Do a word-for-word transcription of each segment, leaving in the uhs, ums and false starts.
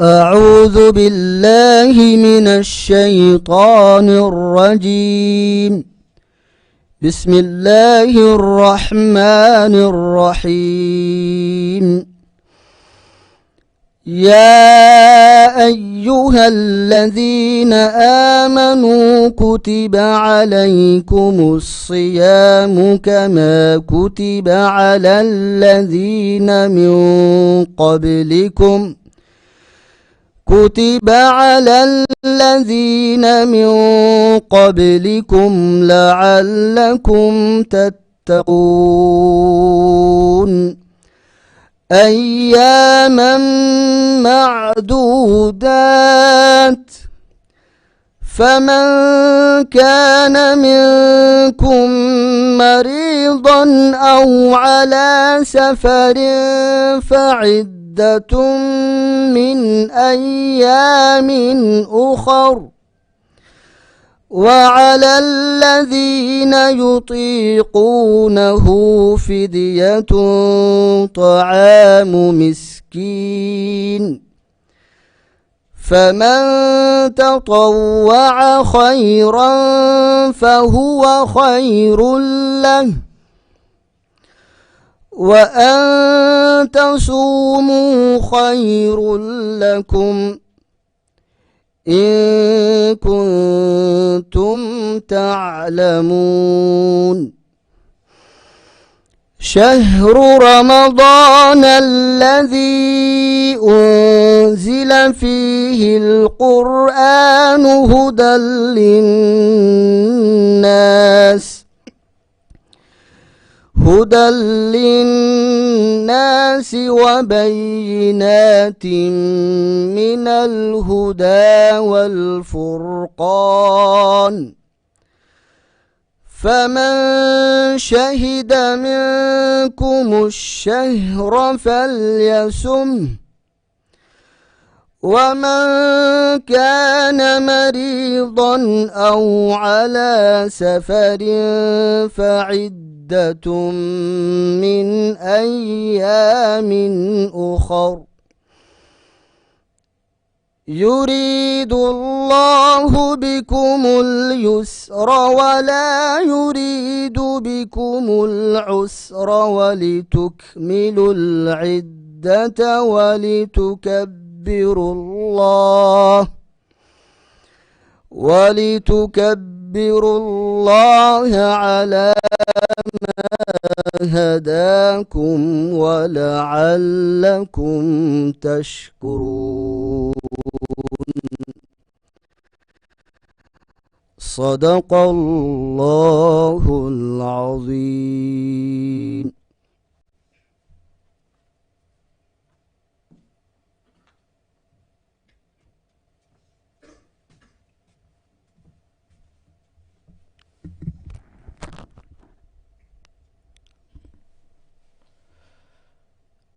أعوذ بالله من الشيطان الرجيم. بسم الله الرحمن الرحيم. يا أيها الذين آمنوا كتب عليكم الصيام كما كتب على الذين من قبلكم، كتب على الذين من قبلكم لعلكم تتقون. أياما معدودات، فمن كان منكم مريضا أو على سفر فعدة من أيام أخر، وعلى الذين يطيقونه فدية طعام مسكين، فمن تطوع خيرا فهو خير له، وأن تصوموا خير لكم إن كنتم تعلمون. شهر رمضان الذي أنزل فيه القرآن هدى للناس، هدى للناس وبينات من الهدى والفرقان، فمن شهد منكم الشهر فليصمه، ومن كان مريضا أو على سفر فعدة من أيام أخر، يريد الله بكم اليسر ولا يريد بكم العسر ولتكملوا العدة ولتكبروا الله، ولتكبروا الله على ما هداكم ولعلكم تشكرون. صدق الله العظيم.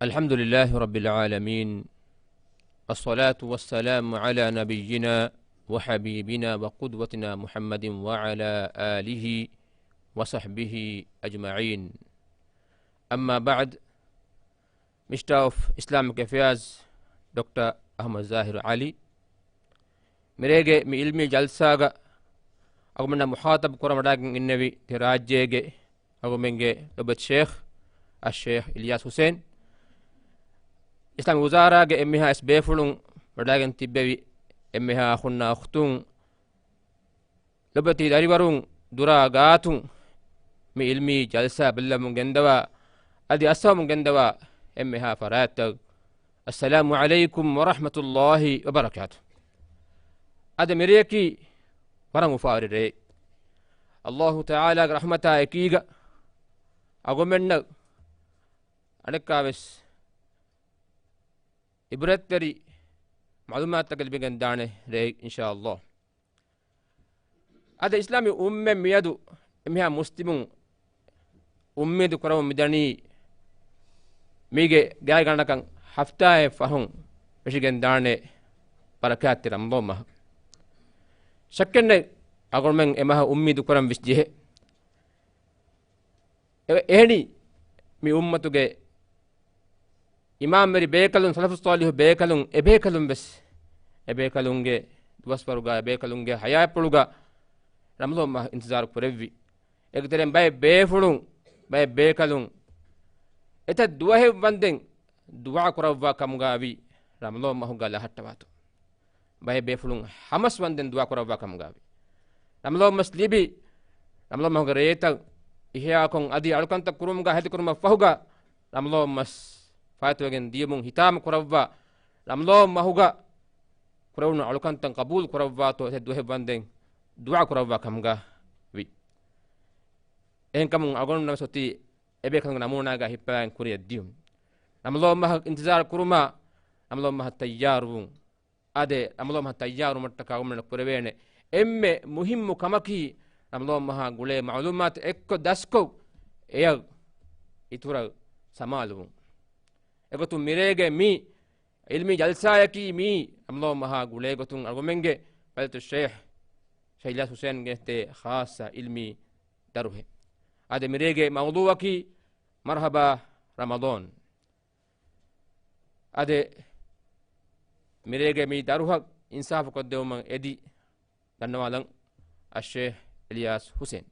الحمد لله رب العالمين، والصلاة والسلام على نبينا وحبيبنا وقدوتنا محمد وعلى آله وصحبه أجمعين. أما بعد، މިނިސްޓާ އޮފް އިސްލާމިކް އެފެއާޒް ޑޮކްޓަރ އަޙްމަދު ޒާހިރު ޢަލީ، މިރޭގެ މި ޢިލްމީ ޖަލްސާގަ އަޅުގަނޑުމެންނާ މުޚާޠަބު ކުރަން ވަޑައިގެން އިންނެވި ތި ރާއްޖޭގެ އަޅުގަނޑުމެންގެ ލޮބުވެތި ޝޭޚް އައްޝޭޚް އިލްޔާސް ޙުސައިން، އިސްލާމީ ވުޒާރާގެ އެންމެހާ އިސް ބޭފުޅުން ވަޑައިގެން ތިއްބެވި އެންމެހާ އަޚުންނާ އުޚްތުން، ލޮބުވެތި ދަރިވަރުން، ދުރާ ގާތުން މި ޢިލްމީ ޖަލްސާ ބެއްލަމުން ގެންދަވާ އަދި އައްސަވަމުން ގެންދަވާ އެންމެހާ ފަރާތްތައް، އައްސަލާމު ޢަލައިކުމް ވަރަޙްމަތުﷲި ވަބަރަކާތު. އަދި މިރެޔަކީ ވަރަށް އުފާވެރި ރެއެއް. ﷲ ތަޢާލާގެ ރަޙްމަތާ އެކީގަ އަޅުގަނޑުމެންނަށް އަނެއްކާވެސް ޢިބްރަތްތެރި މަޢުލޫމާތުތަކެއް ލިބިގެން ދާނެ ރެއެއް އިންޝާﷲ. އަދި އިސްލާމީ އުއްމަތް މިއަދު އެންމެހާ މުސްލިމުން އުއްމީދު ކުރަމުން މިދަނީ މީގެ ގާތްގަނޑަކަށް ހަފްތާއެއް ފަހުން ވެށިގެން ދާނެ ބަރަކާތްތެރި ރަމަޟާން މަހަށް. ޝައްކެއްނެތް އަޅުގަނޑުމެން އެ މަހަށް އުއްމީދު ކުރަން ވެސް ޖެހޭ. އެ-، އެހެނީ މި އުއްމަތުގެ އިމާމްވެރި ބޭކަލުން، ސަލަފު ޞާލިޙު ބޭކަލުން، އެބޭކަލުން ވެސް، އެބޭކަލުންގެ ދުވަސްވަރުގަ، އެބޭކަލުންގެ ޙަޔާތްޕުޅުގަ ރަމަޟާން މަހަށް އިންތިޒާރު ކުރެއްވި. އޭގެ ތެރެއިން ބައެއް ބޭފުޅުން، ބައެއް ބޭކަލުން އެތައް ދުވަހެއް ވަންދެން ދުޢާ ކުރައްވާ ކަމުގަ ވި، ރަމަޟާން މަހުގަ ލަހައްޓަވާތޯ. ބައެއް ބޭފުޅުން ހަމަސް ވަންދެން ދުޢާ ކުރައްވާ ކަމުގަ ވި. ރަމަޟާން މަސް ލިބި، ރަމަޟާން މަހުގެ ރޭތައް އިޙްޔާކޮށް އަދި އަޅުކަންތައް ކުރުމުގަ ހެދިކުރުމަށް ފަހުގަ، ރަމަޟާން މަސް ފާއިތުވެގެން ދިޔުމުން ހިތާމަ ކުރައްވާ، ރަމަޟާން މަހުގަ ކުރެވުނު އަޅުކަންތައް ޤަބޫލު ކުރައްވާތޯ އެތައް ދުވަހެއް ވަންދެން ދުޢާ ކުރައްވާ ކަމުގަ ވި. އެހެންކަމުން އަޅުގަނޑުމެން ވެސް އޮތީ އެބޭކަލުންގެ ނަމޫނާގަ ހިއްޕަވާގެން ކުރިއަށް ދިޔުން. ރަމަޟާން މަހަށް އިންތިޒާރު ކުރުމާ، ރަމަޟާން މަހަށް ތައްޔާރުވުން. އާދެ، ރަމަޟާން މަހަށް ތައްޔާރުވުމަށްޓަކާ އަޅުގަނޑުމެންނަށް ކުރެވޭނެ އެންމެ މުހިއްމު ކަމަކީ، ރަމަޟާން މަހާ ގުޅޭ މަޢުލޫމާތު އެއްކޮށް ދަސްކޮށް، އެޔަށް އިތުރަށް ސަމާލުވުން. އެގޮތުން މިރޭގެ މި ޢިލްމީ ޖަލްސާއަކީ މީ ރަމަޟާން މަހާ ގުޅޭ ގޮތުން އަޅުގަނޑުމެންގެ ފަޟީލަތު ޝޭޚް ޝައްޔާސް ޙުސައިން ގެނެސްދޭ ޚާއްޞަ ޢިލްމީ ދަރުހެއް. އާދެ، މިރޭގެ މައުޟޫޢަކީ މަރްޙަބާ ރަމަޟާން. އާދެ، މިރޭގެ މި ދަރުހަށް އިންސާފު ކޮށްދެވުމަށް އެދި ދަންނަވާލަން އައްޝޭޚް އިލްޔާސް ޙުސައިން.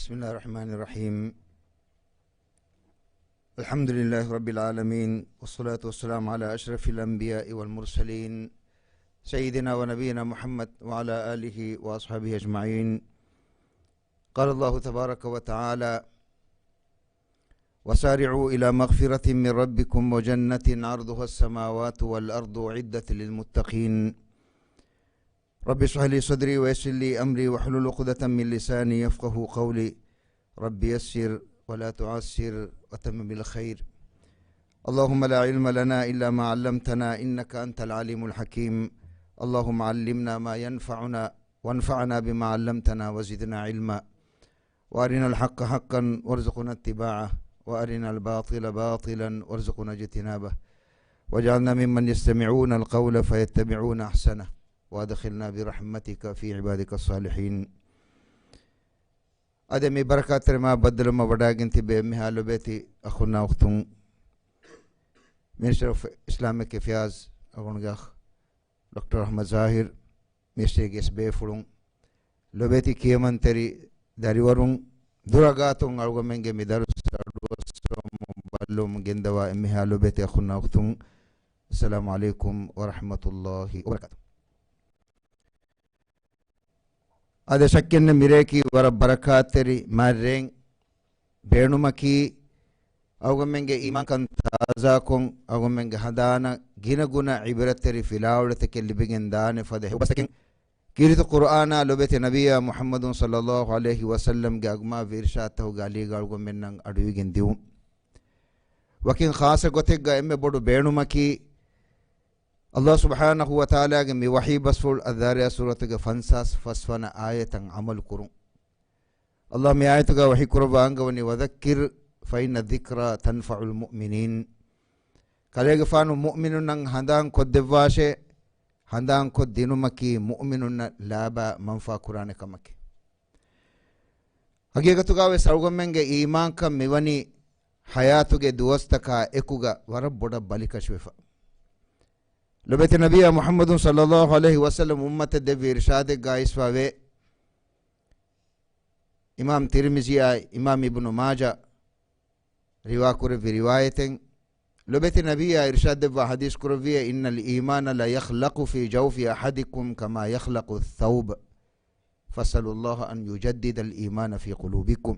بسم الله الرحمن الرحيم. الحمد لله رب العالمين، والصلاة والسلام على أشرف الأنبياء والمرسلين، سيدنا ونبينا محمد وعلى آله وأصحابه أجمعين. قال الله تبارك وتعالى: وسارعوا إلى مغفرة من ربكم وجنة عرضها السماوات والأرض أعدت للمتقين. رب اشرح لي صدري ويسر لي أمري واحلل عقدة من لساني يفقهوا قولي. رب يسر ولا تعسر وتمم بالخير. اللهم لا علم لنا إلا ما علمتنا إنك أنت العليم الحكيم. اللهم علمنا ما ينفعنا وانفعنا بما علمتنا وزدنا علما. وأرنا الحق حقا وارزقنا اتباعه، وأرنا الباطل باطلا وارزقنا اجتنابه، واجعلنا ممن يستمعون القول فيتبعون أحسنه، وأدخلنا برحمتك في عبادك الصالحين. އަދި މި ބަރަކާތްތެރި މާ ބައްދަލުމަށް ވަޑައިގެން ތިބޭ އެންމެހާ ލޮބޭތި އަޚުންނާ އުޚްތުން، މިނިސްޓަރ އޮފް އިސްލާމިކް އެފެއާޒް އަޅުގަނޑުގެ އަޚް ޑޮކްޓަރ އަޙްމަދު ޒާހިރު، މި ސްޓޭޖްގެ އިސް ބޭފުޅުން، ލޮބޭތި ކިޔަމަންތެރި ދަރިވަރުން، ދުރަގާތުން އަޅުގަމެންގެ މި ދަރުސް އަޑުއައްސަވަމުން ބައްލަވަމުން ގެންދަވާ އެންމެހާ ލޮބޭތި އަޚުންނާ އުޚްތުން، އައްސަލާމު ޢަލައިކުމް ވަރަޙްމަތުﷲި ވަބަރަކާތު. އާދެ، ޝައްކެއްނެތް މިރޭކީ ވަރަށް ބަރަކާތްތެރި މާތް ރެއެއް. ބޭނުމަކީ، އަޅުގަމެންގެ އީމާންކަން ތާޒާކޮށް، އަޅުގަމެންގެ ހަނދާނަށް ގިނަގުނަ ޢިބްރަތްތެރި ފިލާވަޅުތަކެއް ލިބިގެން ދާނެ ފަދަ ހެޔޮ ބަސްތަކެއް ކީރިތި ޤުރްއާނާ ލޮބެތި ނަބިއްޔާ މުޙައްމަދު ޞައްލައްލާހު ޢަލައިހި ވަސައްލަމްގެ އަގުމާވި އިރުޝާދުތަކުގެ އަލީގަ އަޅުގަނޑުމެންނަށް އަޑުއިވިގެން ދިއުން. ވަކިން ޚާއްޞަ ގޮތެއްގަ އެންމެ ބޮޑު ބޭނުމަކީ، ﷲ ސުބްޙާނަހޫ ވަތަޢާލާގެ މި ވަޙީ ބަސްފުޅު އައްޛާރިޔާތް ސޫރަތުގެ ފަންސާސް ފަސް ވަނަ އާޔަތަށް ޢަމަލު ކުރުން. ﷲ މި އާޔަތުގަ ވަޙީ ކުރައްވާ އަންގަވަނީ، "وذكر فإن الذكرى تنفع المؤمنين." ކަލޭގެފާނު މުއުމިނުންނަށް ހަނދާން ކޮށްދެއްވާށޭ، ހަނދާން ކޮށް ދިނުމަކީ މުއުމިނުންނަށް ލާބާ މަންފާ ކުރާނެ ކަމަކީ. ހަގީގަތުގަވެސް އަޅުގަނޑުމެންގެ އީމާންކަން މިވަނީ ޙަޔާތުގެ ދުވަސްތަކާ އެކުގަ ވަރަށް ބޮޑަށް ބަލިކަށިވެފަ. ލޮބެތި ނަބިއްޔާ މުޙައްމަދު ޞައްލައްލާހު ޢަލައިހި ވަސައްލަމް އުއްމަތަށް ދެއްވި އިރުޝާދެއްގަ އައިސްފަވޭ. އިމާމް ތިރްމިޒީއާއި އިމާމް އިބްނު މާޖާ ރިވާކުރެއްވި ރިވާޔަތެއް. ލޮބެތި ނަބިއްޔާ އިރުޝާދް ދެއްވާ ޙަދީޘް ކުރެއްވިއޭ، "إن الإيمان ليخلق في جوف أحدكم كما يخلق الثوب، فاسألوا الله أن يجدد الإيمان في قلوبكم."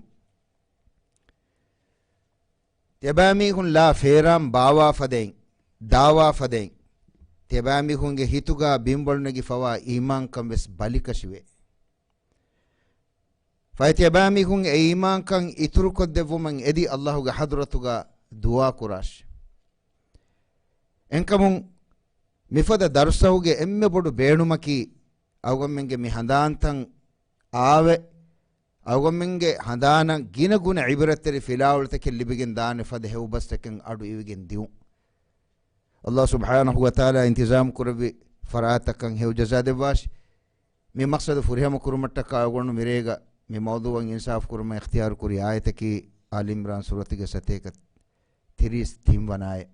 ތިޔަބައިމީހުން ލާ ފޭރާން ބާވާ ފަދައިން، ދާވާ ފަދައިން، ތިޔަބައިމީހުންގެ ހިތުގަ ބިންވަޅު ނެގިފަވާ އީމާންކަން ވެސް ބަލިކަށިވޭ. ފަހެ ތިޔަބައިމީހުން އެ އީމާންކަން އިތުރުކޮށްދެއްވުމަށް އެދި ﷲ ގެ ޙަޟްރަތުގަ ދުޢާ ކުރާށި. އެހެންކަމުން މިފަދަ ދަރުސްތަކުގެ އެންމެ ބޮޑު ބޭނުމަކީ، އަޅުގަނޑުމެންގެ މި ހަނދާންތައް އާވެ، އަޅުގަނޑުމެންގެ ހަނދާނަށް ގިނަ ގުނަ ޢިބްރަތްތެރި ފިލާވަޅުތަކެއް ލިބިގެން ދާނެ ފަދަ ހެޔޮ ބަސްތަކެއް އަޑު އިވިގެން ދިއުން. އައްލާހު ސުބްޙާނަހު ވަތަޢާލާ އިންތިޒާމް ކުރެއްވި ފަރާތްތަކަށް ހެޔޮ ޖަޒާ ދެއްވާށި. މި މަޤްޞަދު ފުރިހަމަ ކުރުމަށްޓަކާ އަޅުގަނޑު މިރޭގަ މި މައުޟޫޢަށް އިންސާފު ކުރުމަށް އިޚްތިޔާރު ކުރި އާޔަތަކީ އާލި ޢިމްރާން ސޫރަތުގެ ސަތޭކަ ތިރީސް ތިން ވަނަ އާޔަތް.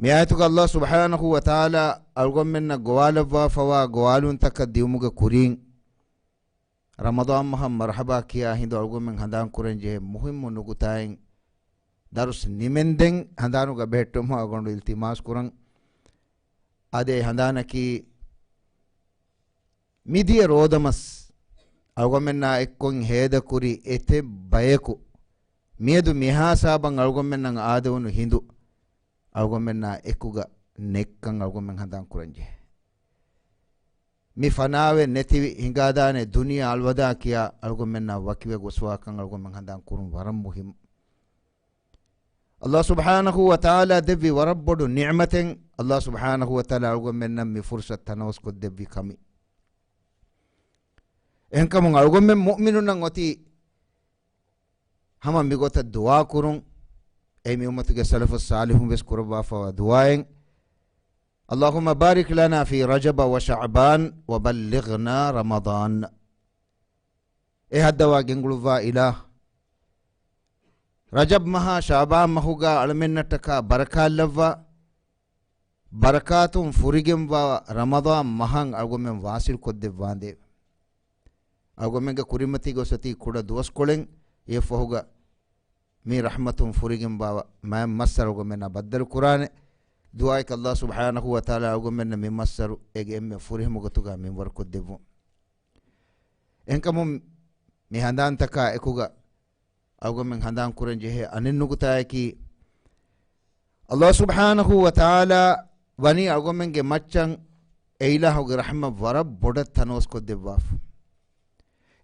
މި އާޔަތުގަ އައްލާހު ސުބްޙާނަހު ވަތަޢާލާ އަޅުގަނޑުމެންނަށް ގޮވާލައްވާފަވާ ގޮވާލުންތަކަށް ދިއުމުގެ ކުރިން، ރަމަޟާން މަހަށް މަރްޙަބާ ކިޔާ ހިނދު އަޅުގަނޑުމެން ހަނދާން ކުރަން ޖެހޭ މުހިއްމު ނުކުތާއެއް ދަރުސް ނިމެންދެން ހަނދާނުގަ ބެހެއްޓުމަށް އަޅުގަނޑު އިލްތިމާސް ކުރަން. އާދެ، އެ ހަނދާނަކީ، މިދިޔަ ރޯދަމަސް އަޅުގަނޑުމެންނާ އެއްކޮށް ހޭދަކުރި އެތައް ބަޔަކު މިއަދު މިހާ ސާބަން އަޅުގަނޑުމެންނަށް އާދެވުނު ހިނދު އަޅުގަނޑުމެންނާ އެކުގަ ނެތްކަން އަޅުގަނޑުމެން ހަނދާން ކުރަން ޖެހޭ. މި ފަނާވެ ނެތިވި ހިނގާދާނެ ދުނިޔެ އަލްވަދާ ކިޔާ އަޅުގަނޑުމެންނާ ވަކިވެ ގޮސްފަވާކަން އަޅުގަނޑުމެން ހަނދާން ކުރުން ވަރަށް މުހިއްމު. އައްލާހު ސުބްޙާނަހު ވަތަޢާލާ ދެއްވި ވަރަށް ބޮޑު ނިޢުމަތެއް. އައްލާހު ސުބްޙާނަހު ވަތަޢާލާ އަޅުގަނޑުމެންނަށް މި ފުރުޞަތު ތަނަވަސްކޮށްދެއްވި ކަމެއް. އެހެންކަމުން އަޅުގަނޑުމެން މުއުމިނުންނަށް އޮތީ ހަމަ މިގޮތަށް ދުޢާ ކުރުން. އެ މި އުއްމަތުގެ ސަލަފު ޞާލިޙުން ވެސް ކުރައްވާފަވާ ދުޢާއެއް، اللهم بارك لنا في رجب وشعبان وبلغنا رمضان. އެ ހައްދަވާ ގެންގުޅުއްވާ އިލާހު، ރަޖަބް މަހާ ޝަޢުބާން މަހުގަ އަޅަމެންނަށްޓަކާ ބަރަކާތްލައްވާ، ބަރަކާތުން ފުރިގެންވާ ރަމަޟާން މަހަށް އަޅުގަނޑުމެން ވާޞިލް ކޮށްދެއްވާނދޭވެ. އަޅުގަނޑުމެންގެ ކުރިމަތީގަ އޮތީ ކުޑަ ދުވަސްކޮޅެއް، އެއަށްފަހުގަ މި ރަޙްމަތުން ފުރިގެންވާ މައިން މައްސަރު އަޅުގަނޑުމެންނާ ބައްދަލު ކުރާނެ. ދުޢާއަކީ އައްލާހު ސުބްޙާނަހު ވަތަޢާލާ އަޅުގަނޑުމެންނަށް މި މައްސަރު އޭގެ އެންމެ ފުރިހަމަ ގޮތުގަ މިންވަރު ކޮށްދެއްވުން. އެހެންކަމުން މި ހަނދާންތަކާ އެކުގަ އަޅުގަނޑުމެން ހަނދާން ކުރަން ޖެހޭ އަނެއް ނުކުތާއަކީ، އައްލާހު ސުބްޙާނަހު ވަތަޢާލާ ވަނީ އަޅުގަނޑުމެންގެ މައްޗަށް އެ އިލާހުގެ ރަޙްމަތް ވަރަށް ބޮޑަށް ތަނަވަސްކޮށްދެއްވާފަ.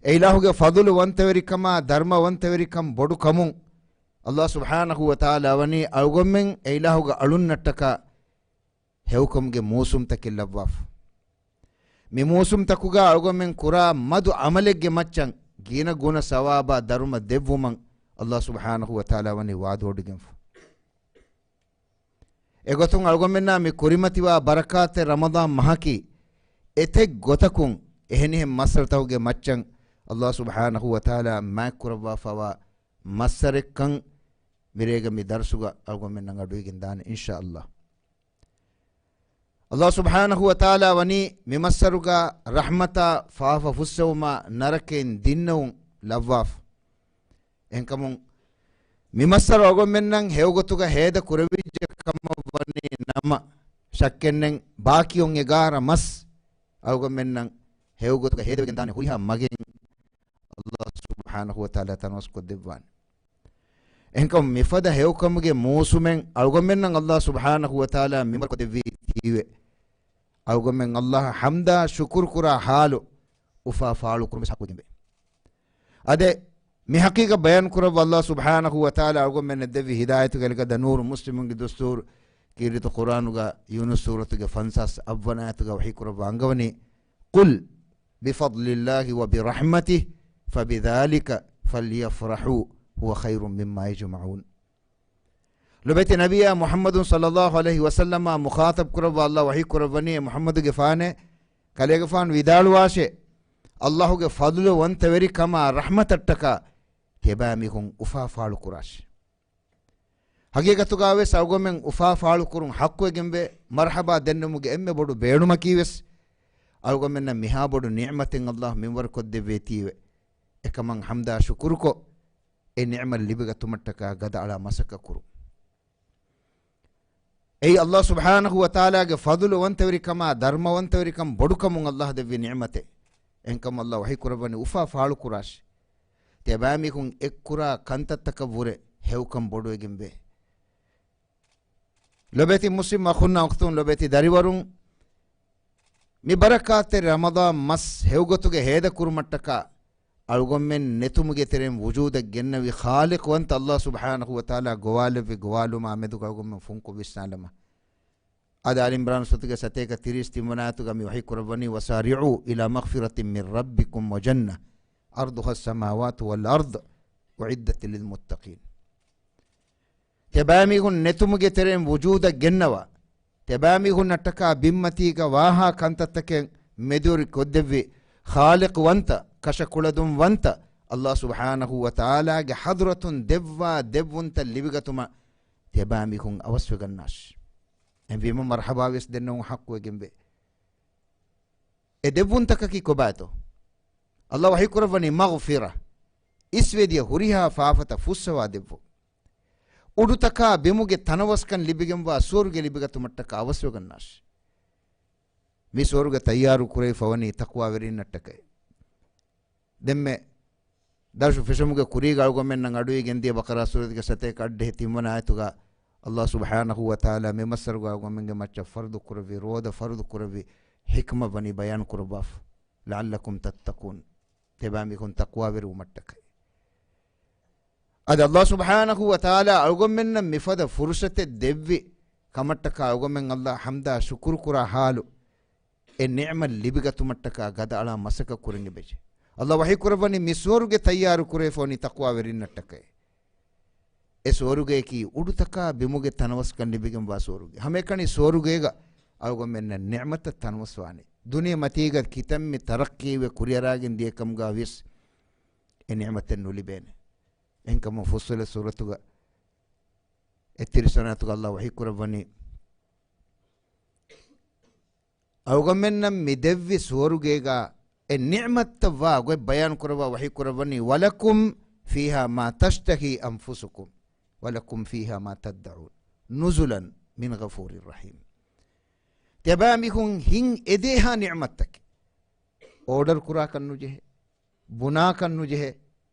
އެ އިލާހުގެ ފަޟުލުވަންތަވެރިކަމާ ދަރުމަވަންތަވެރިކަން ބޮޑުކަމުން އައްލާހު ސުބްޙާނަހު ވަތަޢާލާ ވަނީ އަޅުގަނޑުމެން އެ އިލާހުގެ އަޅުންނަށްޓަކާ ހެޔޮކަމުގެ މޫސުމްތަކެއް ލައްވާފަ. މި މޫސުމްތަކުގަ އަޅުގަނޑުމެން ކުރާ މަދު ޢަމަލެއްގެ މައްޗަށް ގިނަ ގުނަ ސަވާބާ ދަރުމަ ދެއްވުމަށް އައްލާހު ސުބްޙާނަހު ވަތަޢާލާ ވަނީ ވަޢުދުވޮޑިގެންފަ. އެގޮތުން އަޅުގަނޑުމެންނާ މި ކުރިމަތިވާ ބަރަކާތްތެރި ރަމަޟާން މަހަކީ އެތެއް ގޮތަކުން އެހެނިހެން މައްސަރުތަކުގެ މައްޗަށް އައްލާހު ސުބްޙާނަހު ވަތަޢާލާ މާތްކުރައްވާފަވާ މައްސަރެއްކަން މިރޭގެ މި ދަރުސުގަ އަޅުގަނޑުމެންނަށް އަޑުއިވިގެން ދާނެ އިންޝާﷲ. އައްލާހު ސުބްޙާނަހު ވަތަޢާލާ ވަނީ މި މައްސަރުގަ ރަޙްމަތާ ފާފަ ފުއްސެވުމާ ނަރަކައިން ދިންނެވުން ލައްވާފަ. އެހެންކަމުން މި މައްސަރު އަޅުގަނޑުމެންނަށް ހެޔޮގޮތުގަ ހޭދަ ކުރެވިއްޖެ ކަމަށް ވަނީ ނަމަ، ޝައްކެއްނެތް ބާކީ އޮތް އެގާރަ މަސް އަޅުގަނޑުމެންނަށް ހެޔޮގޮތުގަ ހޭދަވެގެން ދާނެ ހުރިހާ މަގެއް އައްލާހު ސުބްޙާނަހު ވަތަޢާލާ ތަނަވަސްކޮށްދެއްވާނެ. އެހެންކަމުން މިފަދަ ހެޔޮކަމުގެ މޫސުމެއް އަޅުގަނޑުމެންނަށް އައްލާހު ސުބްޙާނަހު ވަތަޢާލާ މިންވަރުކޮށްދެއްވީ ތީވެ. އަޅުގަނޑުމެން އައްލާހަށް ޙަމްދާ ޝުކުރު ކުރާ ޙާލު އުފާ ފާޅުކުރުމަށް ޙައްޤުވެގެންވޭ. އާދެ، މި ޙަޤީޤަތް ބަޔާން ކުރައްވާ އައްލާހު ސުބްޙާނަހު ވަތަޢާލާ އަޅުގަނޑުމެންނަށް ދެއްވި ހިދާޔަތުގެ އަލިގަދަ ނޫރު މުސްލިމުންގެ ދުސްތޫރު ކީރިތި ޤުރްއާނުގަ ޔޫނުސް ސޫރަތުގެ ފަންސާސް އަށްވަނަ އާޔަތުގަ ވަޙީ ކުރައްވާ އަންގަވަނީ، قل بفضل الله وبرحمته فبذلك فليفرحوا هو خير مما يجمعون. ލޮބެތި ނަބިއްޔާ މުޙައްމަދު ޞައްލައްލާހު ޢަލައިހި ވަސައްލަމާ މުޚާޠަބް ކުރައްވާ އައްލާހު ވަޙީ ކުރައްވަނީ، އޭ މުޙައްމަދުގެފާނޭ، ކަލޭގެފާނު ވިދާޅުވާށޭ، އައްލާހުގެ ފަޟުލުވަންތަވެރިކަމާ ރަޙްމަތަށްޓަކާ ތިޔަބައިމީހުން އުފާ ފާޅުކުރާށޭ. ޙަޤީޤަތުގަވެސް އަޅުގަނޑުމެން އުފާ ފާޅުކުރުން ޙައްޤުވެގެންވޭ، މަރްޙަބާ ދެންނެވުމުގެ އެންމެ ބޮޑު ބޭނުމަކީވެސް، އަޅުގަނޑުމެންނަށް މިހާ ބޮޑު ނިޢުމަތެއް އައްލާހު މިންވަރުކޮށްދެއްވޭތީވެ. އެކަމަށް ޙަމްދާ ޝުކުރުކޮށް، އެ ނިޢުމަތް ލިބިގަތުމަށްޓަކާ ގަދައަޅާ މަސައްކަތް ކުރުން. އެއީ އައްލާހު ސުބްޙާނަހު ވަތަޢާލާގެ ފަޟުލުވަންތަވެރިކަމާ ދަރުމަވަންތަވެރިކަން ބޮޑުކަމުން އައްލާހު ދެއްވި ނިޢުމަތެއް. އެހެންކަމުން އައްލާހު ވަޙީ ކުރައްވަނީ އުފާ ފާޅުކުރާށި. ތިޔަބައިމީހުން އެއްކުރާ ކަންތައްތަކަށްވުރެ ހެޔޮކަން ބޮޑުވެގެންވޭ. ލޮބެތި މުސްލިމް އަޚުންނާ އުޚްތުން، ލޮބެތި ދަރިވަރުން، މި ބަރަކާތްތެރި ރަމަޟާން މަސް ހެޔޮގޮތުގަ ހޭދަކުރުމަށްޓަކާ، އަޅުގަނޑުމެން ނެތުމުގެ ތެރެއިން ވުޖޫދަށް ގެންނެވި ޚާލިޤުވަންތަ އައްލާހު ސުބްޙާނަހު ވަތަޢާލާ ގޮވާލެއްވި ގޮވާލުމާ މެދުގަ އަޅުގަނޑުމެން ފުންކޮށް ވިސްނާލަމާ. އާދެ، އާލި ޢިމްރާން ސޫރަތުގެ ސަތޭކަ ތިރީސް ތިން ވަނަ އާޔަތުގަ މި ވަޙީ ކުރައްވަނީ، وسارعوا إلى مغفرة من ربكم وجنة عرضها السماوات والأرض أعدت للمتقين. ތިޔަބައިމީހުން ނެތުމުގެ ތެރެއިން ވުޖޫދަށް ގެންނަވާ، ތިޔަބައިމީހުންނަށްޓަކާ ބިންމަތީގަ ވާހާ ކަންތައްތަކެއް މެދުވެރި ކޮށްދެއްވި، ޚާލިޤުވަންތަ، ކަށަކުޅަދުންވަންތަ، ﷲ ސުބްޙާނަހޫ ވަތަޢާލާގެ ޙަޟްރަތުން ދެއްވާ ދެއްވުންތައް ލިބިގަތުމަށް ތިޔަބައިމީހުން އަވަސްވެގަންނާށި. އެހެންވީމަ މަރްޙަބާވެސް ދެންނެވުން ޙައްޤުވެގެންވޭ. އެ ދެއްވުންތަކަކީ ކޮބާތޯ؟ ﷲ ވަޙީކުރައްވަނީ މަޣްފިރަ، އިސްވެދިޔަ ހުރިހާ ފާފަތައް ފުއްސަވާ ދެއްވުން. އުޑުތަކާ ބިމުގެ ތަނަވަސްކަން ލިބިގެންވާ ސުވަރުގެ ލިބިގަތުމަށްޓަކާ އަވަސްވެގަންނާށި. މި ސުވަރުގެ ތައްޔާރު ކުރެވިފަވަނީ ތަޤްވާވެރިންނަށްޓަކައި. ދެންމެ ދަރުސު ފެށުމުގެ ކުރީގަ އަޅުގަނޑުމެންނަށް އަޑުއިވި ގެންދިޔަ ބަޤަރާ ސޫރަތުގެ ސަތޭކަ އަށްޑިހަ ތިންވަނަ އާޔަތުގަ ﷲ ސުބްޙާނަހޫ ވަތަޢާލާ މި މައްސަރުގަ އަޅުގަނޑުމެންގެ މައްޗަށް ފަރުޟު ކުރެއްވި ރޯދަ ފަރުޟު ކުރެއްވި ޙިކްމަތް ވަނީ ބަޔާން ކުރައްވާފަ. لعلكم تتقون. ތިޔަބައިމީހުން ތަޤްވާވެރިވުމަށްޓަކައި. އަދި ﷲ ސުބްޙާނަހޫ ވަތަޢާލާ އަޅުގަނޑުމެންނަށް މިފަދަ ފުރުޞަތެއް ދެއްވި ކަމަށްޓަކާ އަޅުގަނޑުމެން ﷲ އަށް ޙަމްދާ ޝުކުރު ކުރާ ޙާލު، އެ ނިޢުމަތް ލިބިގަތުމަށްޓަކާ ގަދައަޅާ މަސައްކަތް ކުރަން އެބަޖެހޭ. ﷲ ވަޙީކުރައްވަނީ މި ސުވަރުގެ ތައްޔާރު ކުރެވިފަވަނީ ތަޤްވާވެރިންނަށްޓަކައި. އެ ސުވަރުގެއަކީ އުޑުތަކާ ބިމުގެ ތަނަވަސްކަން ލިބިގެންވާ ސުވަރުގެ. ހަމައެކަނި ސުވަރުގޭގަ އަޅުގަނޑުމެންނަށް ނިޢުމަތްތައް ތަނަވަސްވާނެ. ދުނިޔެމަތީގަ ކިތަންމެ ތަރައްޤީވެ ކުރިއަރާގެން ދިޔަކަމުގަ ވިޔަސް އެ ނިޢުމަތެއް ނުލިބޭނެ. އެހެންކަމުން ފުއްޞިލަތް ސޫރަތުގަ އެއްތިރީސް ވަނަ އާޔަތުގަ ﷲ ވަޙީކުރައްވަނީ، އަޅުގަނޑުމެންނަށް މި ދެއްވި ސުވަރުގޭގަ އެ ނިޢުމަތްތައް ވާ ގޮތް ބަޔާން ކުރައްވާ ވަޙީ ކުރައްވަނީ، ولكم فيها ما تشتهي أنفسكم ولكم فيها ما تدعون نزلا من غفور رحيم. ތިޔަބައިމީހުން ހިތް އެދޭހާ ނިޢުމަތްތަކެއް އޯޑަރު ކުރާކަށް ނުޖެހޭ، ބުނާކަށް ނުޖެހޭ،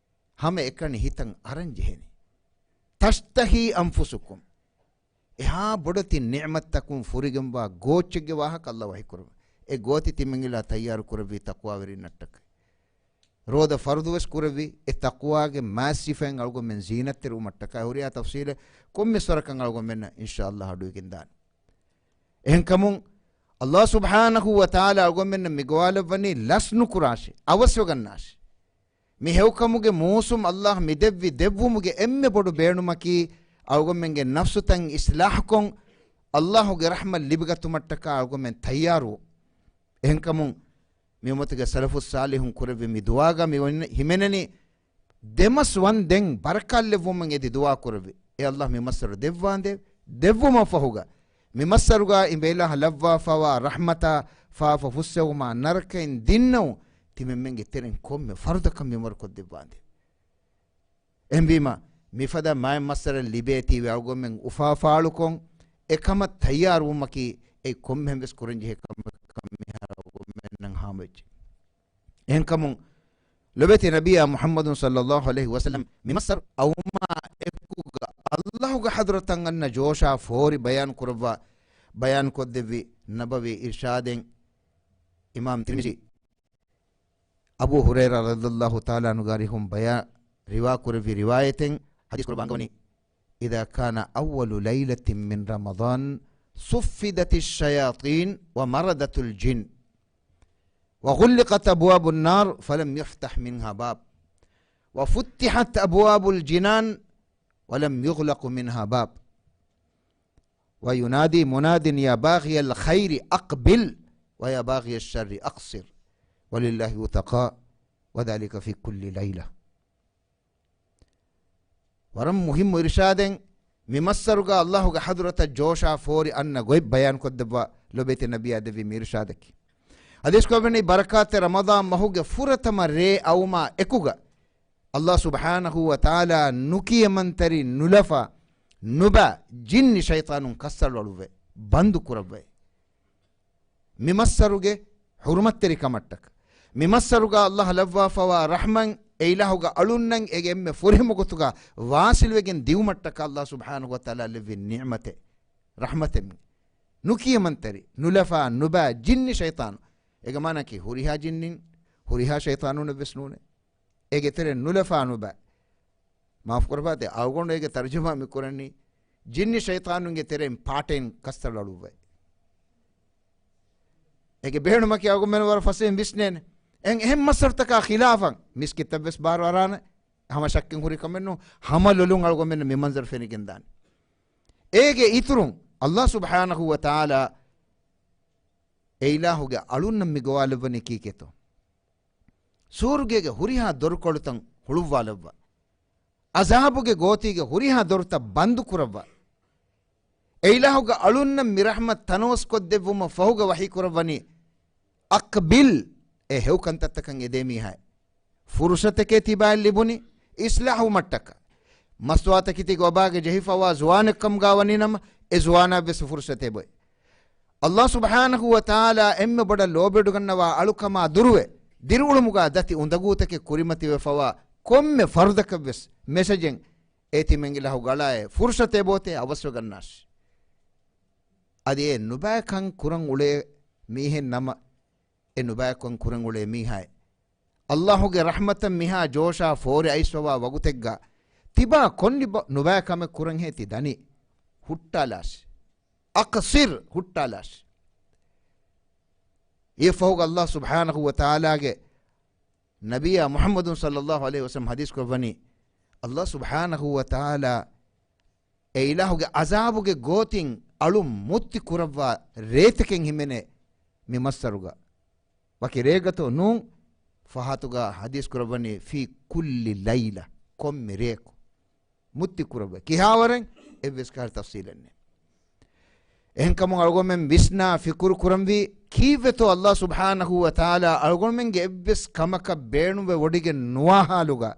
ހަމައެކަނި ހިތަށް އަރަން ޖެހޭނީ. تشتهي أنفسكم. އެހާ ބޮޑެތި ނިޢުމަތްތަކުން ފުރިގެންވާ ގޯއްޗެއްގެ ވާހަކަ ﷲ ވަޙީކުރައްވަ. އެ ގޯތި ތިމަންއިލާ ތައްޔާރު ކުރެއްވީ ތަޤްވާވެރިންނަށްޓަކައި. ރޯދަ ފަރުޟުވެސް ކުރެއްވި، އެ ތަޤްވާގެ މާތް ސިފައިން އަޅުގަނޑުމެން ޒީނަތްތެރިވުމަށްޓަކައި. ހުރިހާ ތަފްޞީލެއް ކޮންމެސް ވަރަކަށް އަޅުގަނޑުމެންނަށް އިންޝާﷲ އަޑުއިވިގެންދާނެ. އެހެންކަމުން، ﷲ ސުބްޙާނަހޫ ވަތަޢާލާ އަޅުގަނޑުމެންނަށް މި ގޮވާލައްވަނީ ލަސް ނުކުރާށި، އަވަސްވެގަންނާށި. މި ހެޔޮކަމުގެ މޫސުމް ﷲ މި ދެއްވި ދެއްވުމުގެ އެންމެ ބޮޑު ބޭނުމަކީ، އަޅުގަނޑުމެންގެ ނަފްސުތައް އިޞްލާޙުކޮށް، ﷲގެ ރަޙްމަތް ލިބިގަތުމަށްޓަކާ އަޅުގަނޑުމެން ތައްޔާރުވުން. އެހެންކަމުން، މި އުއްމަތުގެ ސަލަފުއް ޞާލިޙުން ކުރެއްވި މި ދުޢާގަ މި ވަން-، ހިމެނެނީ، ދެމަސް ވަންދެން ބަރަކާތްލެއްވުމަށް އެދި ދުޢާ ކުރެއްވި. އޭ ﷲ، މި މައްސަރު ދެއްވާނދޭ، ދެއްވުމަށްފަހުގަ، މި މައްސަރުގަ އިބައިލާހަށް ލައްވާފަވާ ރަޙްމަތާ، ފާފަ ފުއްސެވުމާ ނަރަކައިން ދިންނެވުން، ތިމަންމެންގެ ތެރެއިން ކޮންމެ ފަރުދަކަށް މިންވަރު ކޮށްދެއްވާނދޭ. އެހެންވީމަ، މިފަދަ މާތް މައްސަރެއް ލިބޭތީވެ އަޅުގަނޑުމެން އުފާފާޅުކޮށް، އެކަމަށް ތައްޔާރުވުމަކީ، އެއީ ކޮންމެހެން ވެސް ކުރަންޖެހޭ ކަމަކަށް މިހާރު އަޅުގަނޑުމެންނަށް ހާމަވެއްޖެ. އެހެންކަމުން، ލޮބެތި ނަބިއްޔާ މުޙައްމަދު ޞައްލައްލާހު ޢަލައިހި ވަސައްލަމް މި މައްސަރު އައުމާ އެކުގަ ﷲގެ ޙަޟްރަތަށް އަންނަ ޖޯޝާ ފޯރި ބަޔާން ކުރައްވާ، ބަޔާން ކޮށްދެއްވި ނަބަވީ އިރްޝާދެއް. އިމާމް ތިރްމިޒީ އަބޫ ހުރައިރާ ރަޟިޔައްލާހު ތަޢާލާ ޢަންހުގެ އަރިހުން ބަޔާ-، ރިވާ ކުރެއްވި ރިވާޔަތެއް ޙަދީޘް ކުރައްވާ އަންގަވަނީ، إذا كان أول ليلة من رمضان صفدت الشياطين ومردت الجن وغلقت أبواب النار فلم يفتح منها باب وفتحت أبواب الجنان ولم يغلق منها باب وينادي مناد يا باغي الخير أقبل ويا باغي الشر أقصر ولله العتقاء وذلك في كل ليلة. ވަރަށް މުހިއްމު އިރްޝާދެއް، މި މައްސަރުގަ ﷲގެ ޙަޟްރަތަށް ޖޯޝާ ފޯރި އަންނަ ގޮތް ބަޔާން ކޮށްދެއްވާ ލޮބެތި ނަބިއްޔާ ދެއްވި މި އިރްޝާދަކީ. ޙަދީޘް ކުރެއްވަނީ ބަރަކާތްތެރި ރަމަޟާން މަހުގެ ފުރަތަމަ ރޭ އައުމާ އެކުގަ، ﷲ ސުބްޙާނަހޫ ވަތަޢާލާ ނުކިޔަމަންތެރި ނުލަފާ ނުބައި ޖިންނި ޝައިޠާނުން ކައްސަޅުއަޅުއްވައި، ބަންދު ކުރައްވައި. މި މައްސަރުގެ ޙުރުމަތްތެރިކަމަށްޓަކަ، މި މައްސަރުގަ ﷲ ލައްވާފަވާ ރަޙްމަތް، އެ އިލާހުގެ އަޅުންނަށް އޭގެ އެންމެ ފުރިހަމަ ގޮތުގަ ވާޞިލްވެގެން ދިއުމަށްޓަކަ ﷲ ސުބްޙާނަހޫ ވަތަޢާލާ ލެއްވި ނިޢުމަތެއް، ރަޙްމަތެއް މި. ނުކިޔަމަންތެރި، ނުލަފާ، ނުބައި ޖިންނި ޝައިޠާނު. އޭގެ މާނައަކީ ހުރިހާ ޖިންނިން، ހުރިހާ ޝައިޠާނުންނެއް ވެސް ނޫނޭ. އޭގެ ތެރެއިން ނުލަފާ ނުބައި. މާފު ކުރައްވާތި، އަޅުގަނޑު އޭގެ ތަރުޖަމާ މި ކުރަނީ، ޖިންނި ޝައިޠާނުންގެ ތެރެއިން ޕާޓެއިން ކައްސަޅު އަޅުއްވައި. އޭގެ ބޭނުމަކީ އަޅުގަނޑުމެން ވަރަށް ފަސޭހައިން ވިސްނޭނެ. އެން އެހެން މައްސަރުތަކާ ޚިލާފަށް މިސްކިތަށް ވެސް ބާރު އަރާނެ. ހަމަ ޝައްކެއް ހުރި ކަމެއް ނޫން. ހަމަ ލޮލުން އަޅުގަނޑުމެންނަށް މި މަންޒަރު ފެނިގެން ދާނެ. އޭގެ އިތުރުން އައްލާހު ސުބްޙާނަހު ވަ ތަޢާލާ އެ އިލާހުގެ އަޅުންނަށް މި ގޮވާލައްވަނީ ކީކޭތޯ؟ ސުވަރުގޭގެ ހުރިހާ ދޮރުކޮޅުތައް ހުޅުއްވާލައްވާ، އަޒާބުގެ ގޯތީގެ ހުރިހާ ދޮރުތައް ބަންދު ކުރައްވާ. އެ އިލާހުގެ އަޅުންނަށް މި ރަޙްމަތް ތަނަވަސްކޮށްދެއްވުމަށް ފަހުގަ ވަޙީ ކުރައްވަނީ، އަޤްބިލް، އެ ހެޔޮ ކަންތައްތަކަށް އެދޭ މީހާއެއް. ފުރުޞަތެކޭ ތިބާއަށް ލިބުނީ އިޞްލާޙުވުމަށްޓަކާ. މަސްތުވާތަކެތީގެ އޮބާގެ ޖެހިފަވާ ޒުވާނެއްކަމުގަ ވަނީ ނަމަ، އެ ޒުވާނާ ވެސް ފުރުޞަތެއް އޮތް. އައްލާހު ސުބްޙާނަހު ވަ ތަޢާލާ އެންމެ ބޮޑަށް ލޯބިވެޑިގަންނަވާ އަޅުކަމާ ދުރުވެ، ދިރިއުޅުމުގަ ދަތި އުނދަގޫތަކެއް ކުރިމަތިވެފަވާ ކޮންމެ ފަރުދަކަށް ވެސް މެސެޖެއް އޭ ތިމަން އިލާހު ގަޅާއޭ، ފުރުޞަތެއް އެބައޮތޭ އަވަސްވެގަންނާށި. އަދި އެ ނުބައިކަން ކުރަން އުޅޭ މީހެއް ނަމަ، އެ ނުބައިކަން ކުރަން އުޅޭ މީހާއެއް އައްލާހުގެ ރަޙްމަތަށް މިހާ ޖޯޝާ ފޯރި އައިސްފަވާ ވަގުތެއްގަ ތިބާ ކޮން ނިބަ-، ނުބައިކަމެއް ކުރަންހޭ ތި ދަނީ؟ ހުއްޓާލާށި. އަޤްޞިރް، ހުއްޓާލާށި. އެއަށްފަހުގަ އައްލާހު ސުބްޙާނަހު ވަ ތަޢާލާގެ ނަބިއްޔާ މުޙައްމަދު ޞައްލައްލާހު ޢަލައިހި ވަސައްލަމަ ޙަދީޘް ކުރައްވަނީ، އައްލާހު ސުބްޙާނަހު ވަ ތަޢާލާ އެ އިލާހުގެ ޢަޒާބުގެ ގޯތިން އަޅުން މުއްތި ކުރައްވާ ރޭތަކެއް ހިމެނޭ މި މައްސަރުގަ. ވަކި ރޭގަތޯ ނޫން، ފަހާތުގަ ޙަދީޘް ކުރައްވަނީ، ފީ ކުއްލި ލައިލަ، ކޮންމެ ރެޔަކު މުއްތި ކުރައްވަ. ކިހާވަރެއް؟ އެއްވެސް ކަހަލަ ތަފްޞީލެއް ނެތް. އެހެންކަމުން އަޅުގަނޑުމެން ވިސްނާ ފިކުރު ކުރަންވީ، ކީއްވެތޯ އައްލާހު ސުބްޙާނަހު ވަ ތަޢާލާ އަޅުގަނޑުމެންގެ އެއްވެސް ކަމަކަށް ބޭނުންވެ ވޮޑިގެން ނުވާ ޙާލުގަ،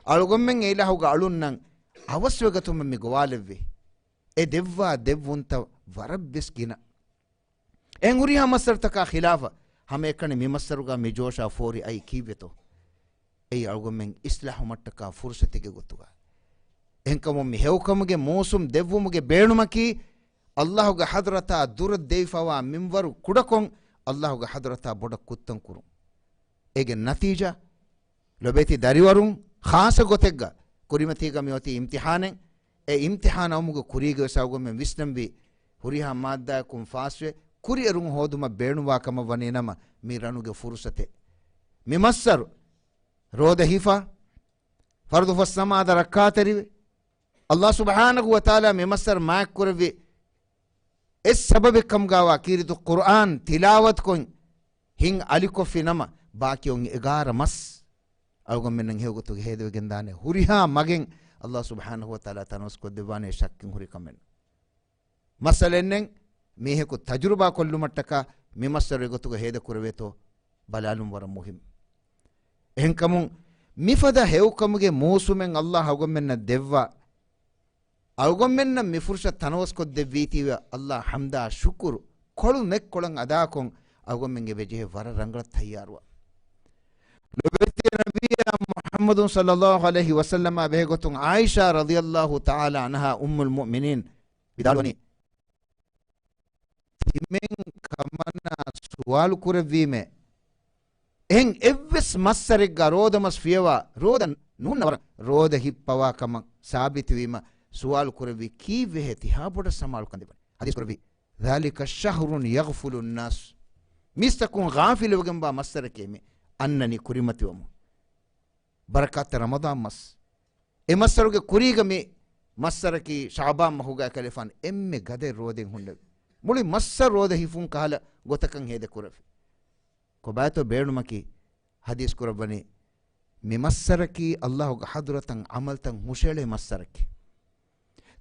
އަޅުގަނޑުމެން އެ އިލާހުގެ އަޅުންނަށް އަވަސްވެގަތުމަށް މި ގޮވާލެއްވި. އެ ދެއްވާ ދެއްވުންތައް ވަރަށްވެސް ގިނަ. އެން ހުރިހާ މައްސަރުތަކާ ޚިލާފަށް، ހަމައެކަނި މި މައްސަރުގަ މި ޖޯޝާ ފޯރި އައީ ކީއްވެތޯ؟ އެއީ އަޅުގަނޑުމެން އިޞްލާޙުވުމަށްޓަކާ ފުރުޞަތެއްގެ ގޮތުގަ. އެހެންކަމުން މި ހެޔޮކަމުގެ މޫސުމް ދެއްވުމުގެ ބޭނުމަކީ، އައްލާހުގެ ޙަޟްރަތާ ދުރަށް ދެވިފަވާ މިންވަރު ކުޑަކޮށް، އައްލާހުގެ ޙަޟްރަތާ ބޮޑަށް ކުއްތަން ކުރުން. އޭގެ ނަތީޖާ، ލޮބޭތި ދަރިވަރުން ޚާއްޞަ ގޮތެއްގަ ކުރިމަތީގަ މިއޮތީ އިމްތިޙާނެއް. އެ އިމްތިޙާން އައުމުގެ ކުރީގަ ވެސް އަޅުގަނޑުމެން ވިސްނަންވީ، ހުރިހާ މާއްދާއަކުން ފާސްވެ، ކުރިއެރުން ހޯދުމަށް ބޭނުންވާ ކަމަށް ވަނީ ނަމަ، މި ރަނުގެ ފުރުޞަތެއް. މި މައްސަރު ރޯދަ ހިފާ، ފަރުޟު ފަސް ނަމާދަށް ރައްކާތެރިވެ، އައްލާހު ސުބްޙާނަހު ވަ ތަޢާލާ މި މައްސަރު މާތްކުރެއްވި އެއް ސަބަބެއްކަމުގަވާ ކީރިތި ޤުރްއާން ތިލާވަތުކޮށް ހިތް އަލިކޮށްފި ނަމަ، ބާކީ އޮތް އެގާރަ މަސް އަޅުގަނޑުމެންނަށް ހެޔޮގޮތުގަ ހޭދަވެގެންދާނެ. ހުރިހާ މަގެއް އައްލާހު ސުބްޙާނަހު ވަ ތަޢާލާ ތަނަވަސްކޮށްދެއްވާނެ، ޝައްކެއް ހުރި ކަމެއް. މައްސަލައެއްނެތް، މީހަކު ތަޖުރިބާ ކޮށްލުމަށްޓަކާ މި މައްސަރު އެގޮތުގަ ހޭދަ ކުރެވޭތޯ ބަލާލުން ވަރަށް މުހިއްމު. އެހެންކަމުން، މިފަދަ ހެޔޮކަމުގެ މޫސުމެއް އައްލާހު އަޅުގަނޑުމެންނަށް ދެއްވާ، އަޅުގަނޑުމެންނަށް މި ފުރުޞަތު ތަނަވަސްކޮށްދެއްވީތީވެ، އައްލާހަށް ޙަމްދާ ޝުކުރު ކޮޅު ނެތްކޮޅަށް އަދާކޮށް، އަޅުގަނޑުމެން އެބަޖެހޭ ވަރަށް ރަނގަޅަށް ތައްޔާރުވާ. ލޮބެތި ނަބިއްޔާ މުޙައްމަދު ޞައްލައްލާހު ޢަލައިހި ވަސައްލަމާ ބެހޭގޮތުން ޢާއިޝާ ރަޟިޔައްލާހު ތަޢާލާ ޢަންހާ އުއްމުލް މުއުމިނީން ވިދާޅުވަނީ، ތިމެން ކަމަނާ ސުވާލު ކުރެއްވީމޭ، އެހެން އެއްވެސް މައްސަރެއްގަ ރޯދަމަސް ފިޔަވާ، ރޯދަ ނޫންނަ ވަރަށް ރޯދަ ހިއްޕަވާ ކަމަށް ސާބިތުވީމަ، ސުވާލު ކުރެއްވީ، ކީއްވެހޭ ތިހާ ބޮޑަށް ސަމާލުކަން ދެއްވަނީ؟ ޙަދީޘް ކުރެއްވީ، ذَٰلِكَ شَهْرٌ يَغْفُلُ النَّاسُ. މީސްތަކުން ޣާފިލުވެގެންވާ މައްސަރެކޭ މި އަންނަނީ ކުރިމަތިވަމުން. ބަރަކާތްތެރި ރަމަޟާން މަސް. އެ މައްސަރުގެ ކުރީގަ މި މައްސަރަކީ ޝަޢުބާން މަހުގަ ކަލޭފާނު އެންމެ ގަދަ ރޯދައިން ހުންނެވި. މުޅި މައްސަރު ރޯދަ ހިފުން ކަހަލަ ގޮތަކަށް ހޭދަ ކުރެވި. ކޮބާތޯ ބޭނުމަކީ ޙަދީޘް ކުރައްވަނީ، މި މައްސަރަކީ އައްލާހުގެ ޙަޟްރަތަށް ޢަމަލުތައް ހުށައެޅޭ މައްސަރަކީ.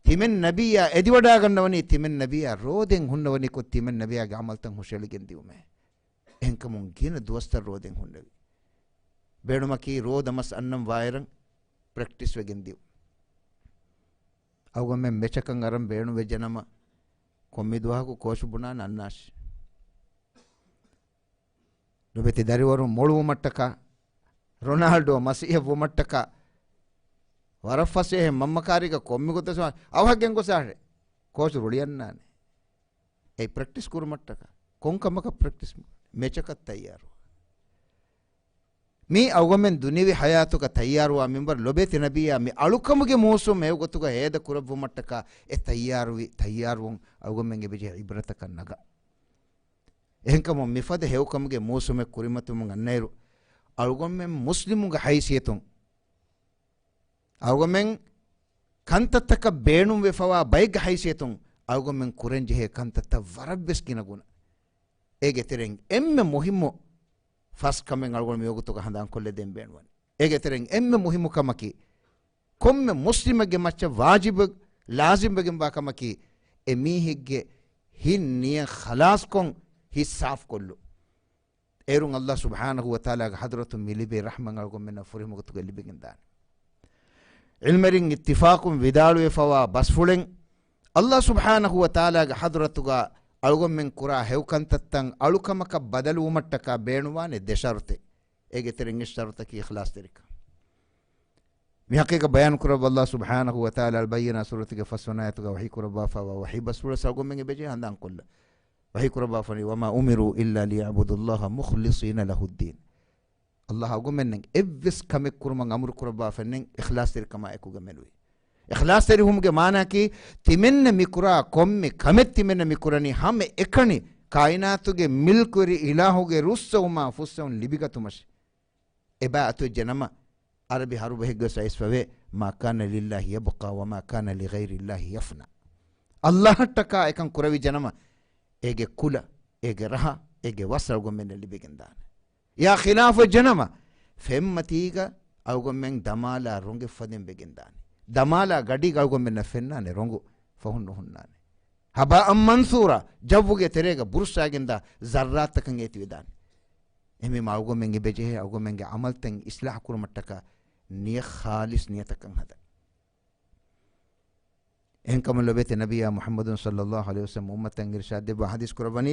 ތިމެން ނަބިއްޔާ އެދިވަޑާގަންނަވަނީ، ތިމެން ނަބިއްޔާ ރޯދައިން ހުންނަވަނިކޮށް، ތިމެން ނަބިއްޔާގެ ޢަމަލުތައް ހުށައެޅިގެން ދިއުމޭ. އެހެންކަމުން ގިނަ ދުވަސްތައް ރޯދައިން ހުންނެވި. ބޭނުމަކީ ރޯދަ މަސް އަންނަން ވާއިރަށް ޕްރެކްޓިސް ވެގެން ދިއު. އަޅުގަނޑުމެން މެޗަކަށް އަރަން ބޭނުންވެއްޖެނަމަ، ކޮންމެ ދުވަހަކު ކޯޗު ބުނާނެ އަންނާށި. ލޮބެތި ދަރިވަރުން މޮޅުވުމަށްޓަކާ، ރޮނާލްޑޯ މަސީހަށް ވުމަށްޓަކާ، ވަރަށް ފަސޭހަ މަންމަ ކާރީގަ ކޮންމެ ގޮތަށް އަވަހަށް ގެންގޮސް އަހަރެ ކޯޗު ރުޅިއަންނާނެ. އެ ޕްރެކްޓިސް ކުރުމަށްޓަކާ ކޮން ކަމަކަށް ޕްރެކްޓިސް؟ މެޗަކަށް ތައްޔާރު. މީ އަޅުގަނޑުމެން ދުނިޔަވީ ހަޔާތުގަ ތައްޔާރުވާ މިންވަރު ލޮބޭތި ނަބިއްޔާ މި އަޅުކަމުގެ މޫސުމް ހެޔޮގޮތުގަ ހޭދަ ކުރައްވުމަށްޓަކާ އެ ތައްޔާރުވި، ތައްޔާރުވުން އަޅުގަނޑުމެން އެބަޖެހޭ ޢިބްރަތަކަށް ނަގާ. އެހެންކަމުން މިފަދަ ހެޔޮކަމުގެ މޫސުމެއް ކުރިމަތިވުމުން އަންނައިރު، އަޅުގަނޑުމެން މުސްލިމުންގެ ހައިސިއްޔަތުން، އަޅުގަނޑުމެން ކަންތައްތަކަށް ބޭނުންވެފަވާ ބައެއްގެ ހައިސިއްޔަތުން އަޅުގަނޑުމެން ކުރަންޖެހޭ ކަންތައްތައް ވަރަށްވެސް ގިނަ ގުނަ. އޭގެ ތެރެއިން އެންމެ މުހިއްމު ފަސް ކަމެއް އަޅުގަނޑު މިވަގުތުގަ ހަނދާންކޮށްލަދޭން ބޭނުންވަނީ. އޭގެ ތެރެއިން އެންމެ މުހިއްމު ކަމަކީ، ކޮންމެ މުސްލިމެއްގެ މައްޗަށް ވާޖިބު ލާޒިމްވެގެންވާ ކަމަކީ، އެ މީހެއްގެ ހިތް ނިޔަތް ޚަލާސްކޮށް، ހިތް ސާފްކޮށްލުން. އޭރުން އައްލާހު ސުބްޙާނަހު ވަތަޢާލާގެ ޙަޟްރަތުން މި ލިބޭ ރަޙްމަތް އަޅުގަނޑުމެންނަށް ފުރިހަމަގޮތުގަ ލިބިގެންދާނެ. ޢިލްމުވެރިން އިއްތިފާޤުން ވިދާޅުވެފަވާ ބަސްފުޅެއް، އައްލާހު ސުބްޙާނަހު ވަތަޢާލާގެ ޙަޟްރަތުގަ އަޅުގަނޑުމެން ކުރާ ހެޔޮކަންތައްތައް އަޅުކަމަކަށް ބަދަލުވުމަށްޓަކާ ބޭނުންވާނެ ދެ ޝަރުޠެއް. އޭގެ ތެރެއިން އެއް ޝަރުޠަކީ އިޚްލާޞްތެރިކަން. މި ޙަޤީޤަތް ބަޔާން ކުރައްވަ އައްލާހު ސުބްޙާނަހު ވަތަޢާލާ އަލްބައްޔިނާ ސޫރަތުގެ ފަސްވަނަ އާޔަތުގަ ވަޙީ ކުރައްވާފައިވާ ވަޙީ ބަސްފުޅަށް އަޅުގަނޑުމެން އެބަޖެހޭ ހަނދާންކޮށްލަން. ވަޙީ ކުރައްވާފަނީ، "وما أمروا إلا ليعبدوا الله مخلصين له الدين." އައްލާހު އަޅުގަނޑުމެންނަށް އެއްވެސް ކަމެއް ކުރުމަށް އަމުރު ކުރައްވާފައެއްނެތް، އިޚްލާޞްތެރިކަމާ އެކުގަ މެނުވީ. އިޚްލާޞްތެރިވުމުގެ މާނައަކީ، ތިމެންނަ މިކުރާ ކޮންމެ ކަމެއް ތިމެންނަ މިކުރަނީ ހަމައެކަނި ކާއިނާތުގެ މިލްކުވެރި އިލާހުގެ ރުއްސެވުމާ ފުއްސެވުން ލިބިގަތުމަށް. އެބައި އަތުވެއްޖެނަމަ، ޢަރަބި ޙަރުފެއްގަވެސް އައިސްފަވޭ، "ما كان لله يبقى وما كان لغير الله يفنى." އައްލާހަށްޓަކާ އެކަން ކުރެވިއްޖެނަމަ، އޭގެ ކުލަ، އޭގެ ރަހަ، އޭގެ ވަސް އަޅުގަނޑުމެންނަށް ލިބިގެންދާނެ. އެއާ ޚިލާފުވެއްޖެނަމަ، ފެންމަތީގަ އަޅުގަނޑުމެން ދަމާލާ ރޮނގެއް ފަދައިން ވެގެންދާނެ. ދަމާލާ ގަޑީގަ އަޅުގަނޑުމެންނަށް ފެންނާނެ ރޮނގު، ފަހުން ނުހުންނާނެ. هباء منثورا، ޖައްވުގެ ތެރޭގަ ބުރުއްސައިގެންދާ ޒައްރާތަކަށް އޭތިވެދާނެ. އެހެންވީމަ އަޅުގަނޑުމެން އެބަޖެހޭ އަޅުގަނޑުމެންގެ ޢަމަލުތައް އިޞްލާޙު ކުރުމަށްޓަކާ ނިޔަތް ޚާލިޞް ނިޔަތަކަށް ހަދަން. އެހެންކަމުން ލޯބިވެތި ނަބިއްޔާ މުޙައްމަދު ޞައްލައްލާހު ޢަލައިހި ވަސައްލަމް އުއްމަތަށް އިރުޝާދު ދެއްވާ ޙަދީޘް ކުރައްވަނީ،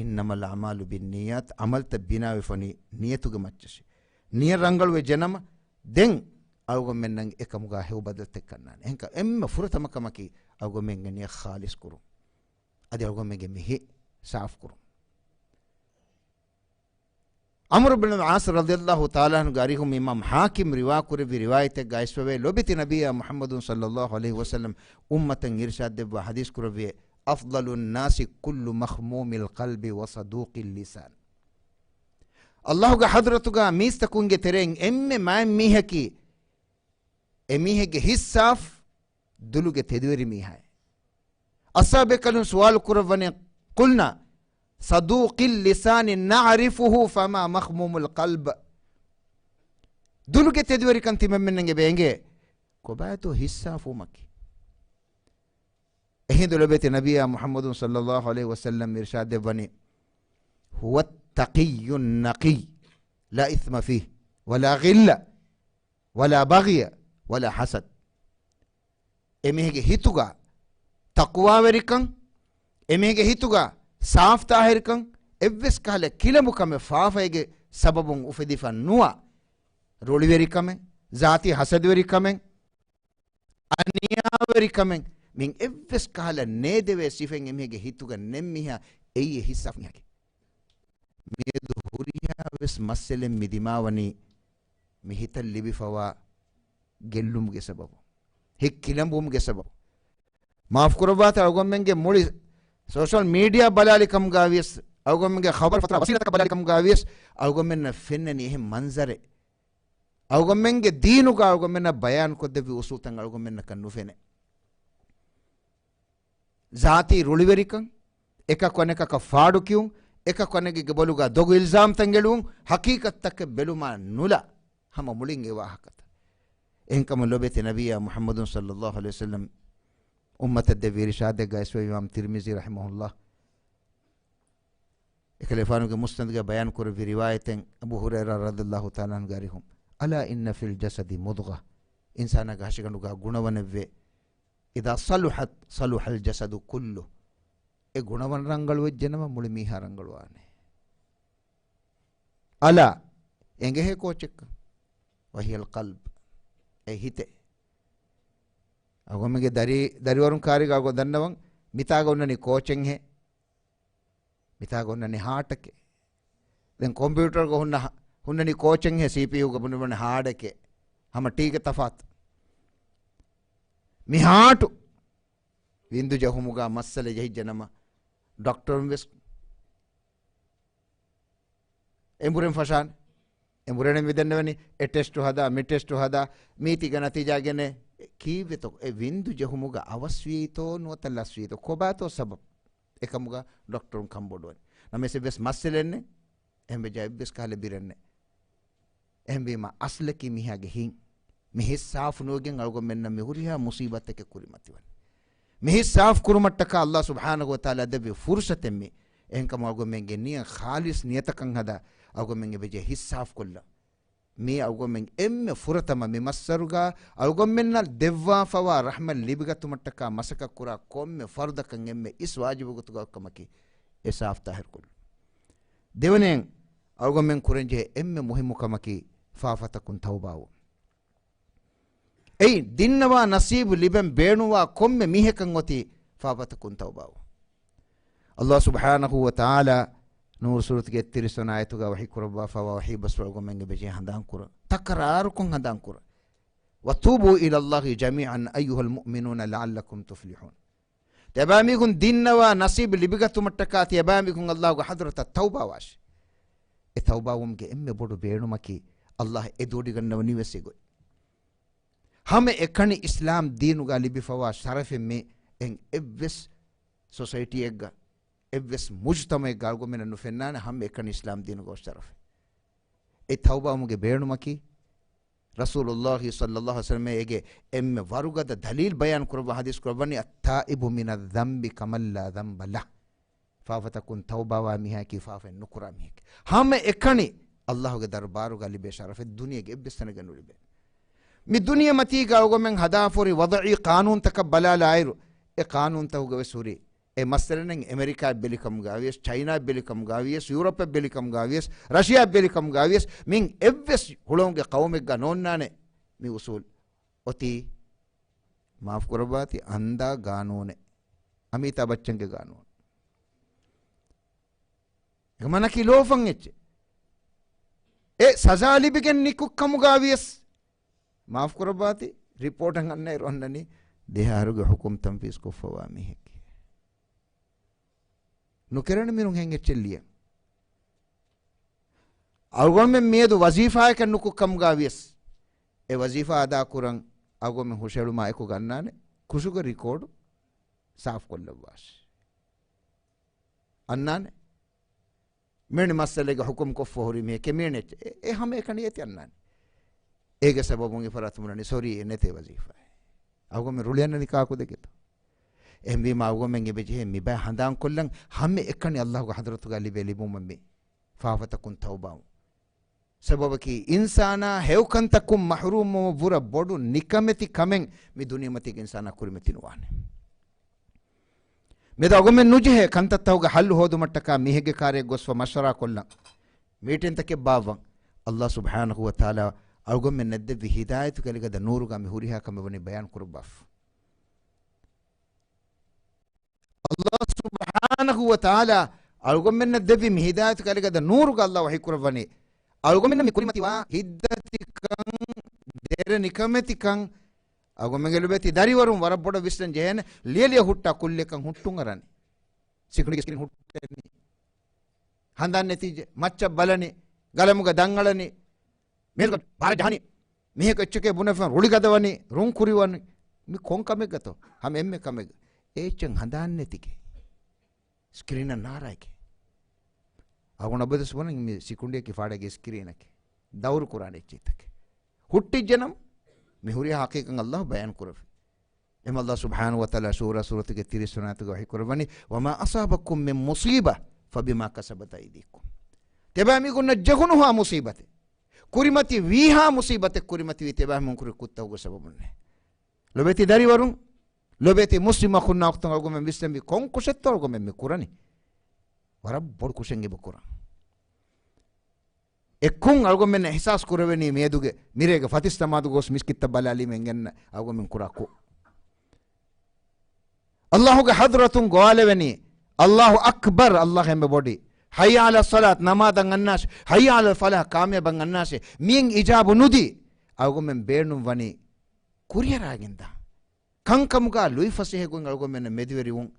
"إنما الأعمال بالنيات." ޢަމަލުތައް ބިނާވެފަނީ ނިޔަތުގެ މައްޗަށޭ. ނިޔަތް ރަނގަޅުވެއްޖެނަމަ، ދެން އަޅުގަނޑުމެންނަށް އެކަމުގަ ހެޔޮ ބަދަލުތައް ކަންނާނެ. އެހެންކަ އެންމެ ފުރަތަމަ ކަމަކީ އަޅުގަނޑުމެންގެ ނިޔަތް ޚާލިޞް ކުރުން. އަދި އަޅުގަނޑުމެންގެ މި ހިތް ސާފު ކުރުން. ޢަމްރު ބިން ޢާޞް ރަޟިޔައްލާހު ތަޢާލާ ޢަންހުގެ އަރިހުން އިމާމް ޙާކިމް ރިވާކުރެއްވި ރިވާޔަތެއްގަ އައިސްފަވޭ، ލޯބިވެތި ނަބިއްޔާ މުޙައްމަދު ޞައްލައްލާހު ޢަލައިހި ވަސައްލަމް އުއްމަތަށް އިރުޝާދު ދެއްވާ ޙަދީޘް ކުރެއްވި، "أفضل الناس كل مخموم القلب وصدوق اللسان." އައްލާހުގެ ޙަޟްރަތުގަ މީސްތަކުންގެ ތެރެއިން އެންމެ މާތް މީހަކީ، އެމީހެއްގެ ހިތް ސާފު، ދުލުގެ ތެދުވެރި މީހާއޭ. އަޞްޙާބުބޭކަލުން ސުވާލު ކުރައްވަނީ، "قلنا صدوق اللسان نعرفه فما مخموم القلب." ދުލުގެ ތެދުވެރިކަން ތިމަންމެންނަށް އެބަ އެނގޭ، ކޮބާތޯ ހިތް ސާފުވުމަކީ؟ އެހިނދު ލޯބިވެތި ނަބިއްޔާ މުޙައްމަދު ޞައްލައްލާހު ޢަލައިހި ވަސައްލަމް އިރުޝާދު ދެއްވަނީ، "هو التقي النقي لا إثم فيه ولا غل ولا بغي ولا حسد." އެމީހެއްގެ ހިތުގަ ތަޤްވާވެރިކަން، އެމީހެއްގެ ހިތުގަ ސާފުތާހިރުކަން، އެއްވެސް ކަހަލަ ކިލަނބުކަމެއް ފާފައިގެ ސަބަބުން އުފެދިފަ ނުވާ، ރުޅިވެރިކަމެއް، ޒާތީ ޙަސަދުވެރިކަމެއް، އަނިޔާވެރިކަމެއް، މި އެއްވެސް ކަހަލަ ނޭދެވޭ ސިފައެއް އެމީހެއްގެ ހިތުގަ ނެތް މީހާ އެއީ ހިތް ސާފު މީހާ. މިއަދު ހުރިހާވެސް މައްސަލައެއް މި ދިމާވަނީ މި ހިތަށް ލިބިފަވާ ގެއްލުމުގެ ސަބަބު، ހިތް ކިލަނބުވުމުގެ ސަބަބު. މާފު ކުރައްވާތި، އަޅުގަނޑުމެންގެ މުޅި ސޯޝަލް މީޑިއާ ބަލާލި ކަމުގަވިޔަސް، އަޅުގަނޑުމެންގެ ޚަބަރު ފަތުރާ ވަސީލަތަކަށް ބަލާލި ކަމުގަވިޔަސް، އަޅުގަނޑުމެންނަށް ފެންނަނީ އެހެން މަންޒަރެއް. އަޅުގަނޑުމެންގެ ދީނުގަ އަޅުގަނޑުމެންނަށް ބަޔާން ކޮށްދެއްވި އުސޫލުތައް އަޅުގަނޑުމެންނަކަށް ނުފެނޭ. ޒާތީ ރުޅިވެރިކަން، އެކަކު އަނެކަކަށް ފާޑު ކިޔުން، އެކަކު އަނެކެއްގެ ބޮލުގަ ދޮގު އިލްޒާމްތައް އެޅުވުން، ހަޤީޤަތްތަކެއް ބެލުމާ ނުލާ، ހަމަ މުޅިން އެ ވާހަކަތައް. އެހެންކަމުން ލޯބިވެތި ނަބިއްޔާ މުޙައްމަދު ޞައްލައްލާހު ޢަލައިހި ވަސައްލަމް އުއްމަތަށް ދެއްވި އިރުޝާދެއްގަ އައިސްފަވޭ އިމާމް ތިރްމިޒީ ރަޙިމަހުﷲ އެކަލޭފާނުގެ މުސްނަދުގަ ބަޔާން ކުރެއްވި ރިވާޔަތެއް، އަބޫ ހުރައިރާ ރަޟިޔައްލާހު ތަޢާލާ ޢަންހުގެ އަރިހުން، "ألا إن في الجسد مضغة." އިންސާނާގެ ހަށިގަނޑުގަ ގުނަވަނެއްވޭ. "إذا صلحت صلح الجسد كله." އެ ގުނަވަން ރަނގަޅުވެއްޖެނަމަ މުޅި މީހާ ރަނގަޅުވާނެ. "ألا" އެނގޭހޭ ކޯޗެއްކަން. "وهي القلب." އެ ހިތޭ. އަޅުގަނޑުމެންގެ ދަރި، ދަރިވަރުން ކާރިގަ އަޅުގަނޑު ދަންނަވަން، މިތާގަ އޮންނަނީ ކޯޗެއްހޭ. މިތާގަ އޮންނަނީ ހާޓެކޭ. ދެން ކޮމްޕިއުޓަރުގަ ހުންނަ، ހުންނަނީ ކޯޗެއްހޭ، ސީޕީޔޫގަ ބުނެވުނީ ހާޑެކޭ. ހަމަ ޓީގެ ތަފާތު. މި ހާޓު ވިންދު ޖެހުމުގަ މައްސަލަ ޖެހިއްޖެނަމަ، ޑޮކްޓަރުން ވެސް އެނބުރެން ފަށާނެ. އެ މުރޭނެ މިދެންނެވެނީ، އެ ޓެސްޓު ހަދާ، މި ޓެސްޓު ހަދާ، މީތިގެ ނަތީޖާ ގެނެ، ކީއްވެތޯ އެ ވިންދު ޖެހުމުގަ އަވަސްވީތޯ ނުވަތަ ލަސްވީތޯ؟ ކޮބާތޯ ސަބަބު؟ އެކަމުގަ ޑޮކްޓަރުން ކަންބޮޑުވަނީ. ނަމަވެސް އެއްވެސް މައްސަލައެއް ނެތް. އެހެންވެއްޖާ އެއްވެސް ކަހަލަ ބިރެއް ނެތް. އެހެންވީމަ އަސްލަކީ މީހާގެ ހިތް. މި ހިތް ސާފު ނުވެގެން އަޅުގަނޑުމެންނަށް މި ހުރިހާ މުސީބާތްތަކެއް ކުރިމަތިވަނީ. މި ހިތް ސާފު ކުރުމަށްޓަކާ ﷲ ސުބްޙާނަހޫ ވަތަޢާލާ ދެއްވި ފުރުޞަތެއް މީ. އެހެންކަމުން އަޅުގަނޑުމެންގެ ނިޔަތް ޚާލިޞް ނިޔަތަކަށް ހަދާ، އަޅުގަނޑުމެން އެބަޖެހޭ ހިތް ސާފުކޮށްލަން. މީ އަޅުގަނޑުމެން އެންމެ ފުރަތަމަ މި މައްސަރުގަ އަޅުގަނޑުމެންނަށް ދެއްވާފަވާ ރަޙްމަތް ލިބިގަތުމަށްޓަކާ މަސައްކަތްކުރާ ކޮންމެ ފަރުދަކަށް އެންމެ އިސް ވާޖިބު ގޮތުގަ ކަމަކީ އެ ސާފު ޠާހިރުކޮށްލުން. ދެވަނައިން އަޅުގަނޑުމެން ކުރަންޖެހޭ އެންމެ މުހިއްމު ކަމަކީ ފާފަތަކުން ތައުބާވުން. އެއީ ދިންނަވާ ނަސީބު ލިބެން ބޭނުންވާ ކޮންމެ މީހަކަށް އޮތީ ފާފަތަކުން ތައުބާވުން. ﷲ ސުބްޙާނަހޫ ވަތަޢާލާ ނޫރު ސޫރަތުގެ އެއްތިރީސް ވަނަ އާޔަތުގަ ވަޙީ ކުރައްވާފައިވާ ވަޙީ ބަސްފުޅު އަޅުގަނޑުމެން އެބަޖެހޭ ހަނދާންކުރަން. ތަކުރާރުކޮށް ހަނދާންކުރަން. وتوبوا إلى الله جميعا أيها المؤمنون لعلكم تفلحون. ތިޔަބައިމީހުން ދިންނަވާ ނަސީބު ލިބިގަތުމަށްޓަކާ ތިޔަބައިމީހުން ﷲގެ ޙަޟްރަތަށް ތައުބާވާށި. އެ ތައުބާވުމުގެ އެންމެ ބޮޑު ބޭނުމަކީ ﷲ އެދުވޮޑިގަންނަވަނީވެސް އެގޮތް. ހަމައެކަނި އިސްލާމް ދީނުގަ ލިބިފަވާ ޝަރަފެއް މީ އެއްވެސް ސޮސައިޓީއެއްގަ، އެއްވެސް މުޖުތަމައެއްގަ އަޅުގަނޑުމެންނަށް ނުފެންނާނެ ހަމައެކަނި އިސްލާމް ދީނުގަ ޝަރަފެއް. އެ ތައުބާވުމުގެ ބޭނުމަކީ، ރަސޫލުﷲ ޞައްލަﷲ ޢަލައިހި ވަސައްލަމަ އޭގެ އެންމެ ވަރުގަދަ ދަލީލް ބަޔާން ކުރައްވާ ޙަދީޘް ކުރައްވަނީ، التائب من الذنب كمن لا ذنب له. ފާފަތަކުން ތައުބާވާ މީހާއަކީ ފާފައެއް ނުކުރާ މީހެކޭ. ހަމައެކަނި ﷲގެ ދަރުބާރުގަ ލިބޭ ޝަރަފެއް ދުނިޔޭގެ އެއްވެސް ތަނެއްގަ ނުލިބޭ. މި ދުނިޔެމަތީގަ އަޅުގަނޑުމެން ހަދާފަހުރި ވަޟަޢީ ޤާނޫނުތަކަށް ބަލާލާއިރު، އެ ޤާނޫނުތަކުގަވެސް ހުރި އެ މައްސަލައިން އެމެރިކާއަށް ބެލިކަމުގަވިޔަސް، ޗައިނާއަށް ބެލިކަމުގަވިޔަސް، ޔޫރަޕަށް ބެލިކަމުގަވިޔަސް، ރަޝިޔާއަށް ބެލިކަމުގަވިޔަސް، މިން އެއްވެސް ހުޅަނގުގެ ޤައުމެއްގަ ނޯންނާނެ މި އުޞޫލު. އޮތީ، މާފު ކުރައްވާތި، އަންދާ ގާނޫނެއް. އަމީތާ ބައްޗަންގެ ގާނޫނު. އެކަމަނަކީ ލޯފަން އެއްޗެއް. އެ ސަޒާ ލިބިގެން ނިކުތް ކަމުގަވިޔަސް، މާފު ކުރައްވާތި، ރިޕޯޓަށް އަންނައިރު އަންނަނީ ދެ އަހަރުގެ ޙުކުމް ތަންފީޒް ކޮށްފަވާ މީހެކޭ. ނުކެރެން މިރުން ހެން އެއްޗެއް ލިޔަން. އަޅުގަނޑުމެން މިއަދު ވަޒީފާއަކަށް ނުކުތް ކަމުގަވިޔަސް، އެ ވަޒީފާ އަދާކުރަން އަޅުގަނޑުމެން ހުށަހެޅުމާ އެކު ގަންނާނެ ކުށުގެ ރިކޯޑު ސާފުކޮށްލައްވާށި. އަންނާނެ. މިވެނި މައްސަލައިގެ ޙުކުމް ކޮށްފަ ހުރި މީހެކޭ މިވެނި އެއްޗެއް. އެ، އެ ހަމައެކަނި އޭތި އަންނާނެ. އޭގެ ސަބަބުން އެ ފަރާތުން ބުނަނީ، ސޮރީ، އެ ނެތޭ ވަޒީފާއެއް. އަޅުގަނޑުމެން ރުޅިއަންނަނީ ކާކު ދެކެތޯ؟ އެހެންވީމާ އަޅުގަނޑުމެން އެބަޖެހޭ މިބައި ހަނދާންކޮށްލަން ހަމައެކަނި ﷲގެ ޙަޟްރަތުގަ ލިބޭ ލިބުމަށް މި ފާފަތަކުން ތައުބާވުން. ސަބަބަކީ އިންސާނާ ހެޔޮކަންތަކުން މަޙްރޫމްވުމަށް ވުރެ ބޮޑު ނިކަމެތި ކަމެއް މި ދުނިޔެމަތީގެ އިންސާނާ ކުރިމަތި ނުވާނެ. މިއަދު އަޅުގަނޑުމެން ނުޖެހޭ ކަންތައްތަކުގެ ޙައްލު ހޯދުމަށްޓަކާ މީހެއްގެ ކާރިއަށް ގޮސްފަ މަޝްވަރާ ކޮށްލަން، މީޓިންތަކެއް ބާއްވަން، ﷲ ސުބްޙާނަހޫ ވަތަޢާލާ އަޅުގަނޑުމެންނަށް ދެއްވި ހިދާޔަތުގެ އަލިގަދަ ނޫރުގަ މި ހުރިހާ ކަމެއް ވަނީ ބަޔާން ކުރައްވާފަ. ﷲ ސުބްޙާނަހޫ ވަތަޢާލާ އަޅުގަނޑުމެންނަށް ދެއްވި މި ހިދާޔަތުގެ އަލިގަދަ ނޫރުގަ ﷲ ވަޙީ ކުރައްވަނީ، އަޅުގަނޑުމެންނަށް މި ކުރިމަތިވާ ހިތްދަތިކަން، ދެރަ ނިކަމެތިކަން، އަޅުގަނޑުމެންގެ ލޮބުވެތި ދަރިވަރުން ވަރަށް ބޮޑަށް ވިސްނަން ޖެހޭނެ، ލިޔެލިޔަ ހުއްޓާ ކުއްލިއަކަށް ހުއްޓުން އަރާނީ. ސިކުނޑިގެ ސްކްރީން ހުއްޓަނީ. ހަނދާން ނެތިއްޖެ، މައްޗަށް ބަލަނީ، ގަލަމުގަ ދަން އަޅަނީ، މޭޒުގަ ބާރަށް ޖަހަނީ، މީހަކު އެއްޗެކޭ ބުނެފަ ރުޅި ގަދަވަނީ، ރުން ކުރިވަނީ، މި ކޮން ކަމެއްގަތޯ؟ ހަމަ އެންމެ ކަމެއް. އެ އެއްޗެއް ހަނދާން ނެތިގެ. ސްކްރީނަށް ނާރާއެކޭ. އަޅުގަނޑު އަބަދުވެސް ބުނަނީ މި ސިކުނޑިއަކީ ފާޑެއްގެ ސްކްރީނަކީ. ދައުރު ކުރާނެ އެއްޗެއްތަކެއް. ހުއްޓިއްޖެނަމަ، މި ހުރިހާ ހަޤީޤަތް ﷲ ބަޔާން ކުރެއްވި. އެމަ ﷲ ސުބްޙާނަހޫ ވަތަޢާލާ ޝޫރާ ސޫރަތުގެ ތިރީސް ވަނަ އާޔަތުގަ ވަޙީ ކުރައްވަނީ، وما أصابكم من مصيبة فبما كسبت أيديكم. ތިޔަބައިމީހުންނަށް ޖެހުނުހާ މުޞީބަތެއް، ކުރިމަތި ވީހާ މުޞީބަތެއް ކުރިމަތިވީ ތިޔަބައިމީހުން ކުރި ކުށްތަކުގެ ސަބަބުންނޭ. ލޮބުވެތި ދަރިވަރުން، ލޮބުވެތި މުސްލިމް އަޚުންނާ އުޚްތުން، އަޅުގަނޑުމެން ވިސްނަންވީ ކޮން ކުށެއްތޯ އަޅުގަނޑުމެން މި ކުރަނީ؟ ވަރަށް ބޮޑު ކުށެއް އެބަ ކުރަން. އެ ކުށް އަޅުގަނޑުމެންނަށް އިޙްސާސް ކުރެވެނީ މިއަދުގެ މިރޭގެ ފަތިސް ނަމާދު ގޮސް މިސްކިތްތައް ބަލާލީމަ އެނގެން އަޅުގަނޑުމެން ކުރާ ކުށް. ﷲގެ ޙަޟްރަތުން ގޮވާލެވެނީ، ﷲ އަކްބަރު، ﷲ އެންމެ ބޮޑީ. ޙައްޔަ ޢަލައްޞަލާތު، ނަމާދަށް އަންނާށޭ. ޙައްޔަ ޢަލަލް ފަލާޙު، ކާމިޔާބަށް އަންނާށޭ. މިއިން އިޖާބު ނުދީ، އަޅުގަނޑުމެން ބޭނުން ވަނީ ކުރިއަރާގެންދާ. ކަންކަމުގަ ލުއިފަސޭހަ ގޮތް އަޅުގަނޑުމެންނަށް މެދުވެރިވުން.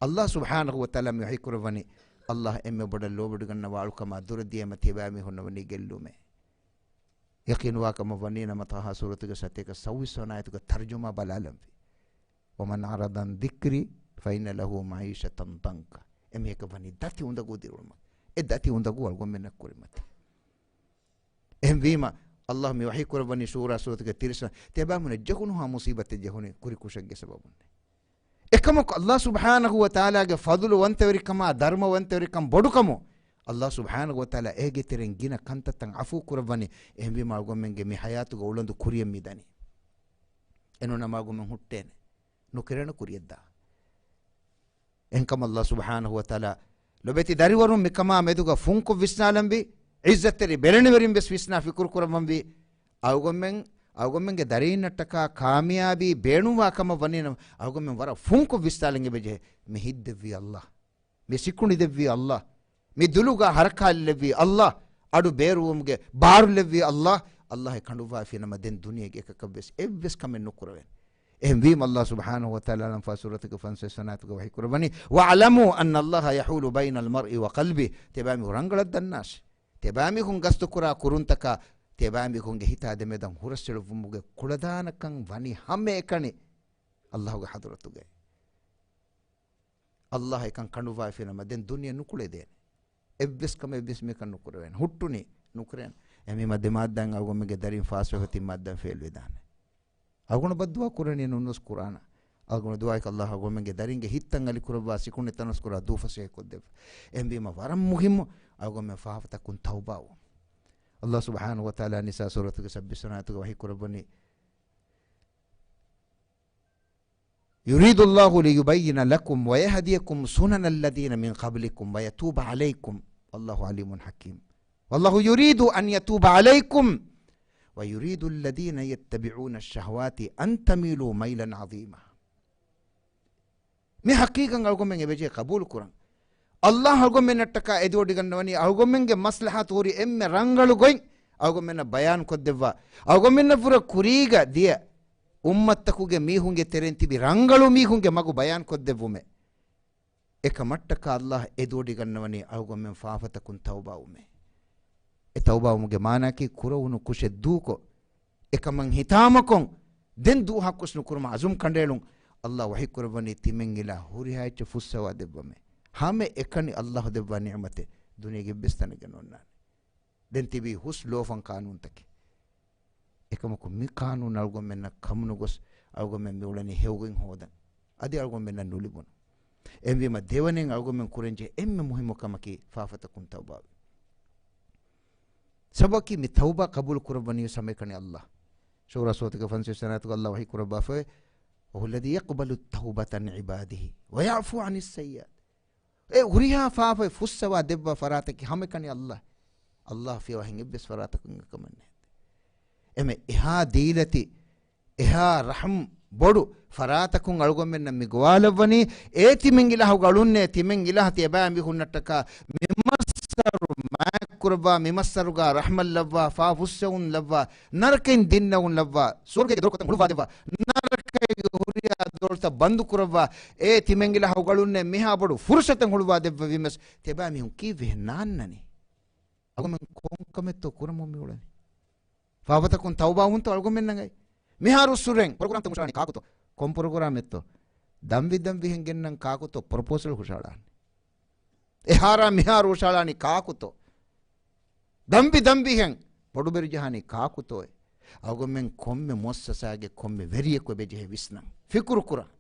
ﷲ ސުބްޙާނަހޫ ވަތަޢާލާ މި ވަޙީ ކުރައްވަނީ، ﷲ އެންމެ ބޮޑަށް ލޯބިވެޑިގަންނަވާ އަޅުކަމާ ދުރަށް ދިޔައީމަ ތިޔަބައިމީހުންނަށް ވަނީ ގެއްލުމޭ. ޔަޤީނުވާ ކަމަށް ވަނީ ނަމަ ޠާހާ ސޫރަތުގެ ސަތޭކަ ސައްބީސް ވަނަ އާޔަތުގެ ތަރުޖަމާ ބަލާލަންވީ. وَمَنْ أَعْرَضَ عَنْ ذِكْرِي فَإِنَّ لَهُ مَعِيشَةً ضَنكًا. އެމީހަކަށް ވަނީ ދަތި އުނދަގޫ ދިރުވުމަށް. އެ ދަތި އުނދަގޫ އަޅުގަނޑުމެންނަށް ކުރިމަތި. އެހެންވީމަ، ﷲ މި ވަޙީ ކުރައްވަނީ ޝޫރާ ސޫރަތުގެ ތިރީސް ވަނަ، ތިޔަބައިމީހުންނަށް ޖެހުނުހާ މުޞީބަތެއް ޖެހުނީ ކުރި ކުށެއްގެ ސަބަބުން. އެކަމަކު ﷲ ސުބްޙާނަހޫ ވަތަޢާލާގެ ފަޟުލުވަންތަވެރިކަމާ، ދަރުމަވަންތަވެރިކަން ބޮޑުކަމު، ﷲ ސުބްޙާނަހޫ ވަތަޢާލާ އޭގެ ތެރެއިން ގިނަ ކަންތައްތައް ޢަފޫ ކުރައްވަނީ. އެހެންވީމަ އަޅުގަނޑުމެންގެ މި ޙަޔާތުގަ އުޅަނދު ކުރިއަށް މި ދަނީ. އެނޫން ނަމަ އަޅުގަނޑުމެން ހުއްޓޭނެ. ނުކެރޭނެ ކުރިޔަށްދާ. އެހެންކަމުން ﷲ ސުބްޙާނަހޫ ވަތަޢާލާ ލޮބެތި ދަރިވަރުން މިކަމާ މެދުގަ ފުންކޮށް ވިސްނާލަންވީ، ޢިއްޒަތްތެރި ބެލެނިވެރިން ވެސް ވިސްނާ ފިކުރު ކުރައްވަންވީ. އަޅުގަނޑުމެން، އަޅުގަނޑުމެންގެ ދަރީންނަށްޓަކާ ކާމިޔާބީ ބޭނުންވާ ކަމަށް ވަނީ ނަމަ، އަޅުގަނޑުމެން ވަރަށް ފުންކޮށް ވިސްނާލަން އެބަޖެހޭ. މި ހިތްދެއްވީ ﷲ. މި ސިކުނޑި ދެއްވީ ﷲ. މި ދުލުގަ ހަރަކާތްލެއްވީ ﷲ. އަޑު ބޭރުވުމުގެ ބާރު ލެއްވީ ﷲ. ﷲ އެ ކަނޑުވާފި ނަމަ ދެން ދުނިޔޭގެ އެކަކަށްވެސް އެއްވެސް ކަމެއް ނުކުރެވޭނެ. އެހެންވީމަ ﷲ ސުބްޙާނަހޫ ވަތަޢާލާ އަންފާލް ސޫރަތުގެ ފަންސަވީސް ވަނަ އާޔަތުގަ ވަޙީ ކުރައްވަނީ، وَاعْلَمُوا أَنَّ اللَّهَ يَحُولُ بَيْنَ الْمَرْءِ وَقَلْبِهِ. ތިޔަބައިމީހުން ރަނގަޅަށް ދަންނާށި. ތިޔަބައިމީހުން ގަސްތުކުރާ ކުރުންތަކާ، ތިޔަބައިމީހުންގެ ހިތާ ދެމެދަށް ހުރަސްއެޅުއްވުމުގެ ކުޅަދާނަކަން ވަނީ ހަމައެކަނި ﷲގެ ޙަޟްރަތުގައި. ﷲ އެކަން ކަނޑުވާފި ނަމަ ދެން ދުނިޔެ ނުކުޅެދޭނެ. އެއްވެސް ކަމެއް އެއްވެސް މީހަކަށް ނުކުރެވޭނެ. ހުއްޓުނީ ނުކުރޭނެ. އެހެންވީމަ ދެ މާއްދާއިން އަޅުގަނޑުމެންގެ ދަރީން ފާސްވެފަ ތިން މާއްދާއިން ފެއިލްވެދާނެ. އަޅުގަނޑު ބައްދުޢާ ކުރަނީ ނޫންވެސް ކުރާނަ. އަޅުގަނޑު ދުޢާއެއް ކޮށް ﷲ އަޅުގަނޑުމެންގެ ދަރިންގެ ހިތްތައް އަލިކުރައްވާ ސިކުނޑި ތަނަވަސްކުރާ ދޫފަސޭހަ ކޮށްދެއްވާ. އެހެންވީމަ ވަރަށް މުހިއްމު އަޅުގަނޑުމެން ފާފަތަކުން ތައުބާވުން. ﷲ ސުބްޙާނަހޫ ވަތަޢާލާ ނިސާ ސޫރަތުގެ ސައްބީސް ވަނަ އާޔަތުގަ ވަޙީ ކުރައްވަނީ، يُرِيدُ اللَّهُ لِيُبَيِّنَ لَكُمْ وَيَهْدِيَكُمْ سُنَنَ الَّذِينَ مِنْ قَبْلِكُمْ وَيَتُوبَ عَلَيْكُمْ وَاللَّهُ عَلِيمٌ حَكِيمٌ. وَاللَّهُ يُرِيدُ أَنْ يَتُوبَ عَلَيْكُمْ وَيُرِيدُ الَّذِينَ يَتَّبِعُونَ الشَّهَوَاتِ أَنْ تَمِيلُوا مَيْلًا عَظِيمًا. މި ޙަޤީޤަތް އަޅުގަނޑުމެން އެބަޖެހޭ ޤަބޫލު ކުރަން. ﷲ އަޅުގަނޑުމެންނަށްޓަކާ އެދިވޮޑިގަންނަވަނީ އަޅުގަނޑުމެންގެ މަޞްލަޙަތު ހުރި އެންމެ ރަނގަޅު ގޮތް އަޅުގަނޑުމެންނަށް ބަޔާން ކޮށްދެއްވާ. އަޅުގަނޑުމެންނަށްވުރެ ކުރީގަ ދިޔަ އުއްމަތްތަކުގެ މީހުންގެ ތެރެއިން ތިބި ރަނގަޅު މީހުންގެ މަގު ބަޔާން ކޮށްދެއްވުމެއް. އެކަމަށްޓަކާ ﷲ އެދިވޮޑިގަންނަވަނީ އަޅުގަނޑުމެން ފާފަތަކުން ތައުބާވުމޭ. އެ ތައުބާވުމުގެ މާނައަކީ ކުރެވުނު ކުށެއް ދޫކޮށް، އެކަމަށް ހިތާމަކޮށް، ދެން ދޫ ޙައްޤުވެސް ނުކުރުމަށް ޢަޒުމް ކަނޑައެޅުން. ﷲ ވަޙީ ކުރައްވަނީ ތިމެން އިލާހު ހުރިހާ އެއްޗެއް ފުއްސަވާ ދެއްވަމޭ. ހަމަ އެކަނި ﷲ ދެއްވާ ނިޢުމަތެއް ދުނިޔޭގެ އެއްވެސް ތަނެއްގަ ނޯންނާނެ. ދެން ތިބީ ހުސް ލޯފަން ޤާނޫނުތަކެއް. އެކަމަކު މި ޤާނޫނު އަޅުގަނޑުމެންނަށް ކަމުނުގޮސް އަޅުގަނޑުމެން މިއުޅެނީ ހެޔޮގޮތް ހޯދަން. އަދި އަޅުގަނޑުމެންނަށް ނުލިބުނު. އެހެންވީމަ ދެވަނައިން އަޅުގަނޑުމެން ކުރަންޖެހޭ އެންމެ މުހިއްމު ކަމަކީ ފާފަތަކުން ތައުބާވީ. ސަބަބަކީ މި ތައުބާ ޤަބޫލު ކުރައްވަނީ ހަމައެކަނި ﷲ. ޝޫރާ ސޫރަތުގެ ފަންސަވީސް ވަނަ އާޔަތުގަ ﷲ ވަޙީ ކުރައްވާފައި، وَهُوَ الَّذِي يَقْبَلُ التَّوْبَةَ عَنْ عِبَادِهِ وَيَعْفُو عَنِ السَّيِّئَاتِ. އެ ހުރިހާ ފާފައެއް ފުއްސަވާ ދެއްވާ ފަރާތަކީ ހަމައެކަނި ﷲ. ﷲ ފިޔަވާ އެހެން އެއްވެސް ފަރާތަކުން އެކަމެއް ނެތް. އެމެ އެހާ ދީލަތި، އެހާ ރަޙްމް ބޮޑު ފަރާތަކުން އަޅުގަނޑުމެންނަށް މި ގޮވާލައްވަނީ، އޭ ތިމެން އިލާހުގެ އަޅުންނޭ، ތިމެން އިލާހު ތިޔަބައިމީހުންނަށްޓަކާ މި މައްސަރު މާތްކުރައްވާ، މި މައްސަރުގަ ރަޙްމަތް ލައްވާ، ފާފަ ފުއްސެވުން ލައްވާ، ނަރަކައިން ދިންނެވުން ލައްވާ، ސުވަރުގޭގެ ދޮރުކޮޅުތައް ހުޅުވާ ދެއްވާ، ނަރަކައިގެ ހުރިހާ ދޮރުތައް ބަންދު ކުރައްވާ، އޭ ތިމެން އިލާހުގެ އަޅުންނޭ، މިހާ ބޮޑު ފުރުޞަތެއް ހުޅުވާ ދެއްވެވީމެސް، ތިޔަބައިމީހުން ކީއްވެހެން ނާންނަނީ؟ އަޅުގަނޑުމެން ކޮން ކަމެއްތޯ ކުރަމުން މިއުޅެނީ؟ ފާފަތަކުން ތައުބާވުންތޯ އަޅުގަނޑުމެންނަށް އައި؟ މިހާރު އުސޫރެން ޕްރޮގްރާމްތައް ހުށަހަޅާނީ ކާކުތޯ؟ ކޮން ޕްރޮގްރާމެއްތޯ؟ ދަންވި ދަންވިހެން ގެންނަން ކާކުތޯ ޕްރޮޕޯސަލް ހުށަހަޅާނީ؟ އެހާރާ މިހާރު ހުށަހަޅާނީ ކާކުތޯ؟ ދަންވި ދަންވިހެން ބޮޑުބެރި ޖަހާނީ ކާކުތޯއޭ؟ އަޅުގަނޑުމެން ކޮންމެ މުއައްސަސާގެ ކޮންމެ ވެރިޔަކު އެބަޖެހޭ ވިސްނަން. ފިކުރު ކުރަން.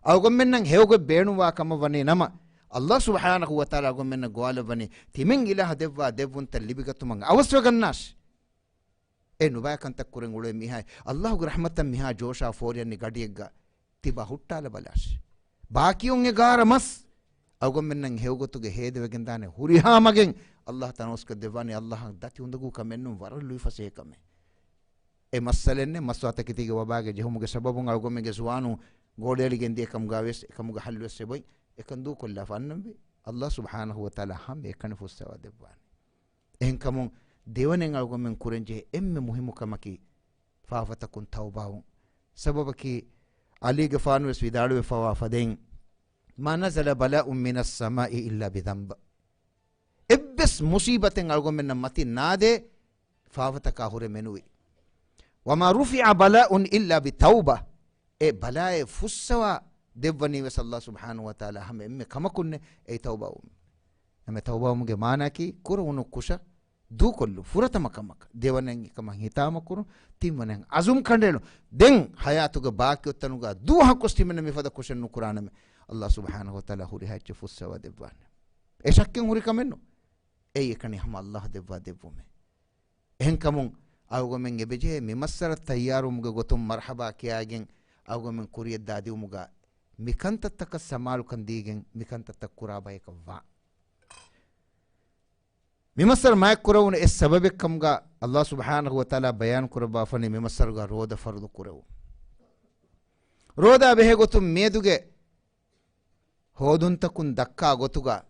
އަޅުގަނޑުމެންނަށް ހެޔޮގޮތް ބޭނުންވާ ކަމަށް ވަނީ ނަމަ، ﷲ ސުބްޙާނަހޫ ވަތަޢާލާ އަޅުގަނޑުމެންނަށް ގޮވާލައްވަނީ، ތިމެން އިލާހަށް ދެއްވާ ދެއްވުންތައް ލިބިގަތުމަށް އަވަސްވެގަންނާށި. އެ ނުބައި ކަންތައް ކުރަން އުޅޭ މީހާއި، ﷲގެ ރަޙްމަތަށް މިހާ ޖޯޝާ ފޯރިއަންނި ގަޑިއެއްގަ ތިބާ ހުއްޓާލަބަލާށި. ބާކީވުން އެ ގާރަ މަސް އަޅުގަނޑުމެންނަށް ހެޔޮގޮތުގެ ހޭދަވެގެންދާނެ ހުރިހާ މަގެއް ﷲ ތަނަވަސްކޮށްދެއްވާނެ. ﷲ އަށް ދަތި އުނދަގޫ ކަމެއް ނޫން، ވަރަށް ލުއިފަސޭހަ ކަމެއް. އެ މައްސަލައެއް ނެތް، މަސްތުވާތަކެތީގެ ވަބާގެ ޖެހުމުގެ ސަބަބުން އަޅުގަނޑުމެންގެ ޒުވާނުން ގޯޅިއަޅިގެން ދިޔަ ކަމުގަ ވެސް އެކަމުގަ ހައްލުވެސް އެބޮތް އެކަން ދޫކޮށްލާފަ އަންނަންވީ. ﷲ ސުބްޙާނަހޫ ވަތަޢާލާ ހަމައެކަނި ފުއްސަވާ ދެއްވާނެ. އެހެންކަމުން ދެވަނައިން އަޅުގަނޑުމެން ކުރަންޖެހޭ އެންމެ މުހިއްމު ކަމަކީ ފާފަތަކުން ތައުބާވުން. ސަބަބަކީ ޢަލީގެފާނު ވެސް ވިދާޅުވެފަވާ ފަދައިން، ما نزل بلاء من السماء إلا بذنب. އެއްވެސް މުޞީބަތެއް އަޅުގަނޑުމެންނަށް މަތިން ނާދޭ، ފާފަތަކާ ހުރެ މެނުވީ. وما رفع بلاء إلا بتوبة. އެ ބަލާއެއް ފުއްސަވާ ދެއްވަނީ ވެސް އައްލާހު ސުބްޙާނަހު ވަތަޢާލާ ހަމަ އެންމެ ކަމަކުންނޭ، އެއީ ތައުބާވުމޭ. އެމެ ތައުބާވުމުގެ މާނައަކީ ކުރެވުނު ކުށަށް ދޫކޮށްލުން، ފުރަތަމަ ކަމަކަށް. ދެވަނައިން އެކަމަށް ހިތާމަކުރުން، ތިންވަނައިން އަޒުމް ކަނޑައެޅުން. ދެން ހަޔާތުގެ ބާކީ އޮތްތަނުގަ ދުވަހަކުވެސް ތިމަންނަ މިފަދަ ކުށެއް ނުކުރާނަމޭ، އައްލާހު ސުބްޙާނަހު ވަތަޢާލާ ހުރިހާ އެއްޗެއް ފުއްސަވާ ދެއްވާނެ. އެ ޝައްކެއް ހުރި ކަމެއް ނޫން. އެއީ އެކަނި ހަމަ އައްލާހު ދެއްވާ ދެއްވުމޭ. އެހެންކަމުން އަޅުގަމެން އެބަޖެހޭ މި މައްސަރަ ތައްޔާރުވުމުގެ ގޮތުން މަރްޙަބާ ކިޔާގެން އަޅުގަމެން ކުރިޔަށް ދާދިއުމުގަ މިކަންތައްތަކަށް ސަމާލުކަން ދީގެން މިކަންތައްތައް ކުރާ ބަޔަކަށް ވާން. މި މައްސަރަ މާތް ކުރެވުނު އެއް ސަބަބެއްކަމުގަ އައްލާހު ސުބްޙާނަހު ވަތަޢާލާ ބަޔާން ކުރައްވާފަނީ މި މައްސަރުގަ ރޯދަ ފަރުޟު ކުރެވުން. ރޯދާ ބެހޭ ގޮތުން މިއަދުގެ ހޯދުންތަކުން ދައްކާ ގޮތުގަ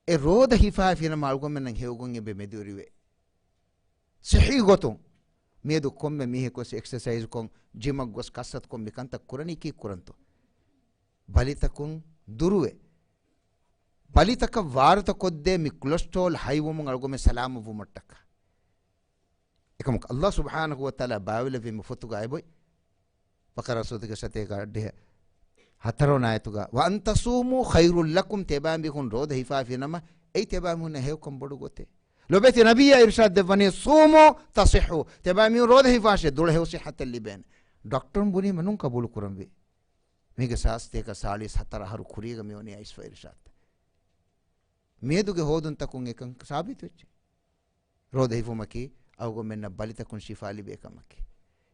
އެ ރޯދަ ހިފާފިނަމަ އަޅުގަމެންނަށް ހެޔޮގޮތް އެބަ މެދުވެރިވޭ. ޞިއްޙީ ގޮތުން މިއަދު ކޮންމެ މީހަކުވެސް އެކްސަސައިޒްކޮށް، ޖިމަށް ގޮސް ކަސްރަތުކޮށް މިކަންތައް ކުރަނީ ކީއްކުރަންތޯ؟ ބަލިތަކުން ދުރުވެ، ބަލިތަކަށް ވާރުތަ ކޮށްދޭ މި ކޮލެސްޓްރޯލް ހައިވުމުން އަޅުގަމެން ސަލާމަތްވުމަށްޓަކާ. އެކަމަކު އައްލާހު ސުބްޙާނަހު ވަތަޢާލާ ބާވެލެއްވީ މި ފޮތުގަ އެބައޮތް. ބަޤަރާ ސޫރަތުގެ ސަތޭކަ އަށްޑިހަ ހަތަރުވަނަ އާޔަތުގަ، "وأن تصوموا خير لكم" ތިޔަބައިމީހުން ރޯދަ ހިފާފިނަމަ، އެއީ ތިޔަބައިމީހުންނަށް ހެޔޮކަން ބޮޑު ގޮތެއް. ލޮބެތި ނަބިއްޔާ އިރުޝާދު ދެއްވަނީ، "صوموا تصحوا" ތިޔަބައިމީހުން ރޯދަ ހިފާށޭ، ދުޅަ ހެޔޮ ޞިއްޙަތެއް ލިބޭނެ. ޑޮކްޓަރުން ބުނީމަ ނޫން ޤަބޫލު ކުރަންވީ. މީގެ ސާސް ސަތޭކަ ސާޅީސް ހަތަރު އަހަރު ކުރީގަ މިވަނީ އައިސްފަ އިރުޝާދު. މިއަދުގެ ހޯދުންތަކުން އެކަން ސާބިތުވެއްޖެ. ރޯދަ ހިފުމަކީ އަޅުގަނޑުމެންނަށް ބަލިތަކުން ޝިފާ ލިބޭ ކަމަކީ.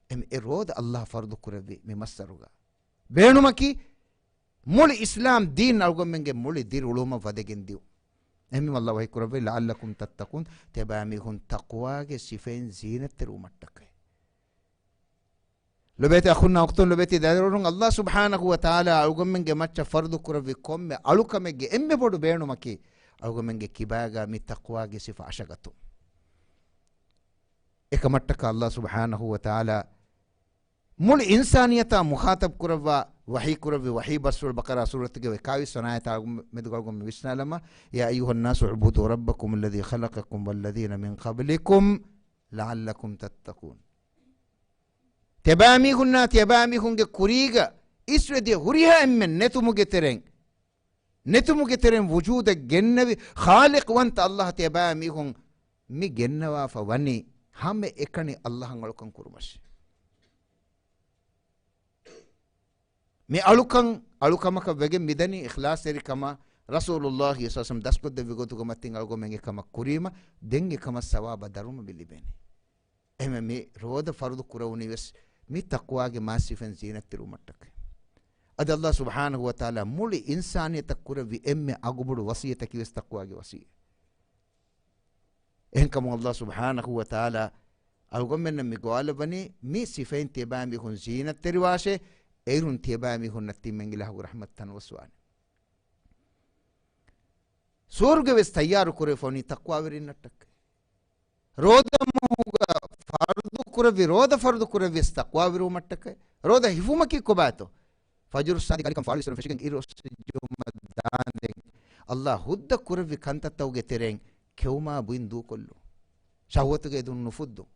އެމް-، އެ ރޯދަ އައްލާހު ފަރުޟު ކުރެއްވި މި މައްސަރުގަ ބޭނުމަކީ މުޅި އިސްލާމް ދީން އަޅުގަނޑުމެންގެ މުޅި ދިރިއުޅުމަށް ވަދެގެން ދިއުން. އެހެންވީމަ އައްލާހު ވަޙީ ކުރައްވައި، "لعلكم تتقون" ތިޔަބައިމީހުން ތަޤްވާގެ ސިފައިން ޒީނަތްތެރިވުމަށްޓަކައި. ލޮބޭތި އަޚުންނާ އުޚްތުން، ލޮބޭތި ދަރިވަރުން، އައްލާހު ސުބްޙާނަހު ވަ ތަޢާލާ އަޅުގަނޑުމެންގެ މައްޗަށް ފަރުޟު ކުރެއްވި ކޮންމެ އަޅުކަމެއްގެ އެންމެ ބޮޑު ބޭނުމަކީ، އަޅުގަނޑުމެންގެ ކިބާގަ މި ތަޤްވާގެ ސިފަ އަށަގަތުން. އެކަމަށްޓަކާ އައްލާހު ސުބްޙާނަހު ވަ ތަޢާލާ މުޅި އިންސާނިއްޔަތާ މުޚާޠަބު ކުރައްވާ ވަޙީ ކުރެއްވި ވަޙީ ބަސްފުޅު ބަޤަރާ ސޫރަތުގެ އެކާވީސް ވަނަ އާޔަތާ މެދުގަ އަޅުގަނޑު ވިސްނާލަމާ، "يا أيها الناس اعبدوا ربكم الذي خلقكم والذين من قبلكم لعلكم تتقون." ތިޔަބައިމީހުންނާ ތިޔަބައިމީހުންގެ ކުރީގަ އިސްވެދިޔަ ހުރިހާ އެންމެން ނެތުމުގެ ތެރެއިން، ނެތުމުގެ ތެރެއިން ވުޖޫދަށް ގެންނެވި ޚާލިޤުވަންތަ އައްލާހަށް ތިޔަބައިމީހުން މި ގެންނަވާފަ ވަނީ ހަމައެކަނި އައްލާހަށް އަޅުކަން ކުރުމަށޭ. މި އަޅުކަން އަޅުކަމަކަށް ވެގެން މިދަނީ އިޚްލާޞްތެރިކަމާ، ރަސޫލުﷲ ޞައްލަﷲު ޢަލައިހި ވަސައްލަމަ ދަސްކޮށްދެއްވި ގޮތުގެ މަތިން އަޅުގަނޑުމެން އެކަމަށް ކުރީމަ، ދެން އެކަމަށް ސަވާބާ ދަރުމަ މި ލިބޭނެ. އެހެންވެ މި ރޯދަ ފަރުޟު ކުރެވުނީ ވެސް މި ތަޤްވާގެ މާތް ސިފައިން ޒީނަތްތެރިވުމަށްޓަކައި. އަދި އައްލާހު ސުބްޙާނަހު ވަ ތަޢާލާ މުޅި އިންސާނިއްޔަތަށް ކުރެއްވި އެންމެ އަގުބޮޑު ވަޞިއްޔަތަކީ ވެސް ތަޤްވާގެ ވަޞިއްޔަތް. އެހެންކަމުން އައްލާހު ސުބްޙާނަހު ވަ ތަޢާލާ އަޅުގަނޑުމެންނަށް މި ގޮވާލައްވަނީ މި ސިފައިން ތިޔަބައިމީހުން ޒީނަތްތެރިވާށޭ، އޭރުން ތިޔަބައިމީހުންނަށް ތިމަން އިލާހުގެ ރަޙްމަތު ތަނަވަސްވާނެ. ސުވަރުގެ ވެސް ތައްޔާރު ކުރެވިފަ ވަނީ ތަޤްވާވެރިންނަށްޓަކައި. ރޯދަ މަހުގަ ފަރުޟު ކުރެއްވި، ރޯދަ ފަރުޟު ކުރެއްވި ވެސް ތަޤްވާވެރިވުމަށްޓަކައި. ރޯދަ ހިފުމަކީ ކޮބާތޯ؟ ފަޖުރު ޞާދިޤް އަލިކަން ފާޅުވި އިސްވަރު ފެށިގެން އިރު އޮއްސި ޖެހުމަށް ދާންދެން އައްލާހު ހުއްދަ ކުރެއްވި ކަންތައްތަކުގެ ތެރެއިން ކެއުމާ ބުއިން ދޫކޮށްލުން. ޝަހުވަތުގެ އެދުން ނުފުއްދުން.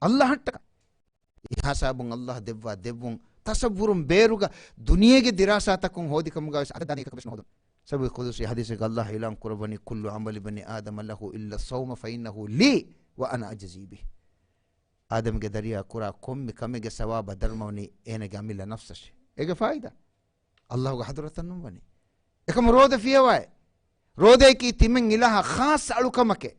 އައްލާހަށްޓަކައި. އެހާ ސަބަބުން އައްލާހަށް ދެއްވާ ދެއްވުން ތަޞައްވުރުން ބޭރުގަ ދުނިޔޭގެ ދިރާސާތަކުން ހޯދި ކަމުގަ ވެސް އަދަދާ ދޭ އެކަކަށް ވެސް ނުހޯދުން. ސަބަބު ޤުދުސީ ޙަދީޘެއްގަ އައްލާހު އިޢުލާން ކުރައްވަނީ، "كل عمل ابن آدم له إلا الصوم فإنه لي وأنا أجزي به." އާދަމްގެ ދަރިޔާ ކުރާ ކޮންމެ ކަމެއްގެ ސަވާބާ ދަރުމަވަނީ އޭނަގެ އަމިއްލަ ނަފްސަށޭ. އޭގެ ފާއިދާ އައްލާހުގެ ޙަޟްރަތަށް ނޫން ވަނީ. އެކަމު ރޯދަ ފިޔަވައި، ރޯދައަކީ ތިމަން އިލާހަށް ޚާއްޞަ އަޅުކަމެކޭ.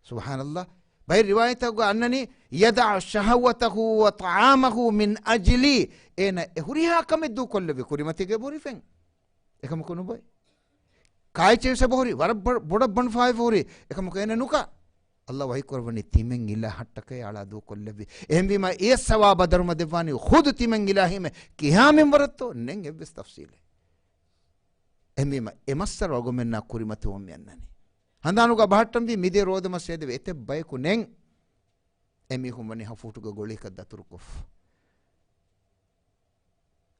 ސުބްޙާނައްލާހް. ބައެއް ރިވާޔަތްތަކުގަ އަންނަނީ، "يدع شهوته وطعامه من أجلي." އޭނަ އެ ހުރިހާ ކަމެއް ދޫކޮށްލެއްވި ކުރިމަތީގެ ބުރިފެން. އެކަމަކު ނުބޮއި. ކާއެއްޗެއް ވެސް އެބަހުރި، ވަރަށް ބޮ-، ބޮޑަށް ބަނޑުފައިވެފަ ހުރި. އެކަމަކު އޭނަ ނުކާ. އައްލާހް ވަޙީ ކުރައްވަނީ ތިމަން އިލާހަށްޓަކައި އަޅާ ދޫކޮށްލެއްވި. އެހެންވީމަ އެ ސަވާބާ ދަރުމަ ދެއްވާނީ ޚުދު ތިމަން އިލާހީމެ. ކިހާ މިންވަރަށްތޯ؟ ނެތް އެއްވެސް ތަފްސީލެއް. އެހެންވީމަ އެ މައްސަރު އަޅުގަނޑުމެންނާ ކުރިމަތިވުމަށް މި އަންނަނީ. ހަނދާނުގަ ބަހައްޓަންވީ މިދޭ ރޯދަމަސް ހޭދެވި އެތައް ބަޔަކު ނެތް. އެމީހުން ވަނީ ހަފޫޓުގެ ގޮޅިއަކަށް ދަތުރުކޮށްފަ.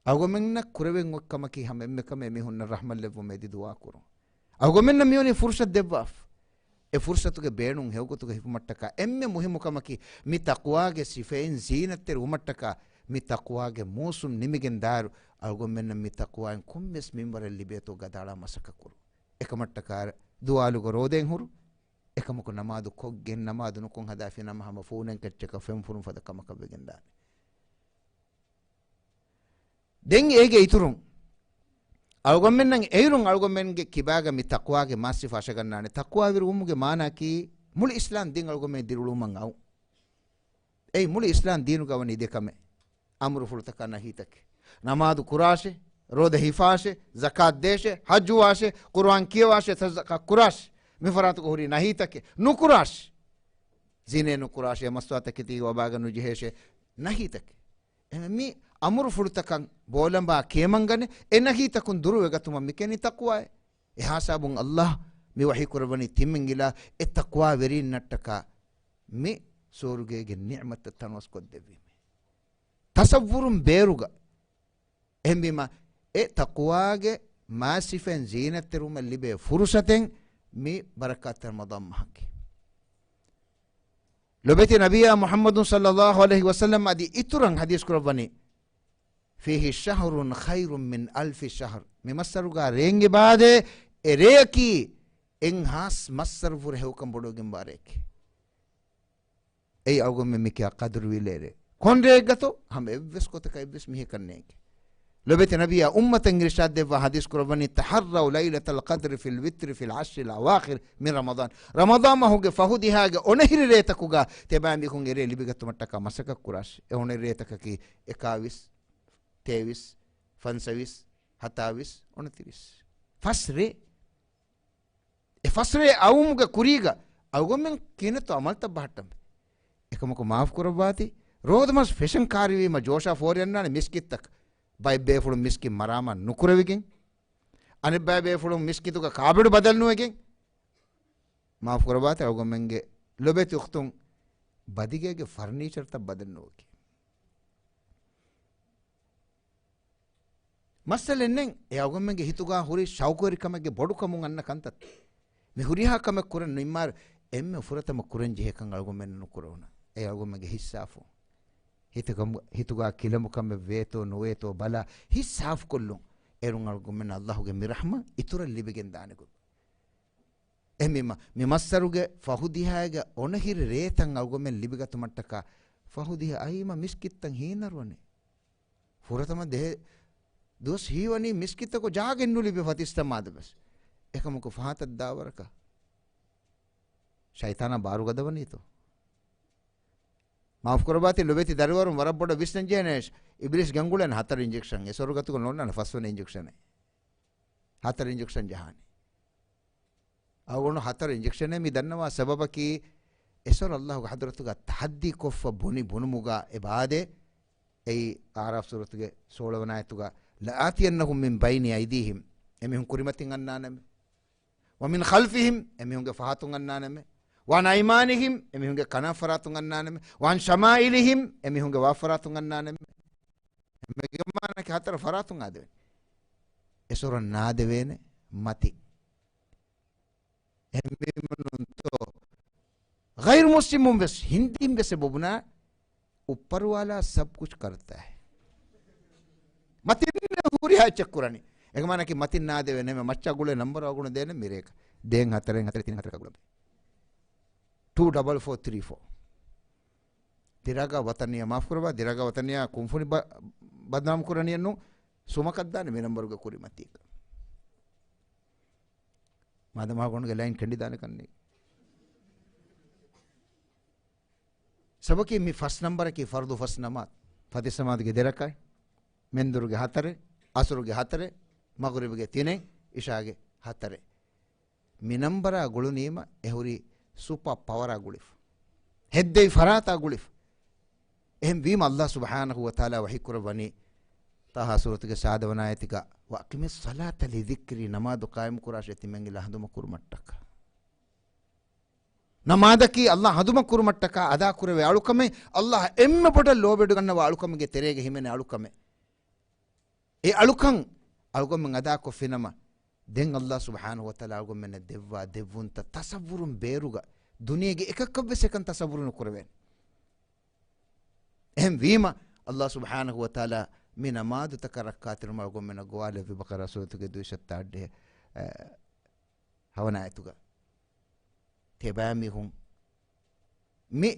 އަޅުގަނޑުމެންނަށް ކުރެވެން އޮތް ކަމަކީ ހަމަ އެންމެ ކަމެއް އެމީހުންނަށް ރަޙްމަތް ލެއްވުމަށް އެދި ދުޢާ ކުރުން. އަޅުގަނޑުމެންނަށް މިވަނީ ފުރުޞަތު ދެއްވާފަ. އެ ފުރުސަތުގެ ބޭނުން ހެޔޮގޮތުގަ ހިފުމަށްޓަކާ، އެންމެ މުހިއްމު ކަމަކީ، މި ތަޤްވާގެ ސިފައިން ޒީނަތްތެރި ވުމަށްޓަކާ، މި ތަޤްވާގެ މޫސުން ނިމިގެން ދާއިރު، އަޅުގަނޑުމެންނަށް މި ތަޤްވާއިން ކޮންމެސް މިންވަރެއް ލިބޭތޯ ގަދައަޅާ މަސައްކަތް ކުރުން. އެކަމަށްޓަކާ ދުވާލުގަ ރޯދައިން ހުރުން، އެކަމަކު ނަމާދު ކޮށްގެން ނަމާދު ނުކޮށް ހަދާފިނަމަ ހަމަ ފޫނެއް ކެއްޗަކަށް ފެންފުރުން ފަދަ ކަމަކަށް ވެގެން ދާނެ. ދެން އޭގެ އިތުރުން، އަޅުގަނޑުމެންނަށް އެއިރުން އަޅުގަނޑުމެންގެ ކިބާގަ މި ތަޤްވާގެ މާތް ސިފަ އަށަގަންނާނެ. ތަޤްވާވެރިވުމުގެ މާނައަކީ މުޅި އިސްލާމް ދީން އަޅުގަނޑުމެން ދިރިއުޅުމަށް އައުން. އެއީ މުޅި އިސްލާމް ދީނުގަ ވަނީ ދެ ކަމެއް. އަމުރުފުޅުތަކާ ނަހީތަކެއް. ނަމާދު ކުރާށޭ، ރޯދަ ހިފާށޭ، ޒަކާތް ދޭށޭ، ޙައްޖުވާށޭ، ޤުރުއާން ކިޔަވާށޭ، ޞަދަޤާ ކުރާށޭ. މި ފަރާތުގަ ހުރި ނަހީތަކެއް. ނުކުރާށޭ. ޒިނޭ ނުކުރާށޭ، މަސްތުވާތަކެތީގެ ވަބާގަ ނުޖެހޭށޭ، ނަހީތަކެއް. އެހެން މި އަމުރުފުޅުތަކަށް ބޯލަނބާ ކިޔަމަންގަނެ، އެ ނަހީތަކުން ދުރުވެގަތުމަށް މިކެނި ތަޤްވާއެއް. އެހާސާބުން ﷲ މި ވަޙީ ކުރައްވަނީ ތިމަން އިލާ އެ ތަޤްވާވެރީންނަށްޓަކާ މި ސުވަރުގޭގެ ނިޢުމަތްތައް ތަނަވަސްކޮށްދެއްވީމޭ. ތަޞައްވުރުން ބޭރުގަ. އެހެންވީމަ، އެ ތަޤްވާގެ މާތް ސިފައިން ޒީނަތްތެރިވުމަށް ލިބޭ ފުރުޞަތެއް މި ބަރަކާތްތެރި ރަމަޟާން މަހަކީ. ލޮބެތި ނަބިއްޔާ މުޙައްމަދު ޞައްލައްލާހު ޢަލައިހި ވަސައްލަމް އަދި އިތުރަށް ޙަދީޘް ކުރައްވަނީ، فيه شهر خير من ألف شهر. މި މައްސަރުގަ ރޭ އިބާދަތް، އެ ރެޔަކީ އެއްހާސް މައްސަރު ވުރެ ހެޔޮކަން ބޮޑުވެގެންވާ ރެއެކޭ. އެއީ އަޅުގަނޑުމެން މި ކިޔާ ޤަދުރު ވިލޭރޭ. ކޮން ރެއެއްގަތޯ؟ ހަމަ އެއްވެސް ގޮތަކަށް އެއްވެސް މީހަކަށް ނޭނގެ. ލޮބެތި ނަބިއްޔާ އުއްމަތަށް އިރުޝާދު ދެއްވާ ޙަދީޘް ކުރައްވަނީ، تحروا ليلة القدر في الوتر في العشر الأواخر من رمضان. ރަމަޟާން މަހުގެ ފަހު ދިހާގެ އޮނަހިރި ރޭތަކުގަ ތިޔަބައިމީހުން އެ ރޭ ލިބިގަތުމަށްޓަކާ މަސައްކަތް ކުރާށި. އެ އޮނަހިރި ރޭތަކަކީ އެކާވީސް، ތޭވީސް، ފަންސަވީސް، ހަތާވީސް، އޮނަތިރީސް. ފަސް ރޭ. އެ ފަސް ރޭ އައުމުގެ ކުރީގަ އަޅުގަނޑުމެން ކިހިނެއްތޯ ޢަމަލުތައް ބަހައްޓަން. އެކަމަކު މާފު ކުރައްވާތި، ރޯދަމަސް ފެޝަން ކާރިވީމަ ޖޯޝާ ފޯރި އަންނާނެ މިސްކިތްތަކަށް. ބައެއް ބޭފުޅުން މިސްކިތް މަރާމާތް ނުކުރެވިގެން، އަނެއް ބައެއް ބޭފުޅުން މިސްކިތުގަ ކާބެޑު ބަދަލު ނުވެގެން. މާފު ކުރައްވާތި އަޅުގަނޑުމެންގެ ލޮބެތި އުޚްތުން ބަދިގޭގެ ފަރުނީޗަރުތައް ބަދަލު ނުވެގެން. މައްސަލައެއް ނެތް. އެ އަޅުގަނޑުމެންގެ ހިތުގަ ހުރި ޝައުޤުވެރިކަމެއްގެ ބޮޑުކަމުން އަންނަ ކަންތައް. މި ހުރިހާ ކަމެއް ކުރަން ނިންމާއިރު، އެންމެ ފުރަތަމަ ކުރަން ޖެހޭ ކަން އަޅުގަނޑުމެންނަށް ނުކުރެވުނު. އެ އަޅުގަނޑުމެންގެ ހިތްސާފު. ހިތުގަ، ހިތުގަ ކިލަނބު ކަމެއް ވޭތޯ ނުވޭތޯ ބަލާ، ހިތްސާފުކޮށްލުން. އޭރުން އަޅުގަނޑުމެންނަށް ﷲ ގެ މި ރަޙްމަތް އިތުރަށް ލިބިގެން ދާނެ ގޮތް. އެހެންވީމަ، މި މައްސަރުގެ ފަހު ދިހާގެ އޮނަހިރި ރޭތައް އަޅުގަނޑުމެން ލިބިގަތުމަށްޓަކާ، ފަހު ދިހަ އައީމަ މިސްކިތްތައް ހީނަރުވަނީ. ފުރަތަމަ ދެހެ ދުވަސް ހީވަނީ މިސްކިތަކު ޖާގައެއް ނުލިބި ފަތިސްތައް މާދަމަސް. އެކަމަކު ފަހަތަށް ދާވަރަކަށް ޝައިޠާނާ ބާރު ގަދަވަނީތޯ؟ މާފު ކުރައްވާތި ލޮބެތި ދަރިވަރުން ވަރަށް ބޮޑަށް ވިސްނަން ޖެހޭނެ. އިބިލީސް ގެންގުޅޭނެ ހަތަރު އިންޖެކްޝަން. އެ ސޮރުގަތުގަ ނޯންނާނެ ފަސްވަނަ އިންޖެކްޝަނެއް. ހަތަރު އިންޖެކްޝަން ޖަހާނެ. އަޅުގަނޑު ހަތަރު އިންޖެކްޝަނެއް މި ދަންނަވާ ސަބަބަކީ، އެސޮރު ﷲ ގެ ޙަޟްރަތުގަ ތަޙައްދީ ކޮށްފަ ބުނި ބުނުމުގަ އެބައާދޭ، އެއީ އަޢުރާފް ސޫރަތުގެ ސޯޅަވަނަ އާޔަތުގަ، لآتينهم من بين أيديهم، އެމީހުން ކުރިމަތިން އަންނާނަމޭ. ومن خلفهم، އެމީހުންގެ ފަހަތުން އަންނާނަމޭ. وعن أيمانهم، އެމީހުންގެ ކަނާ ފަރާތުން އަންނާނަމޭ. وعن شمائلهم، އެމީހުންގެ ވާ ފަރާތުން އަންނާނަމޭ. މެގަމާނަކި ހަތަރު ފަރާތުން އާދެވެން. އެސޮރަށް ނާދެވޭނެ މަތި. އެހެންވީމަ ނޫންތޯ، ޣައިރު މުސްލިމުން ވެސް ހިންދީން ވެސް އެބަ ބުނާ، އުއްޕަރުވާލާ ސަބް ކުޗް ކަރްތާ ހޭ. މަތިން ހުރިހާ އެއްޗެއް ކުރަނީ. އެކަމަނަކީ މަތިން ނާދެވޭނެ މައްޗާ ގުޅޭ ނަންބަރާ ގުޅުން ދޭނެ މިރޭގަ. ދޭން ހަތަރެއް ހަތަރެއް ތިން ހަތަރަކަށް ގުޅަން. ޓޫ ޑަބަލް ފޯ ތްރީ ފޯ. ދިރާގާ ވަތަނިއްޔާ މާފު ކުރައްވާ، ދިރާގާ ވަތަނިއްޔާ ކުންފުނި ބަ-، ބަދްނާމް ކުރަނީއެއް ނޫން، ސުމަކަށް ދާނެ މި ނަންބަރުގެ ކުރިމަތީގަ. މާދަމާ ގޮނޑުގެ ލައިން ކެނޑިދާނެ ކަންނޭނގެ. ސަބަކީ މި ފަސް ނަންބަރަކީ ފަރުޟު ފަސް ނަމާދު. ފަތިސް ނަމާދުގެ ދެ ރަކާތް، މެންދުރުގެ ހަތަރެއް، އަސުރުގެ ހަތަރެއް، މަޣުރިބުގެ ތިނެއް، އިޝާގެ ހަތަރެއް. މި ނަންބަރާ ގުޅުނީމަ އެ ހުރީ ސުޕަ ޕަވަރާ ގުޅިފަ. ހެއްދެވި ފަރާތާ ގުޅިފަ. އެހެން ވީމަ ﷲ ސުބްޙާނަހޫ ވަތަޢާލާ ވަޙީ ކުރައްވަނީ، ޠާހާ ސޫރަތުގެ ސާދަވަނަ އާޔަތުގަ، وأقم الصلاة لذكري، ނަމާދު ޤާއިމު ކުރާށޭ ތިމަން އިލާ ހަނދުމަ ކުރުމަށްޓަކާ. ނަމާދަކީ ﷲ ހަނދުމަ ކުރުމަށްޓަކާ އަދާ ކުރެވޭ އަޅުކަމެއް، ﷲ އެންމެ ބޮޑަށް ލޯބިވެޑިގަންނަވާ އަޅުކަމެއްގެ ތެރޭގަ ހިމެނޭ އަޅުކަމެއް. އެ އަޅުކަން އަޅުގަނޑުމެން އަދާކޮށްފިނަމަ، ދެން އައްލާހު ސުބްޙާނަހު ވަތަޢާލާ އަޅުގަނޑުމެންނަށް ދެއްވާ ދެއްވުންތައް ތަޞައްވުރުން ބޭރުގަ ދުނިޔޭގެ އެކަކަށްވެސް އެކަން ތަޞައްވުރު ނުކުރެވޭނެ. އެހެން ވީމަ، އައްލާހު ސުބްޙާނަހު ވަތަޢާލާ މި ނަމާދުތަކަށް ރައްކާތެރިވުމަށް އަޅުގަނޑުމެންނަށް ގޮވާލެއްވި ބަޤަރާ ސޫރަތުގެ ދުއިސައްތަ އަށްޑިހަ، އަ، ހަވަނަ އާޔަތުގަ. ތިބާމީހުން މި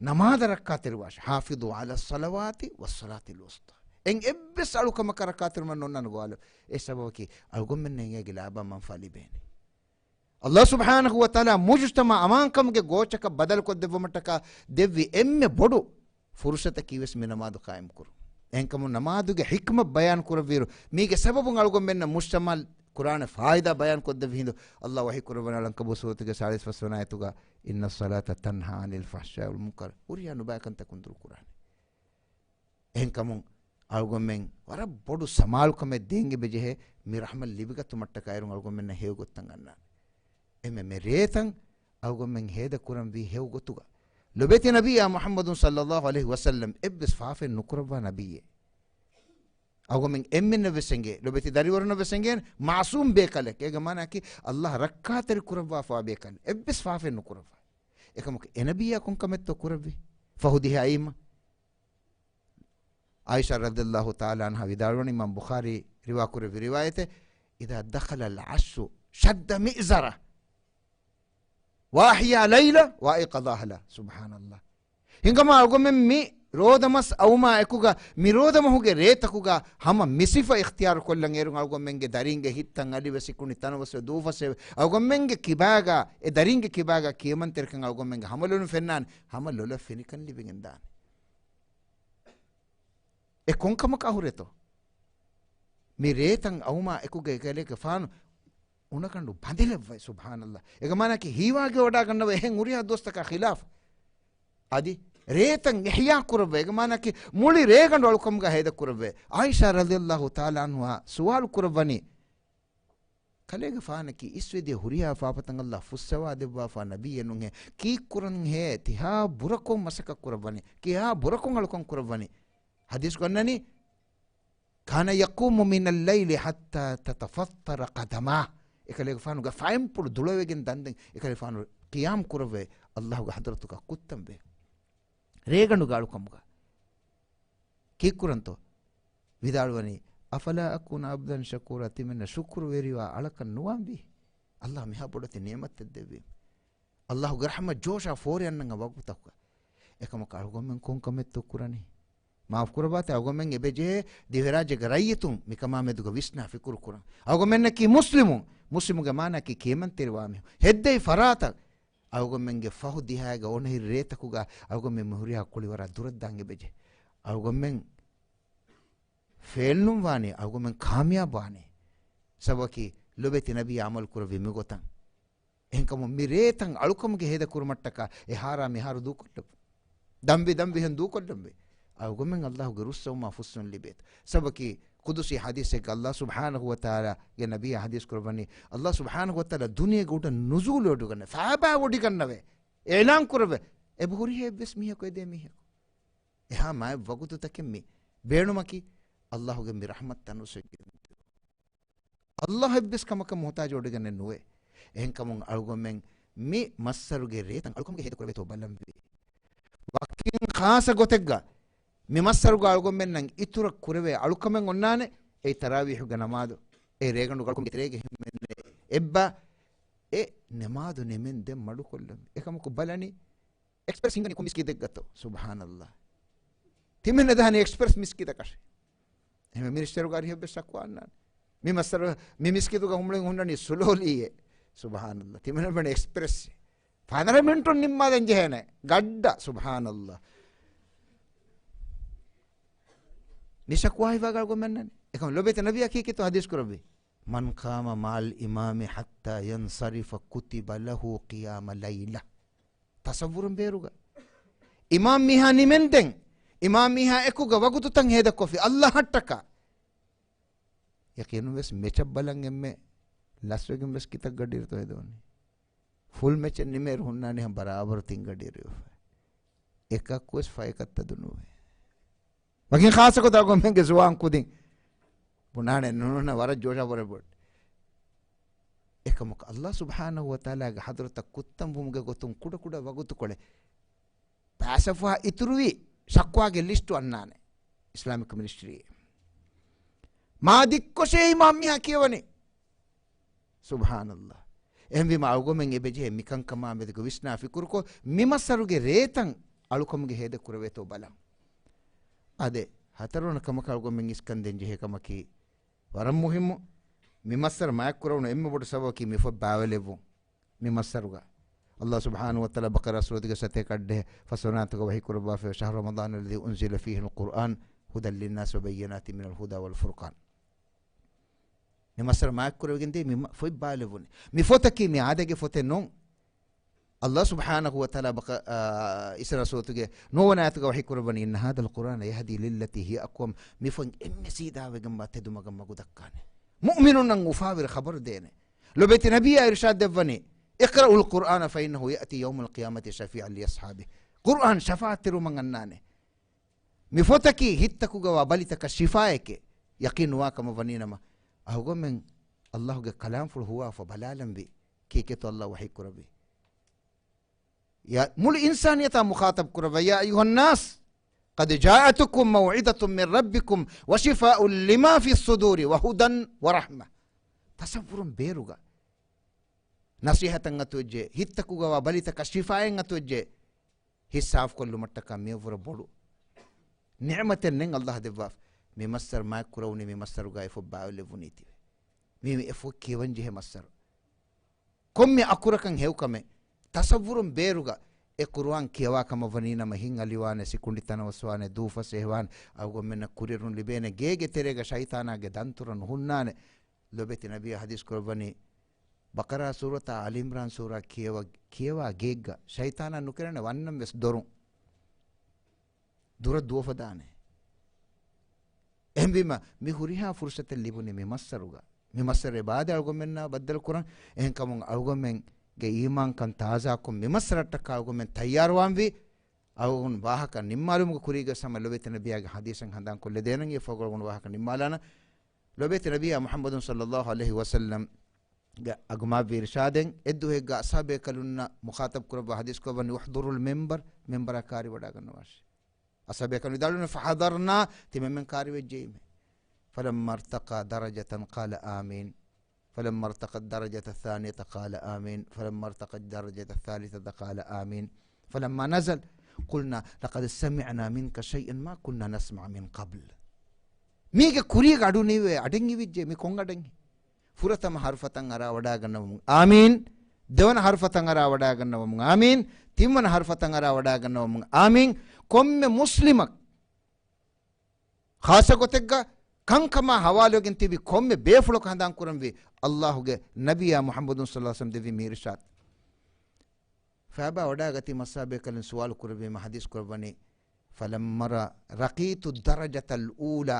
ނަމާދަށް ރައްކާތެރިވާށި. حافظوا على الصلوات والصلاة الوسطى. އެއްވެސް އަޅުކަމަކަށް ރައްކާތެރިވުމަށް ނޯންނާނެ ގޮވާލެއްވުން. އެ ސަބަބަކީ އަޅުގަނޑުމެންނަށް އޭގެ ލާބަ މަންފާ ލިބޭނެ. އައްލާހު ސުބްޙާނަހު ވަތަޢާލާ މުޖުތަމަޢަށް އަމާންކަމުގެ ގޯޗަކަށް ބަދަލުކޮށްދެއްވުމަށްޓަކާ ދެއްވި އެންމެ ބޮޑު ފުރުޞަތަކީ ވެސް މި ނަމާދު ޤާއިމްކުރުން. އެހެންކަމުން ނަމާދުގެ ޙިކްމަތް ބަޔާން ކުރެއްވިއިރު، މީގެ ސަބަބުން އަޅުގަނޑުމެންނަށް މުޖްތަމަޢަށް ކުރާނެ ފާއިދާ ބަޔާން ކޮށްދެއްވި ހިނދު، އައްލާހު ވަޙީ ކުރައްވަނީ އަލްޢަންކަބޫތު ސޫރަތުގެ ސާޅީސް ފަސްވަނަ އާޔަތުގަ، إن الصلاة تنهى عن الفحشاء والمنكر. ހުރިހާ ނުބައިކަންތަކުން ދުރުކުރާނެ. އެހެންކަމުން އަޅުގަނޑުމެން ވަރަށް ބޮޑު ސަމާލުކަމެއް ދޭން އެބަޖެހޭ، މި ރަޙްމަތް ލިބިގަތުމަށްޓަކާއިރު އަޅުގަނޑުމެންނަށް ހެޔޮ ގޮތްތައް އަންނާނެ. އެންމެ މި ރޭތައް އަޅުގަނޑުމެން ހޭދަ ކުރަންވީ ހެޔޮ ގޮތުގަ. ލޮބެތި ނަބިއްޔާ މުޙައްމަދު ޞައްލައްލާހު ޢަލައިހި ވަސައްލަމް އެއްވެސް ފާފައެއް ނުކުރައްވާ ނަބިއްޔެއް. އަޅުގަނޑުމެން އެންމެންނަށް ވެސް އެނގޭ، ލޮބެތި ދަރިވަރުންނަށް ވެސް އެނގޭނެ، މަޢުޞޫމް ބޭކަލެއް. އޭގެ މާނައަކީ އައްލާހަށް ރައްކާތެރި ކުރައްވާފަވާ ބޭކަލެއް. އެއްވެސް ފާފައެއް ނުކުރައްވާ. އެކަމަކު އެ ނަބިއްޔާ ކޮން ކަމެއްތޯ ކުރެއްވީ؟ ފަހު ދިހައީމަ. ޢާއިޝާ ރަޟިޔައްލާހު ތަޢާލާ ޢަންހާ ވިދާޅުވަނީ، އިމާމް ބުޚާރީ ރިވާކުރެއްވި ރިވާޔަތެއް، إذا دخل العشر شد مئزره وأحيا ليله وأيقظ أهله. ސުބްޙާނައްލާހް. ހިނގަމާ އަޅުގަމެން މި ރޯދަމަސް އައުމާ އެކުގަ، މި ރޯދަމަހުގެ ރޭތަކުގަ ހަމަ މި ސިފަ އިޚްތިޔާރު ކޮށްލަން އޭރުން އަޅުގަމެންގެ ދަރީންގެ ހިތްތައް އަލިވެސް އިކުނި ތަނަވަސް ދޫފަސް އަޅުގަމެންގެ ކިބާގަ، އެ ދަރީންގެ ކިބާގަ ކިޔަމަންތެރިކަން އަޅުގަމެންގެ ހަމަލޮލުން ފެންނާނެ، ހަމަ ލޮލަށް ފެނިކަން ލިބިގެން ދާނެ. އެ ކޮންކަމަކާ ހުރޭތޯ؟ މި ރޭތައް އައުމާ އެކުގަ އެކަލޭގެފާނު އުނަގަނޑު ބަނދެލައްވައި، ސުބްޙާނައްލާހް. އޭގެ މާނައަކީ ހީވާގި ވަޑާގަންނަވައި އެހެން ހުރިހާ ދުވަސްތަކާ ޚިލާފް. އަދި ރޭތައް އިޙްޔާ ކުރައްވައި، އޭގެ މާނައަކީ މުޅި ރޭގަނޑު އަޅުކަމުގަ ހޭދަ ކުރައްވައި. ޢާއިޝާ ރަޟިޔައްލާހު ތަޢާލާ ޢަންހާ ސުވާލު ކުރައްވަނީ، ކަލޭގެފާނަކީ އިސްވެދިޔަ ހުރިހާ ފާފަތައް އައްލާހް ފުއްސަވާ ދެއްވާފާ ނަބިއްޔެއް ނޫންހޭ. ކީއްކުރަންހޭ ތިހާ ބުރަކޮށް މަސައްކަތް ކުރައްވަނީ؟ ކިހާ ބުރަކޮށް އަޅުކަން ކުރައްވަނީ؟ ޙަދީޘް ގަންނަނީ، كان يقوم من الليل حتى تتفطر قدماه. އެކަލޭގެފާނުގެ ފައިންޕުޅު ދުޅަވެގެން ދަންދެން އެކަލޭގެފާނު ޤިޔާމް ކުރައްވައި އައްލާހުގެ ޙަޟްރަތުގަ ކުއްތަންވެ. ރޭގަނޑުގެ އަޅުކަމުގަ. ކީއްކުރަންތޯ؟ ވިދާޅުވަނީ، أفلا أكون عبدا شكورا، ތިމެންނަށް ޝުކުރުވެރިވާ އަޅަކަށް ނުވާންވީ؟ އައްލާހް މިހާ ބޮޑެތި ނިޢުމަތެއް ދެއްވީމަ. އައްލާހުގެ ރަޙްމަތް ޖޯޝާ ފޯރި އަންނަން ވަގުތަކުގަ. އެކަމަކު އަޅުގަމެން ކޮން ކަމެއްތޯ ކުރަނީ؟ މާފު ކުރައްވާތި، އަޅުގަމެން އެބަޖެހޭ ދިވެހިރާއްޖޭގެ ރައްޔިތުން މިކަމާ މެދުގަ ވިސްނާ ފިކުރު ކުރަން. އަޅުގަމެންނަކީ މުސްލިމުން. މުސްލިމުގެ މާނައަކީ ކިޔަމަންތެރިވާ މީހުން. ހެއްދެވި ފަރާތަށް އަޅުގަމެންގެ ފަހު ދިހައިގެ އޮނަހިރި ރޭތަކުގަ އަޅުގަމެން މި ހުރިހާ ކުޅިވަރާ ދުރަށްދާން އެބަޖެހޭ. އަޅުގަމެން ފެއިލް ނޫން ވާނީ، އަޅުގަމެން ކާމިޔާބު ވާނީ. ސަބަބަކީ ލޮބެތި ނަބީ ޢަމަލު ކުރެއްވި މިގޮތަށް. އެހެންކަމުން މި ރޭތައް އަޅުކަމުގެ ހޭދަ ކުރުމަށްޓަކާ އެހާރާ މިހާރު ދޫކޮށްލައްވުން. ދަންވި ދަންވިހެން ދޫކޮށްލަންވީ. އަޅުގަމެން އައްލާހުގެ ރުއްސަވުމާ ފުއްސުން ލިބޭތޯ. ސަބަބަކީ ޤުދުސީ ޙަދީޘެއްގަ އައްލާހު ސުބްޙާނަހު ވަތަޢާލާގެ ނަބީ ޙަދީޘް ކުރައްވަނީ، އައްލާހު ސުބްޙާނަހު ވަތަޢާލާ ދުނިޔޭގަ އުޑަށް ނުޒޫލު ވެޑިގަންނަ، ފައިބާ ވޮޑިގަންނަވައި، އިޢުލާން ކުރައްވައި، އެބަހުރި އެއްވެސް މީހަކު އެދޭ މީހަކު. އެހާ މާތް ވަގުތުތަކެއް މި ބޭނުމަކީ، އައްލާހުގެ މި ރަޙްމަތް ތަނަވަސްވެގެން. އައްލާހް އެއްވެސް ކަމަކަށް މުޙްތާޖު ވޮޑިގަނެއް ނުވޭ. އެހެންކަމުން އަޅުގަމެން މި މައްސަރުގެ ރޭތައް އަޅުކަމުގެ ހޭދަ ކުރެވޭތޯ ބަލަންވީ. ވަކިން ޚާއްޞަ ގޮތެއްގަ މި މައްސަރުގަ އަޅުގަމެންނަށް އިތުރަށް ކުރެވޭ އަޅުކަމެއް އޮންނާނެ، އެއީ ތަރާވީޙުގެ ނަމާދު. އެ ރޭގަނޑު އަޅުކަމުގެ ތެރޭގަ ހިމެނޭ އެއްބަ އެ ނަމާދު ނިމެންދެން މަޑުކޮށްލަން. އެކަމަކު ބަލަނީ، އެކްސްޕްރެސް ހިންގަނީ ކޮން މިސްކިތެއްގަތޯ؟ ސުބްޙާނައްލާހް. ތިމެން ދާނީ އެކްސްޕްރެސް މިސްކިތަކަށް. އެހެން މިނިސްޓަރުގެ އަރިހަށްވެސް ޝަކުވާ އަންނާނެ. މި މައްސަރު، މި މިސްކިތުގަ ހުންނަނީ ސުލޯލީއޭ. ސުބްޙާނައްލާހް. ތިމެން ބޭނުން އެކްސްޕްރެސް. ފަނަރަ މިނިޓުން ނިންމާލަން ޖެހޭނެ. ގައްޑަ. ސުބްޙާނައްލާހް. މި ޝަކުވާ ހިފާގަ އަޅުގަނޑުމެންނަނީ. އެކަމަ ލޮބެތި ނަބީ ކީކޭތޯ ޙަދީޘް ކުރެއްވީ؟ من قام مع الإمام حتى ينصرف كتب له قيام ليلة. ތަޞައްވުރުން ބޭރުގަ އިމާމް މީހާ ނިމެންދެން، އިމާމް މީހާ އެކުގަ ވަގުތުތައް ހޭދަކޮށްފި އައްލާހަށްޓަކާ. ޔަޤީނުން ވެސް މެޗަށް ބަލަން އެންމެ ލަސްވެގެން ވެސް ކިތައް ގަޑިއިރުތޯ ހެދޯނީ. ފުލް މެޗެއް ނިމޭއިރު ހުންނާނީ ހަމަ ބަރާބަރު ތިން ގަޑިއިރު ވެފަ. އެކަކުވެސް ފަޔަކަށް ތަދު ނުވޭ. ވަކިން ޚާއްޞަ ގޮތަށް އަޅުގަނޑުމެންގެ ޒުވާން ކުދިން ބުނާނެ ނޫނަ ވަރަށް ޖޯޝާ ވަރަށް ބޮޑު. އެކަމަކު އައްލާ ސުބްޙާނަހު ވަތަޢާލާގެ ޙަޟްރަތަށް ކުއްތަންވުމުގެ ގޮތުން ކުޑަކުޑަ ވަގުތުކޮޅެއް ފައިސާފާ އިތުރުވި ޝަކުވާގެ ލިސްޓު އަންނާނެ އިސްލާމިކް މިނިސްޓްރީއެއް. މާ ދިއްކޮށޭ އިމާމް މީހާ ކިޔަވަނީ. ސުބްޙާނައްލާ. އެހެންވީމަ އަޅުގަމެން އެބަޖެހޭ މިކަންކަމާ މެދުގަ ވިސްނާ ފިކުރުކޮށް، މި މައްސަރުގެ ރޭތައް އަޅުކަމުގެ ހޭދަ ކުރެވޭތޯ ބަލަން. އާދެ، ހަތަރުވަނަ ކަމަކަށް އަޅުގަމެން އިސްކަން ދޭން ޖެހޭ ކަމަކީ، ވަރަށް މުހިއްމު، މި މައްސަރު މާތްކުރެވުނު އެންމެ ބޮޑު ސަބަބަކީ މި ފޮތް ބާވައިލެއްވުން. މި މައްސަރުގަ އައްލާ ސުބްޙާނަހު ވަތަޢާލާ ބަޤަރާ ސޫރަތުގެ ސަތޭކަ އަށްޑިހަ ފަސްވަނަ އާޔަތުގަ ވަޙީ ކުރައްވާފައި، شهر رمضان الذي أنزل فيه القرآن هدى للناس وبينات من الهدى والفرقان. މި މައްސަރު މާތްކުރެވިގެން ދިޔަ މި މަ-، ފޮތް ބާވައިލެއްވުނީ. މި ފޮތަކީ މި އާދައިގެ ފޮތެއް ނޫން. އައްލާ ސުބްޙާނަހު ވަތަޢާލާ ބަޤަ-، އާ، އިސްރާ ސޫރަތުގެ ނުވަވަނަ އާޔަތުގަ ވަޙީ ކުރައްވަނީ، إن هذا القرآن يهدي للتي هي أقوم. މި ފޮތް އެންމެ ސީދާވެގެންވާ ތެދުމަގަށް މަގު ދައްކާނެ. މުއުމިނުންނަށް އުފާވެރި ޚަބަރު ދޭނެ. ލޮބެތި ނަބިއްޔާ އިރުޝާދު ދެއްވަނީ، اقرأوا القرآن فإنه يأتي يوم القيامة شفيعا لأصحابه. ޤުރުއާން ޝަފާޢަތްތެރިވުމަށް އަންނާނެ. މި ފޮތަކީ ހިތްތަކުގަވާ ބަލިތަކަށް ޝިފާއެކޭ. ޔަޤީން ނުވާ ކަމަށް ވަނީނަމަ، އަހުގަމެން އައްލާހުގެ ކަލާމްފުޅު ހުވާފަ ބަލާލަންވީ، ކީކޭތޯ އައްލާހު ވަޙީ ކުރެއްވީ. ޔާ، މުޅި އިންސާނިއްޔަތާ މުޚާޠަބް ކުރައްވާ، يا أيها الناس قد جاءتكم موعظة من ربكم وشفاء لما في الصدور وهدى ورحمة. ތަޞައްވުރުން ބޭރުގަ ނަޞީޙަތަށް އަތުވެއްޖެ، ހިތްތަކުގަވާ ބަލިތަކަށް ޝިފާއެއް އަތުވެއްޖެ، ހިތް ސާފުކޮށްލުމަށްޓަކާ މިއަށްވުރެ ބޮޑު ނިޢުމަތެއް ނެތް އައްލާހު ދެއްވާފަ. މި މައްސަރު މާތްކުރެވުނީ، މި މައްސަރުގައި އެ ފޮތް ބާވައިލެއްވުނީތީވެ. މީ މި އެ ފޮތް ކިޔަވަން ޖެހޭ މައްސަރު. ކޮންމެ އަކުރަކަށް ހެޔޮކަމެއް ތަޞައްވުރުން ބޭރުގަ އެ ޤުރުއާން ކިޔަވާ ކަމަށް ވަނީނަމަ، ހިތް އަލިވާނެ، ސިކުނޑި ތަނަވަސްވާނެ، ދޫފަސް އެހިވާނެ، އަޅުގަނޑުމެންނަށް ކުރިއެރުން ލިބޭނެ ގޭގެ ތެރޭގަ ޝައިޠާނާގެ ދަންތުރަ ނުހުންނާނެ. ލޮބެތި ނަބިއްޔާ ޙަދީޘް ކުރައްވަނީ، ބަޤަރާ ސޫރަތާ އާލި ޢިމްރާން ސޫރާ ކިޔަވާ، ކިޔަވާ ގެއެއްގަ ޝައިޠާނާ ނުކެރޭނެ ވަންނަން ވެސް ދޮރުން. ދުރަށް ދުވަފަ ދާނެ. އެހެންވީމަ، މި ހުރިހާ ފުރުޞަތެއް ލިބުނީ މި މައްސަރުގަ. މި މައްސަރު އެބައާދޭ އަޅުގަނޑުމެންނާ ބައްދަލު ކުރަން. އެހެންކަމުން އަޅުގަނޑުމެންގެ އީމާންކަން ތާޒާކޮށް، މި މައްސަރަށްޓަކާ އަޅުގަނޑުމެން ތައްޔާރުވާންވީ. އަޅުގަނޑު ވާހަކަ ނިންމާލުމުގެ ކުރީގަ ހަމަ ލޮބެތި ނަބިއްޔާގެ ޙަދީޘެއް ހަނދާން ކޮށްލަދޭނަން. އެފަހުގަ އަޅުގަނޑު ވާހަކަ ނިންމާލާނަން. ލޮބެތި ނަބިއްޔާ މުޙައްމަދު ޞައްލައްލާހު ޢަލައިހި ވަސައްލަމް ގެ އަގުމާ އިރުޝާދެއް އެއްދުވަހެއްގަ އަޞްޙާބޭކަލުންނަށް މުޚާޠަބް ކުރައްވާ ޙަދީޘް ކުރައްވަނީ، احضروا المنبر، މިންބަރަށް ކާރި ވަޑާގަންނަވާށޭ. އަޞްޙާބޭކަލުން ވިދާޅުވި، فحضرنا، ތިމަންމެން ކާރިވެއްޖެއީމޭ. فلما ارتقى درجة قال آمين. فلما ارتقى الدرجة الثانية قال آمين. فلما ارتقى الدرجة الثالثة قال آمين. فلما نزل قلنا لقد سمعنا منك شيئا ما كنا نسمع من قبل. މީގެ ކުރީގަ އަޑު ނީވޭ، އަޑެއް އިވިއްޖެ. މި ކޮން އަޑެއް؟ ފުރަތަމަ ޙަރުފަތަށް އަރާ ވަޑާގަންނަވަމުން އާމީން. ދެވަނަ ޙަރުފަތަށް އަރާ ވަޑާގަންނަވަމުން އާމީން. ތިންވަނަ ޙަރުފަތަށް އަރާ ވަޑާގަންނަވަމުން އާމީން. ކޮންމެ މުސްލިމަކު ޚާއްޞަ ގޮތެއްގަ ކަންކަމާ ޙަވާލުވެގެން ތިބި ކޮންމެ ބޭފުޅަކު ހަނދާން ކުރަންވީ، އައްލާހުގެ ނަބިއްޔާ މުޙައްމަދު ޞައްލައްލާހު ޢަލައިހި ވަސައްލަމް ދެއްވި މި އިރުޝާދު. ފައިބާ ވަޑާގަތީމަ އަޞްޙާބޭކަލުން ސުވާލު ކުރެއްވީމަ ޙަދީޘް ކުރައްވަނީ، فلما رقيت الدرجة الأولى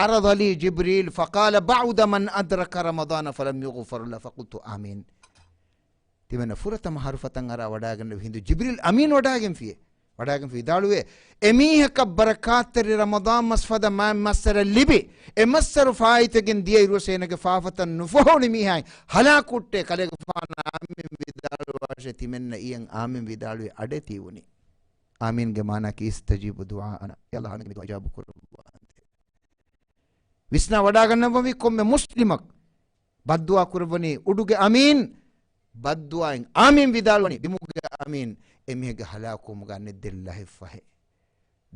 عرض لي جبريل فقال بعد من أدرك رمضان فلم يغفر له فقلت آمين. ތިމަންމެން ފުރަތަމަ ޙަރުފަތަށް އަރާ ވަޑާގަންނަވި ހިނދު ޖިބްރީލް އަމީން ވަޑާގެންފިއޭ. ވަޑާގެންފި ވިދާޅުވޭ، އެމީހަކަށް ބަރަކާތްތެރި ރަމަޟާން މަސް ފަދަ މާތް މައްސަރެއް ލިބި، އެ މައްސަރު ފާއިތުވެގެން ދިޔައިރުވެސް އޭނަގެ ފާފަތައް ނުފޮހެވުނު މީހާއިން ހަލާކު ހުއްޓޭ. ކަލޭގެފާނު އާމީން ވިދާޅުވާށޭ. ތިމަންމެން އިޔަން އާމީން ވިދާޅުވި އަޑެއް ތިއުނީ. އާމީންގެ މާނައަކީ استجيبوا دعاءنا، ޔާ ﷲ އަހަން މި ދުޢާ އިޖާބަ ކުރައްވާނދޭ. ވިސްނާ ވަޑާގަންނަވަންވީ ކޮންމެ މުސްލިމަކު ބައްދުޢާ ކުރައްވަނީ އުޑުގެ އަމީން، ބައްދުޢާއިން އާމީން ވިދާޅުވަނީ ބިމުގެ އަމީން. އެމީހެއްގެ ހަލާކުވުމުގަ އަނެއް ދެއްލަ ހެއްފަހެއް.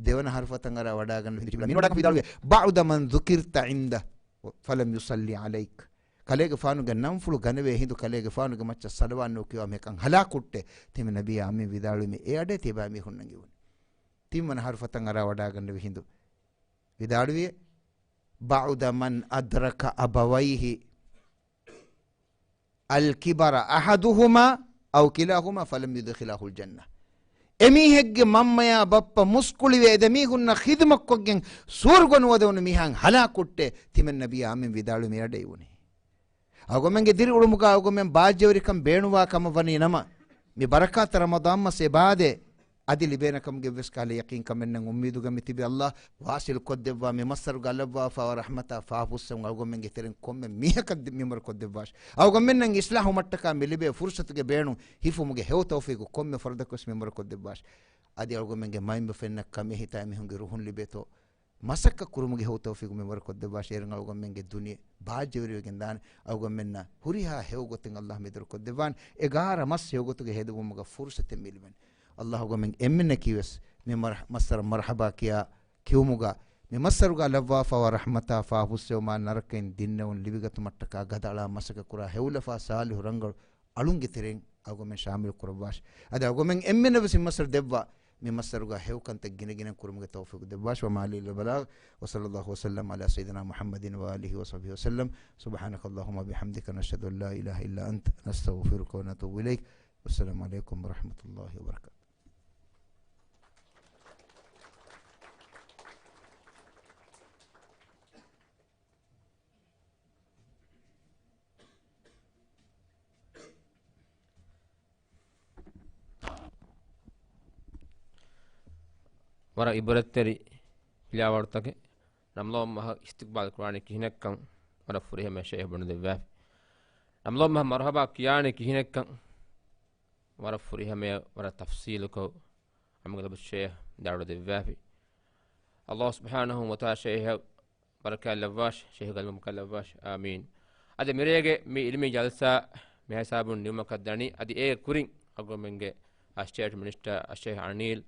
ދެވަނަ ޙަރުފަތަށް އަރާ ވަޑާގަންނަވި ހިނދު ޖިބްރީލް އަމީން ވަޑާގަން ވިދާޅުވޭ، بعد من ذكرت عنده فلم يصل عليك. ކަލޭގެފާނުގެ ނަންފުޅު ގަނެވޭ ހިނދު ކަލޭގެފާނުގެ މައްޗަށް ޞަލަވާތް ނުކިޔަވާ މީހަކަށް ހަލާކު ހުއްޓޭ. ތިމަންމެން ނަބިއްޔާ އަމީން ވިދާޅުވީ މި އެ އަޑޭ ތިބާ މީހުންނަށް އިވުނީ. ތިންވަނަ ޙަރުފަތަށް އަރާ ވަޑާގަންނަވި ހިނދު ވިދާޅުވިއޭ، بعد من أدرك أبويه الكبر أحدهما أو كلاهما فلم يدخلاه الجنة. އެމީހެއްގެ މަންމަޔާ ބައްޕަ މުސްކުޅިވެ އެ ދެމީހުންނަށް ޚިދުމަތްކޮށްގެން ސުވަރުގަ ނުވަދެވުނު މީހާއިން ހަލާކު ހުއްޓޭ. ތިމަންމެން ނަބިއްޔާ އާމީން ވިދާޅުވީ މި އަޑޭ އިވުނީ. އަޅުގަމެންގެ ދިރިއުޅުމުގަ އަޅުގަމެން ބާއްޖަވެރިކަން ބޭނުންވާ ކަމަށް ވަނީ ނަމަ، މި ބަރަކާތް ރަމަޟާން މަސް އެބައާދޭ، އަދި ލިބޭނެ ކަމުގެ އެއްވެސް ކަހަލަ ޔަޤީން ކަމެއް ނެތް. އުއްމީދުގަ މި ތިބި ﷲ ވާސިލް ކޮށްދެއްވާ، މި މައްސަރުގަ ލައްވާފައިވާ ރަޙްމަތާ ފާފަ ފުއްސެވުން އަޅުގަނޑުމެންގެ ތެރެއިން ކޮންމެ މީހަކަށް މިންވަރު ކޮށްދެއްވާށި. އަޅުގަނޑުމެންނަށް އިޞްލާޙު ވުމަށްޓަކާ މި ލިބޭ ފުރުޞަތުގެ ބޭނުން ހިފުމުގެ ހެޔޮ ތައުފީޤު ކޮންމެ ފަރުދަކުވެސް މިންވަރު ކޮށްދެއްވާށި. އަދި އަޅުގަނޑުމެންގެ މައިންބަފައިންނަށް ކަމޭ ހިތާ އެމީހުންގެ ރުހުން ލިބޭތޯ މަސައްކަތް ކުރުމުގެ ހެޔޮ ތައުފީޤު މިންވަރު ކޮށްދެއްވާށި. އޭރުން އަޅުގަނޑުމެންގެ ދުނިޔެ ބާއްޖަވެރިވެގެން ދާނެ. އަޅުގަނޑުމެންނަށް ހުރިހާ ހެޔޮ ގޮތެއް ﷲ މެދުވެރި ކޮށްދެއްވާނެ. އެ ގާރަ މަސް ހެޔޮ ގޮތުގަ ހޭދަވުމުގަ ފުރުޞަތެއް މި ލިބެން. ﷲ އަޅުގަނޑުމެން އެންމެންނަށް ކީވެސް މި މަރ-، މައްސަރަށް މަރްޙަބާ ކިޔާ ކިޔުމުގަ، މި މައްސަރުގަ ލައްވާފައިވާ ރަޙްމަތާ ފާފަ ފުއްސެވުމާ ނަރަކައިން ދިންނެވުން ލިބިގަތުމަށްޓަކާ ގަދައަޅާ މަސައްކަތް ކުރާ ހެޔޮލަފާ ޞާލިޙު ރަނގަޅު އަޅުންގެ ތެރެއިން އަޅުގަނޑުމެން ޝާމިލު ކުރައްވާށި. އަދި އަޅުގަނޑުމެން އެންމެންނަށް ވެސް މި މައްސަރު ދެއްވާ، މި މައްސަރުގަ ހެޔޮ ކަންތައް ގިނަގިނައިން ކުރުމުގެ ތައުފީޤު ދެއްވާށި. وما علينا إلا البلاغ، وصلى الله وسلم على سيدنا محمد وآله وصحبه وسلم. سبحانك اللهم وبحمدك، نشهد أن لا إله إلا أنت، نستغفرك ونتوب إليك. والسلام عليكم ورحمة الله وبركاته. ވަރަށް އިބްރަތްތެރި ފިލާވަޅުތަކެއް. ރަމަޟާން މަހަށް އިސްތިޤްބާލް ކުރާނީ ކިހިނެއްކަން ވަރަށް ފުރިހަމަޔަށް ޝޭޚް ބުނެދެއްވާފި. ރަމަޟާން މަހަށް މަރުޙަބާ ކިޔާނީ ކިހިނެއްކަން ވަރަށް ފުރިހަމަޔަށް ވަރަށް ތަފްޞީލުކޮށް، އަމިއްލަ ޝޭޚް ދައުރު ދެއްވާފި. ﷲ ސުބްޙާނަހޫ ވަތަޢާލާ ޝޭޚަށް ބަރަކާތް ލައްވާށި، ޝޭޚް ގަލްމު ކަލައްވާށި. އާމީން. އަދި މިރޭގެ މި ޢިލްމީ ޖަލްސާ މިހިސާބުން ނިމުމަކަށް ދަނީ، އަދި އޭގެ ކުރިން އަޅުގަނޑުމެންގެ އަ، ސްޓޭޓް މިނިސްޓަރ އަ، ޝޭޚް އަނީލް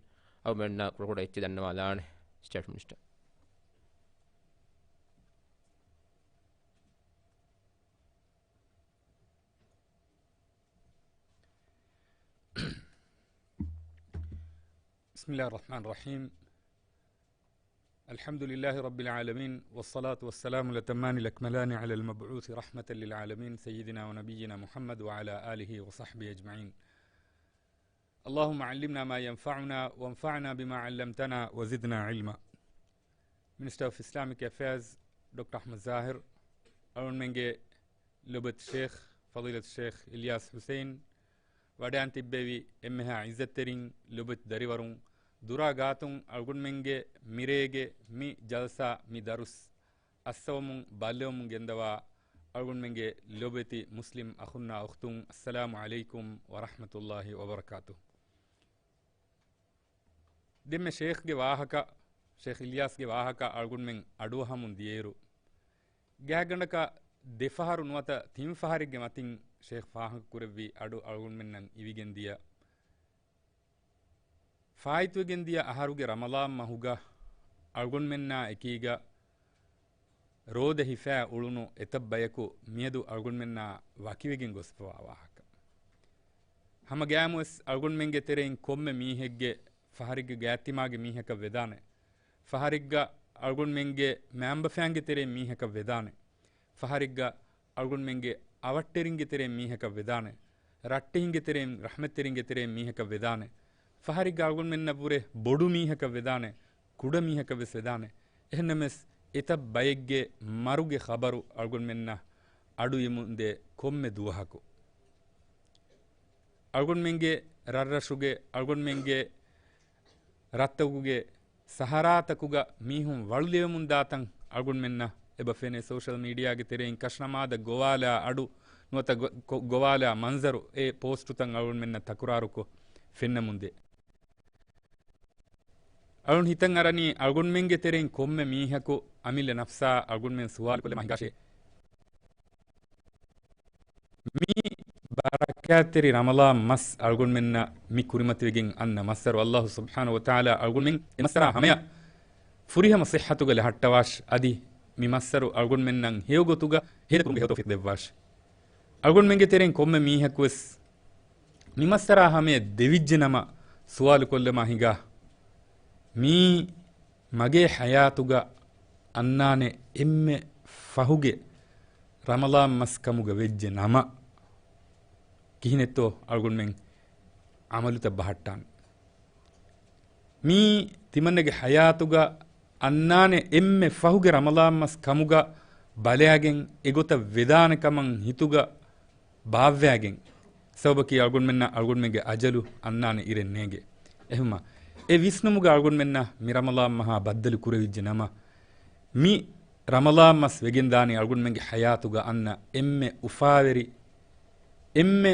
އަޅުގަނޑުމެންނަށް ކުޑަކުޑަ އެއްޗެއް ދަންނަވާލާނެ. ސްޓޭޓް މިނިސްޓަރ. بسم الله الرحمن الرحيم. الحمد لله رب العالمين، والصلاة والسلام الأتمان الأكملان على المبعوث رحمة للعالمين سيدنا ونبينا محمد وعلى آله وصحبه أجمعين. اللهم علمنا ما ينفعنا وانفعنا بما علمتنا وزدنا علما. Minister of Islamic Affairs ޑޮކްޓަރ އަޙްމަދު ޒާހިރު، އަޅުގަނޑުމެންގެ ލޮބުވެތި ޝޭޚް، ފަޟީލަތު ޝޭޚް އިލްޔާސް ޙުސައިން، ވަޑައިން ތިއްބެވި އެންމެހާ ޢިއްޒަތްތެރިން، ލޮބުވެތި ދަރިވަރުން، ދުރާ ގާތުން އަޅުގަނޑުމެންގެ މިރޭގެ މި ޖަލްސާ، މި ދަރުސް އައްސަވަމުން ބައްލަވަމުން ގެންދަވާ އަޅުގަނޑުމެންގެ ލޮބުވެތި މުސްލިމް އަޚުންނާ އުޚްތުން، އައްސަލާމު ޢަލައިކުމް ވަރަޙްމަތުﷲި ވަބަރަކާތުހު. ދެންމެ ޝޭޚްގެ ވާހަކަ، ޝޭޚް އިލްޔާސްގެ ވާހަކަ އަޅުގަނޑުމެން އަޑުއަހަމުން ދިޔައިރު، ގާތްގަނޑަކަށް ދެފަހަރު ނުވަތަ ތިން ފަހަރެއްގެ މަތިން ޝޭޚް ފާހަގަކުރެއްވި އަޑު އަޅުގަނޑުމެންނަށް އިވިގެން ދިޔަ. ފާއިތުވެގެން ދިޔަ އަހަރުގެ ރަމަޟާން މަހުގަ އަޅުގަނޑުމެންނާ އެކީގަ ރޯދަ ހިފާ އުޅުނު އެތައް ބަޔަކު މިއަދު އަޅުގަނޑުމެންނާ ވަކިވެގެން ގޮސްފަވާ ވާހަކަ. ހަމަ ގައިމުވެސް އަޅުގަނޑުމެންގެ ތެރެއިން ކޮންމެ މީހެއްގެ ފަހަރެއްގެ ގާތްތިމާގެ މީހަކަށް ވެދާނެ. ފަހަރެއްގަ އަޅުގަނޑުމެންގެ މައިންބަފައިންގެ ތެރެއިން މީހަކަށް ވެދާނެ. ފަހަރެއްގަ އަޅުގަނޑުމެންގެ އަވަށްޓެރިންގެ ތެރެއިން މީހަކަށް ވެދާނެ. ރައްޓެހިންގެ ތެރެއިން، ރަޙްމަތްތެރިންގެ ތެރެއިން މީހަކަށް ވެދާނެ. ފަހަރެއްގަ އަޅުގަނޑުމެންނަށްވުރެ ބޮޑު މީހަކަށް ވެދާނެ، ކުޑަ މީހަކަށް ވެސް ވެދާނެ. އެހެންނަމަވެސް، އެތައް ބައެއްގެ މަރުގެ ޚަބަރު އަޅުގަނޑުމެންނަށް އަޑުއިވުމުންދޭ ކޮންމެ ދުވަހަކު. އަޅުގަނޑުމެންގެ ރަށްރަށުގެ، އަޅުގަނޑުމެންގެ ރަށްތަކުގެ ސަހަރާތަކުގަ މީހުން ވަޅުލެވެމުން ދާތަން އަޅުގަނޑުމެންނަށް އެބަ ފެނޭ. ސޯޝަލް މީޑިއާގެ ތެރެއިން ކަށަނަމާދަށް ގޮވާލާ އަޑު ނުވަތަ ގޮ-، ގޮ-، ގޮވާލާ މަންޒަރު އެ ޕޯސްޓުތައް އަޅުގަނޑުމެންނަށް ތަކުރާރުކޮށް ފެންނަމުންދޭ. އަޅުން ހިތަށް އަރަނީ އަޅުގަނޑުމެންގެ ތެރެއިން ކޮންމެ މީހަކު އަމިއްލަ ނަފްސާ އަޅުގަނޑުމެން ސުވާލުކޮށްލަމާ ހިނގާށޭ. މި ބަރަކާތްތެރި ރަމަޟާން މަސް އަޅުގަނޑުމެންނަށް މި ކުރިމަތިވެގެން އަންނަ މައްސަރު، ﷲ ސުބްޙާނަހޫ ވަތަޢާލާ އަޅުގަނޑުމެން އެ މައްސަރާ ހަމަޔަށް ފުރިހަމަ ޞިއްޙަތުގަ ލަހައްޓަވާށި. އަދި މި މައްސަރު އަޅުގަނޑުމެންނަށް ހެޔޮ ގޮތުގަ ހޭދަކުރުމުގެ ހެޔޮ ތައުފީޤު ދެއްވާށި. އަޅުގަނޑުމެންގެ ތެރެއިން ކޮންމެ މީހަކުވެސް މި މައްސަރާ ހަމަޔަށް ދެވިއްޖެ ނަމަ ސުވާލު ކޮށްލަމާ ހިނގާ، މީ މަގޭ ޙަޔާތުގަ އަންނާނެ އެންމެ ފަހުގެ ރަމަޟާން މަސް ކަމުގަ ވެއްޖެ ނަމަ، ކިހިނެއްތޯ އަޅުގަނޑުމެން ޢަމަލުތައް ބަހައްޓާނެ؟ މީ ތިމަންނަގެ ޙަޔާތުގަ އަންނާނެ އެންމެ ފަހުގެ ރަމަޟާން މަސް ކަމުގަ ބަލާގެން އެގޮތަށް ވެދާނެ ކަމަށް ހިތުގަ ބާއްވާގެން، ސަބަބަކީ އަޅުގަނޑުމެންނަށް އަޅުގަނޑުމެންގެ އަޖަލު އަންނާނެ އިރެއް ނޭނގެ. އެހެންވީމަ، އެ ވިސްނުމުގަ އަޅުގަނޑުމެންނަށް މި ރަމަޟާން މަހާ ބައްދަލު ކުރެވިއްޖެ ނަމަ، މި ރަމަޟާން މަސް ވެގެންދާނީ އަޅުގަނޑުމެންގެ ޙަޔާތުގަ އަންނަ އެންމެ އުފާވެރި، އެންމެ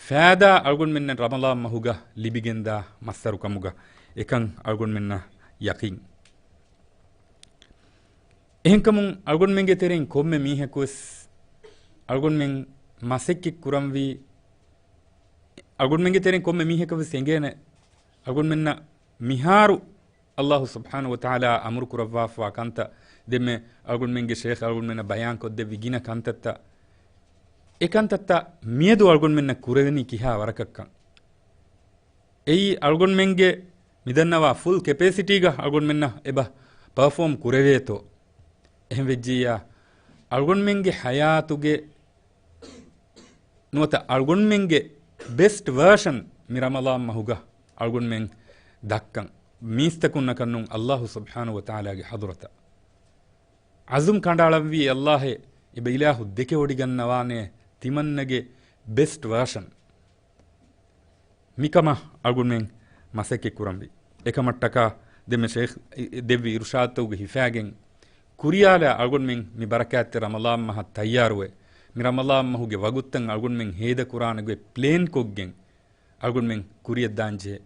ފައިދާ އަޅުގަނޑުމެންނަށް ރަމަޟާން މަހުގަ ލިބިގެންދާ މައްސަރުކަމުގަ އެކަން އަޅުގަނޑުމެންނަށް ޔަޤީން. އެހެންކަމުން އަޅުގަނޑުމެންގެ ތެރެއިން ކޮންމެ މީހަކުވެސް އަޅުގަނޑުމެން މަސައްކަތް ކުރަންވީ، އަޅުގަނޑުމެންގެ ތެރެއިން ކޮންމެ މީހަކަށްވެސް އެނގޭނެ އަޅުގަނޑުމެންނަށް މިހާރު ﷲ ސުބްޙާނަހޫ ވަތަޢާލާ އަމުރު ކުރައްވާފަވާ ކަންތައް، ދެންމެ އަޅުގަނޑުމެންގެ ޝޭޚް އަޅުގަނޑުމެންނަށް ބަޔާންކޮށްދެއްވި ގިނަ ކަންތައްތައް، އެ ކަންތައްތައް މިއަދު އަޅުގަނޑުމެންނަށް ކުރެވެނީ ކިހާ ވަރަކަށްކަން. އެއީ އަޅުގަނޑުމެންގެ މިދަންނަވާ ފުލް ކެޕޭސިޓީގަ އަޅުގަނޑުމެންނަށް އެބަ ޕަރފޯމް ކުރެވޭތޯ. އެހެން ވެއްޖިއްޔާ، އަޅުގަނޑުމެންގެ ޙަޔާތުގެ ނުވަތަ އަޅުގަނޑުމެންގެ ބެސްޓް ވާޝަން މި ރަމަޟާން މަހުގަ އަޅުގަނޑުމެން ދައްކަން، މީސްތަކުންނަކަށްނޫން، ﷲ ސުބްޙާނަހޫ ވަތަޢާލާގެ ޙަޟްރަތަށް. ޢަޒުމް ކަނޑައަޅަންވީ، ﷲ އެ އިލާހު ދެކެވޮޑިގަންނަވާނޭ ތިމަންނަގެ ބެސްޓް ވާޝަން. މިކަމަށް އަޅުގަނޑުމެން މަސައްކަތް ކުރަންވީ. އެކަމަށްޓަކާ ދެންމެ ޝޭޚް ދެއްވި އިރުޝާދުތަކުގެ ހިފާގެން ކުރިޔާލާ އަޅުގަނޑުމެން މި ބަރަކާތްތެރި ރަމަޟާން މަހަށް ތައްޔާރުވެ، މި ރަމަޟާން މަހުގެ ވަގުތުތައް އަޅުގަނޑުމެން ހޭދަކުރާނެ ގޮތް ޕްލޭންކޮށްގެން އަޅުގަނޑުމެން ކުރިޔަށްދާންޖެހޭ.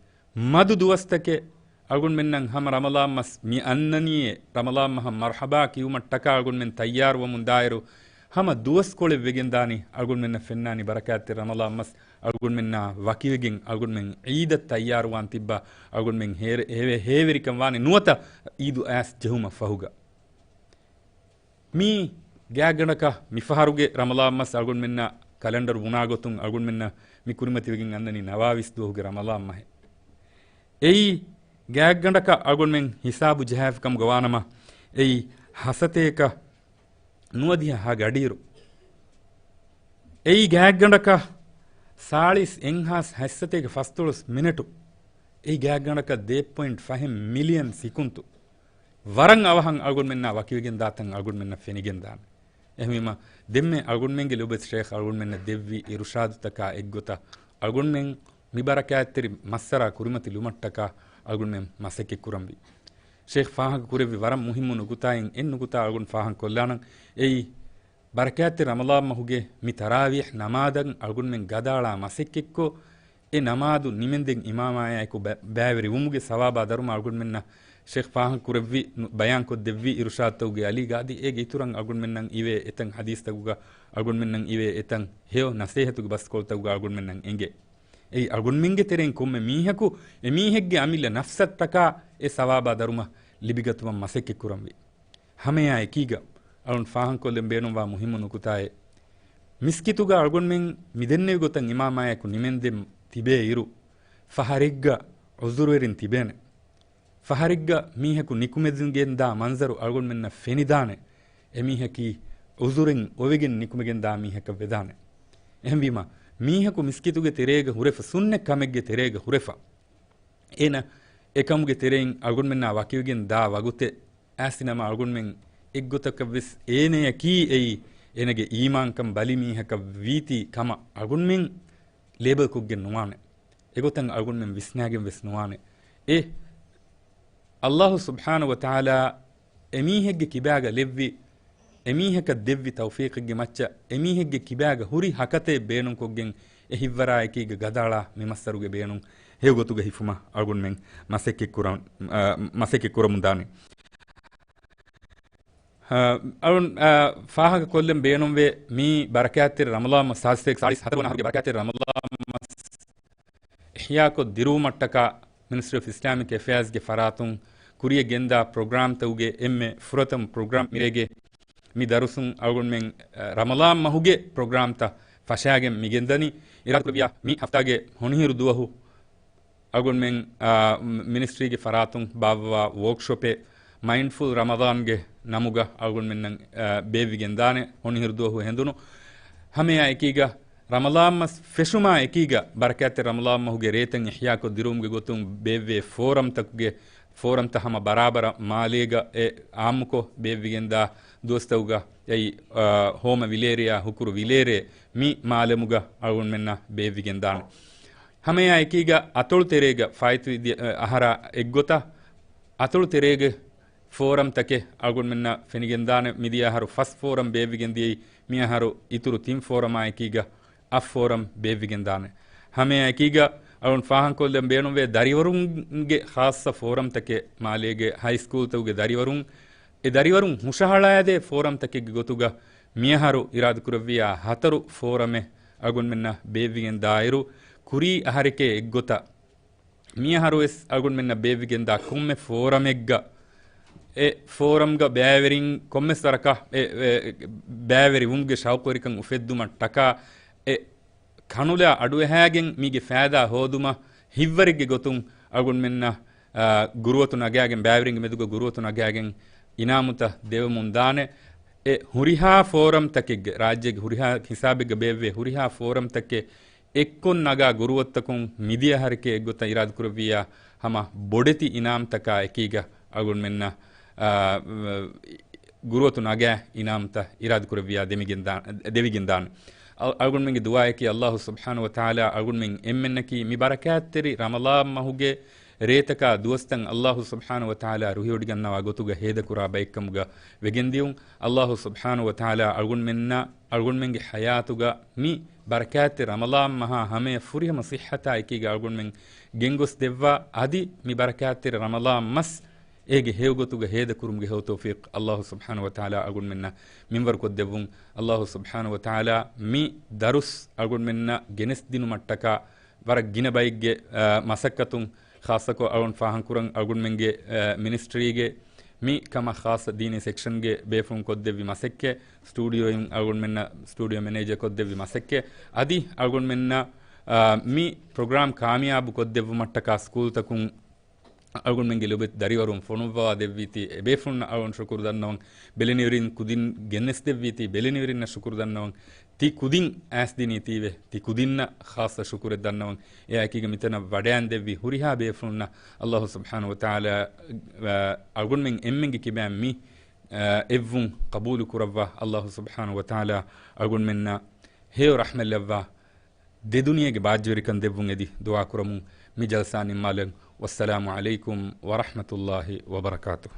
މަދު ދުވަސްތަކެއް އަޅުގަނޑުމެންނަށް ހަމަ ރަމަޟާން މަސް މި އަންނަނީއޭ، ރަމަޟާން މަހަށް މަރްޙަބާ ކިޔުމަށްޓަކާ އަޅުގަނޑުމެން ތައްޔާރުވަމުން ދާއިރު، ހަމަ ދުވަސްކޮޅެއް ވެގެންދާނީ އަޅުގަނޑުމެންނަށް ފެންނާނީ ބަރަކާތްތެރި ރަމަޟާން މަސް އަޅުގަނޑުމެންނާ ވަކިވެގެން އަޅުގަނޑުމެން ޢީދަށް ތައްޔާރުވާން ތިއްބާ އަޅުގަނޑުމެން ހޭރެ-، ހޭވެ-، ހޭވެރިކަން ވާނީ ނުވަތަ ޢީދު އައިސް ޖެހުމަށް ފަހުގަ. މީ ގާތްގަނޑަކަށް މިފަހަރުގެ ރަމަޟާން މަސް އަޅުގަނޑުމެންނަށް ކަލަންޑަރު ބުނާގޮތުން އަޅުގަނޑުމެންނަށް މި ކުރިމަތިވެގެން އަންނަނީ ނަވާވީސް ދުވަހުގެ ރަމަޟާން މަހެއް. އެއީ ގާތްގަނޑަކަށް އަޅުގަނޑުމެން ހިސާބު ޖަހާފި ކަމުގަ ވާނަމަ، އެއީ ހަސަތޭކަ ނުވަދިހަ ހަ ގަޑިއިރު. އެއީ ގާތްގަނޑަކަށް ސާޅީސް އެއްހާސް ހަތްސަތޭކަ ފަސްދޮޅަސް މިނެޓު. އެއީ ގާތްގަނޑަކަށް ދޭއް ޕޮއިންޓް ފަހެއް މިލިއަން ސިކުންތު. ވަރަށް އަވަހަށް އަޅުގަނޑުމެންނާ ވަކިވެގެން ދާތަން އަޅުގަނޑުމެންނަށް ފެނިގެން ދާނެ. އެހެންވީމަ، ދެންމެ އަޅުގަނޑުމެންގެ ލޮބުވެތި ޝޭޚް އަޅުގަނޑުމެންނަށް ދެއްވި އިރުޝާދުތަކާ އެއްގޮތަށް، އަޅުގަނޑުމެން މި ބަރަކާތްތެރި މައްސަރާ ކުރިމަތި ލުމަށްޓަކާ އަޅުގަނޑުމެން މަސައްކަތް ކުރަންވީ. ޝޭޚް ފާހަގަ ކުރެއްވި ވަރަށް މުހިއްމު ނުކުތާއިން އެއް ނުކުތާ އަޅުގަނޑު ފާހަގަ ކޮށްލާނަން. އެއީ، ބަރަކާތްތެރި ރަމަޟާން މަހުގެ މި ތަރާވީޙް ނަމާދަށް އަޅުގަނޑުމެން ގަދައަޅާ މަސައްކަތްކޮށް، އެ ނަމާދު ނިމެންދެން އިމާމާއާއެކު ބަ-، ބައިވެރިވުމުގެ ސަވާބާ ދަރުމަ އަޅުގަނޑުމެންނަށް ޝޭޚް ފާހަގަކުރެއްވި، ނު-، ބަޔާންކޮށްދެއްވި އިރުޝާދުތަކުގެ އަލީ ގާދި، އޭގެ އިތުރަށް އަޅުގަނޑުމެންނަށް އިވޭ އެތައް ޙަދީޘްތަކުގަ، އަޅުގަނޑުމެންނަށް އިވޭ އެތައް ހެޔޮ ނަސޭހަތުގެ ބަސްކޮޅުތަކުގަ އަޅުގަނޑުމެންނަށް އެނގޭ. އެއީ އަޅުގަނޑުމެންގެ ތެރެއިން ކޮންމެ މީހަކު އެމީހެއްގެ އަމިއްލަ ނަފްސަށްޓަކާ އެ ސަވާބާ ދަރުމަ ލިބިގަތުމަށް މަސައްކަތްކުރަންވީ. ހަމައެއާ އެކީގަ އަޅުން ފާހަގަކޮށްލަން ބޭނުންވާ މުހިއްމު ނުކުތާއެއް، މިސްކިތުގަ އަޅުގަނޑުމެން މިދެންނެވި ގޮތަށް އިމާމާއެކު ނިމެންދެން ތިބޭ އިރު، ފަހަރެއްގަ ޢުޛުރުވެރިން ތިބޭނެ. ފަހަރެއްގަ މީހަކު ނިކުމެގެންދާ މަންޒަރު އަޅުގަނޑުމެންނަށް ފެނިދާނެ. އެމީހަކީ ޢުޛުރެއް އޮވެގެން ނިކުމެގެންދާ މީހަކަށް ވެދާނެ. އެހެންވީމަ، މީހަކު މިސްކިތުގެ ތެރޭގަ ހުރެފަ، ސުންނަތް ކަމެއްގެ ތެރޭގަ ހުރެފަ، އޭނަ އެކަމުގެ ތެރެއިން އަޅުގަނޑުމެންނާ ވަކިވެގެން ދާ ވަގުތެއް އައިސް ނަމަ، އަޅުގަނޑުމެން އެއްގޮތަކަށްވެސް އޭނަޔަކީ އެއީ އޭނަގެ އީމާންކަން ބަލި މީހަކަށް ވީތީ ކަމަށް އަޅުގަނޑުމެން ލޭބަލްކޮށްގެން ނުވާނެ. އެގޮތަށް އަޅުގަނޑުމެން ވިސްނާގެން ވެސް ނުވާނެ. އެ ﷲ ސުބްޙާނަހޫ ވަތަޢާލާ އެމީހެއްގެ ކިބާގަ ލެއްވި، އެމީހަކަށް ދެއްވި ތައުފީޤެއްގެ މައްޗަށް އެމީހެއްގެ ކިބާގަ ހުރި ހަކަތައެއް ބޭނުންކޮށްގެން އެ ހިތްވަރާއެކީގަ ގަދައަޅާ މި މައްސަރުގެ ބޭނުން ހެޔޮގޮތުގަ ހިފުމަށް އަޅުގަނޑުމެން މަސައްކަތް ކުރަން، އަ، މަސައްކަތް ކުރަމުން ދާނީ. އަ، އަޅުން، އަ، ފާހަގަ ކޮށްލެން ބޭނުންވޭ، މީ ބަރަކާތްތެރި ރަމަޟާން މަސް، ސާޅީސް ހަތަރު ވަނަ އަހަރުގެ ބަރަކާތްތެރި ރަމަޟާން މަސް އިޙްޔާކޮށް ދިރުވުމަށްޓަކާ މިނިސްޓްރީ އޮފް އިސްލާމިކް އެފެއާޒްގެ ފަރާތުން ކުރިޔަށް ގެންދާ ޕްރޮގްރާމްތަކުގެ އެންމެ ފުރަތަމަ ޕްރޮގްރާމް މިރޭގެ މި ދަރުސުން އަޅުގަނޑުމެން، އަ، ރަމަޟާން މަހުގެ ޕްރޮގްރާމްތައް ފަށާގެން މިގެންދަނީ. އިރާދަކުރެއްވިޔާ މި ހަފްތާގެ ހޮނިހިރު ދުވަހު އަޅުގަނޑުމެން، އާ، މި-، މިނިސްޓްރީގެ ފަރާތުން ބާއްވަވާ ވޯކްޝޮޕެއް މައިންޑްފުލް ރަމަޟާންގެ ނަމުގަ އަޅުގަނޑުމެންނަށް، އާ، ބޭއްވިގެންދާނެ ހޮނިހިރު ދުވަހު ހެނދުނު. ހަމައެއާ އެކީގަ ރަމަޟާން މަސް ފެށުމާ އެކީގަ ބަރަކާތްތެރި ރަމަޟާން މަހުގެ ރޭތައް އިޙްޔާކޮށް ދިރުވުމުގެ ގޮތުން ބޭއްވޭ ފޯރަމްތަކުގެ ފޯރަމްތައް ހަމަ ބަރާބަރަށް މާލޭގަ އެ އާއްމުކޮށް ބޭއްވިގެންދާ ދުވަސްތަކުގަ އެއީ، އާ، ހޯމަ ވިލޭރިޔާ ހުކުރު ވިލޭރޭ މި މާލެމުގަ އަޅުގަނޑުމެންނަށް ބޭއްވިގެންދާނެ. ހަމައެއާ އެކީގަ އަތޮޅު ތެރޭގަ ފާއިތުވި ދިޔަ، އަހަރާ އެއްގޮތަށް އަތޮޅު ތެރޭގެ ފޯރަމްތަކެއް އަޅުގަނޑުމެންނަށް ފެނިގެންދާނެ. މިދިޔަ އަހަރު ފަސް ފޯރަމް ބޭއްވިގެން ދިޔައީ، މިއަހަރު އިތުރު ތިން ފޯރަމާ އެކީގަ އަށް ފޯރަމް ބޭއްވިގެންދާނެ. ހަމައެއާ އެކީގަ އަޅުން ފާހަގަކޮށްލަން ބޭނުންވޭ، ދަރިވަރުންގެ ޚާއްޞަ ފޯރަމްތަކެއް މާލޭގެ ހައިސްކޫލްތަކުގެ ދަރިވަރުން، އެ ދަރިވަރުން ހުށަހަޅާދޭ ފޯރަމްތަކެއްގެ ގޮތުގަ މިއަހަރު އިރާދަކުރެއްވިޔާ ހަތަރު ފޯރަމެއް އަޅުގަނޑުމެންނަށް ބޭއްވިގެން ދާއިރު، ކުރީ އަހަރެކޭ އެއްގޮތަށް މިއަހަރުވެސް އަޅުގަނޑުމެންނަށް ބޭއްވިގެންދާ ކޮންމެ ފޯރަމެއްގަ، އެ ފޯރަމްގަ ބައިވެރިން ކޮންމެސް ވަރަކަށް އެ، އެ، ބައިވެރިވުމުގެ ޝައުޤުވެރިކަން އުފެއްދުމަށް ޓަކާ އެ ކަނުލާ އަޑުއެހާގެން މީގެ ފައިދާ ހޯދުމަށް ހިތްވަރެއްގެ ގޮތުން އަޅުގަނޑުމެންނަށް، އާ، ގުރުއަތު ނަގާގެން، ބައިވެރިންގެ މެދުގަ ގުރުއަތު ނަގާގެން އިނާމުތައް ދެވެމުން ދާނެ. އެ ހުރިހާ ފޯރަމްތަކެއްގެ، ރާއްޖޭގެ ހުރިހާ ހިސާބެއްގަ ބޭއްވޭ ހުރިހާ ފޯރަމްތަކެއް އެއްކޮށް ނަގާ ގުރުއަތުތަކުން މިދިޔަ އަހަރެކޭ އެއްގޮތަށް އިރާދަކުރެއްވިއްޔާ ހަމަ ބޮޑެތި އިނާމްތަކާ އެކީގަ އަޅުގަނޑުމެންނަށް، އާ، ގުރުއަތު ނަގާ އިނާމްތައް އިރާދަކުރެއްވިއްޔާ ދެމިގެންދާ-، ދެވިގެންދާނެ. އަ-، އަޅުގަނޑުމެންގެ ދުޢާއަކީ އައްލާހު ސުބްޙާނަހު ވަތަޢާލާ އަޅުގަނޑުމެން އެންމެންނަކީ މި ބަރަކާތްތެރި ރަމަޟާން މަހުގެ ރޭތަކާ ދުވަސްތައް އައްލާހު ސުބްޙާނަހު ވަތަޢާލާ ރުހިވޮޑިގަންނަވާ ގޮތުގަ ހޭދަކުރާ ބައެއްކަމުގަ ވެގެންދިޔުން. އައްލާހު ސުބްޙާނަހު ވަތަޢާލާ އަޅުގަނޑުމެންނަށް އަޅުގަނޑުމެންގެ ޙަޔާތުގަ މި ބަރަކާތްތެރި ރަމަޟާން މަހާ ހަމަޔަށް ފުރިހަމަ ޞިއްޙަތާ އެކީގަ އަޅުގަނޑުމެން ގެންގޮސް ދެއްވާ، އަދި މި ބަރަކާތްތެރި ރަމަޟާން މަސް އޭގެ ހެޔޮގޮތުގަ ހޭދަކުރުމުގެ ހެޔޮ ތައުފީޤު އައްލާހު ސުބްޙާނަހު ވަތަޢާލާ އަޅުގަނޑުމެންނަށް މިންވަރުކޮށްދެއްވުން. އައްލާހު ސުބްޙާނަހު ވަތަޢާލާ މި ދަރުސް އަޅުގަނޑުމެންނަށް ގެނެސްދިނުމަށްޓަކާ ވަރަށް ގިނަ ބައެއްގެ، އަ، މަސައްކަތުން، ޚާއްޞަކޮށް އަޅުން ފާހަގަކުރަން އަޅުގަނޑުމެންގެ، އަ، މިނިސްޓްރީގެ މި ކަމަށް ޚާއްޞަ ދީނީ ސެކްޝަންގެ ބޭފުޅުން ކޮށްދެއްވި މަސައްކަތް، ސްޓޫޑިއޯއިން އަޅުގަނޑުމެންނަށް ސްޓޫޑިއޯ މެނޭޖަރ ކޮށްދެއްވި މަސައްކަތް، އަދި އަޅުގަނޑުމެންނަށް، އާ، މި ޕްރޮގްރާމް ކާމިޔާބު ކޮށްދެއްވުމަށްޓަކާ ސްކޫލްތަކުން އަޅުގަނޑުމެންގެ ލޮބުވެތި ދަރިވަރުން ފޮނުއްވަވާ ދެއްވީތީ އެބޭފުޅުންނަށް އަޅުން ޝުކުރު ދަންނަވަން. ބެލެނިވެރިން ކުދިން ގެންނެސްދެއްވީތީ ބެލެނިވެރިންނަށް ޝުކުރު ދަންނަވަން. ތި ކުދިން އައިސްދިނީތީވެ، ތި ކުދިންނަށް ޚާއްޞަ ޝުކުރެއް ދަންނަވަން. އެއާއެކީގަ މިތަނަށް ވަޑައިން ދެއްވި ހުރިހާ ބޭފުޅުންނަށް އައްލާހު ސުބްޙާނަހު ވަތަޢާލާ، އަ، އަޅުގަނޑުމެން އެންމެންގެ ކިބައިން މި، އަ، އެއްވުން ޤަބޫލު ކުރައްވާ. އައްލާހު ސުބްޙާނަހު ވަތަޢާލާ އަޅުގަނޑުމެންނަށް ހެޔޮ ރަޙްމަތް ލައްވާ. ދެ ދުނިޔޭގެ ބާއްޖަވެރިކަން ދެއްވުން އެދި ދުޢާ ކުރަމުން މި ޖަލްސާ ނިންމާލަން. ވައްސަލާމު ޢަލައިކުމް ވަރަޙްމަތުﷲި ވަބަރަކާތުހު.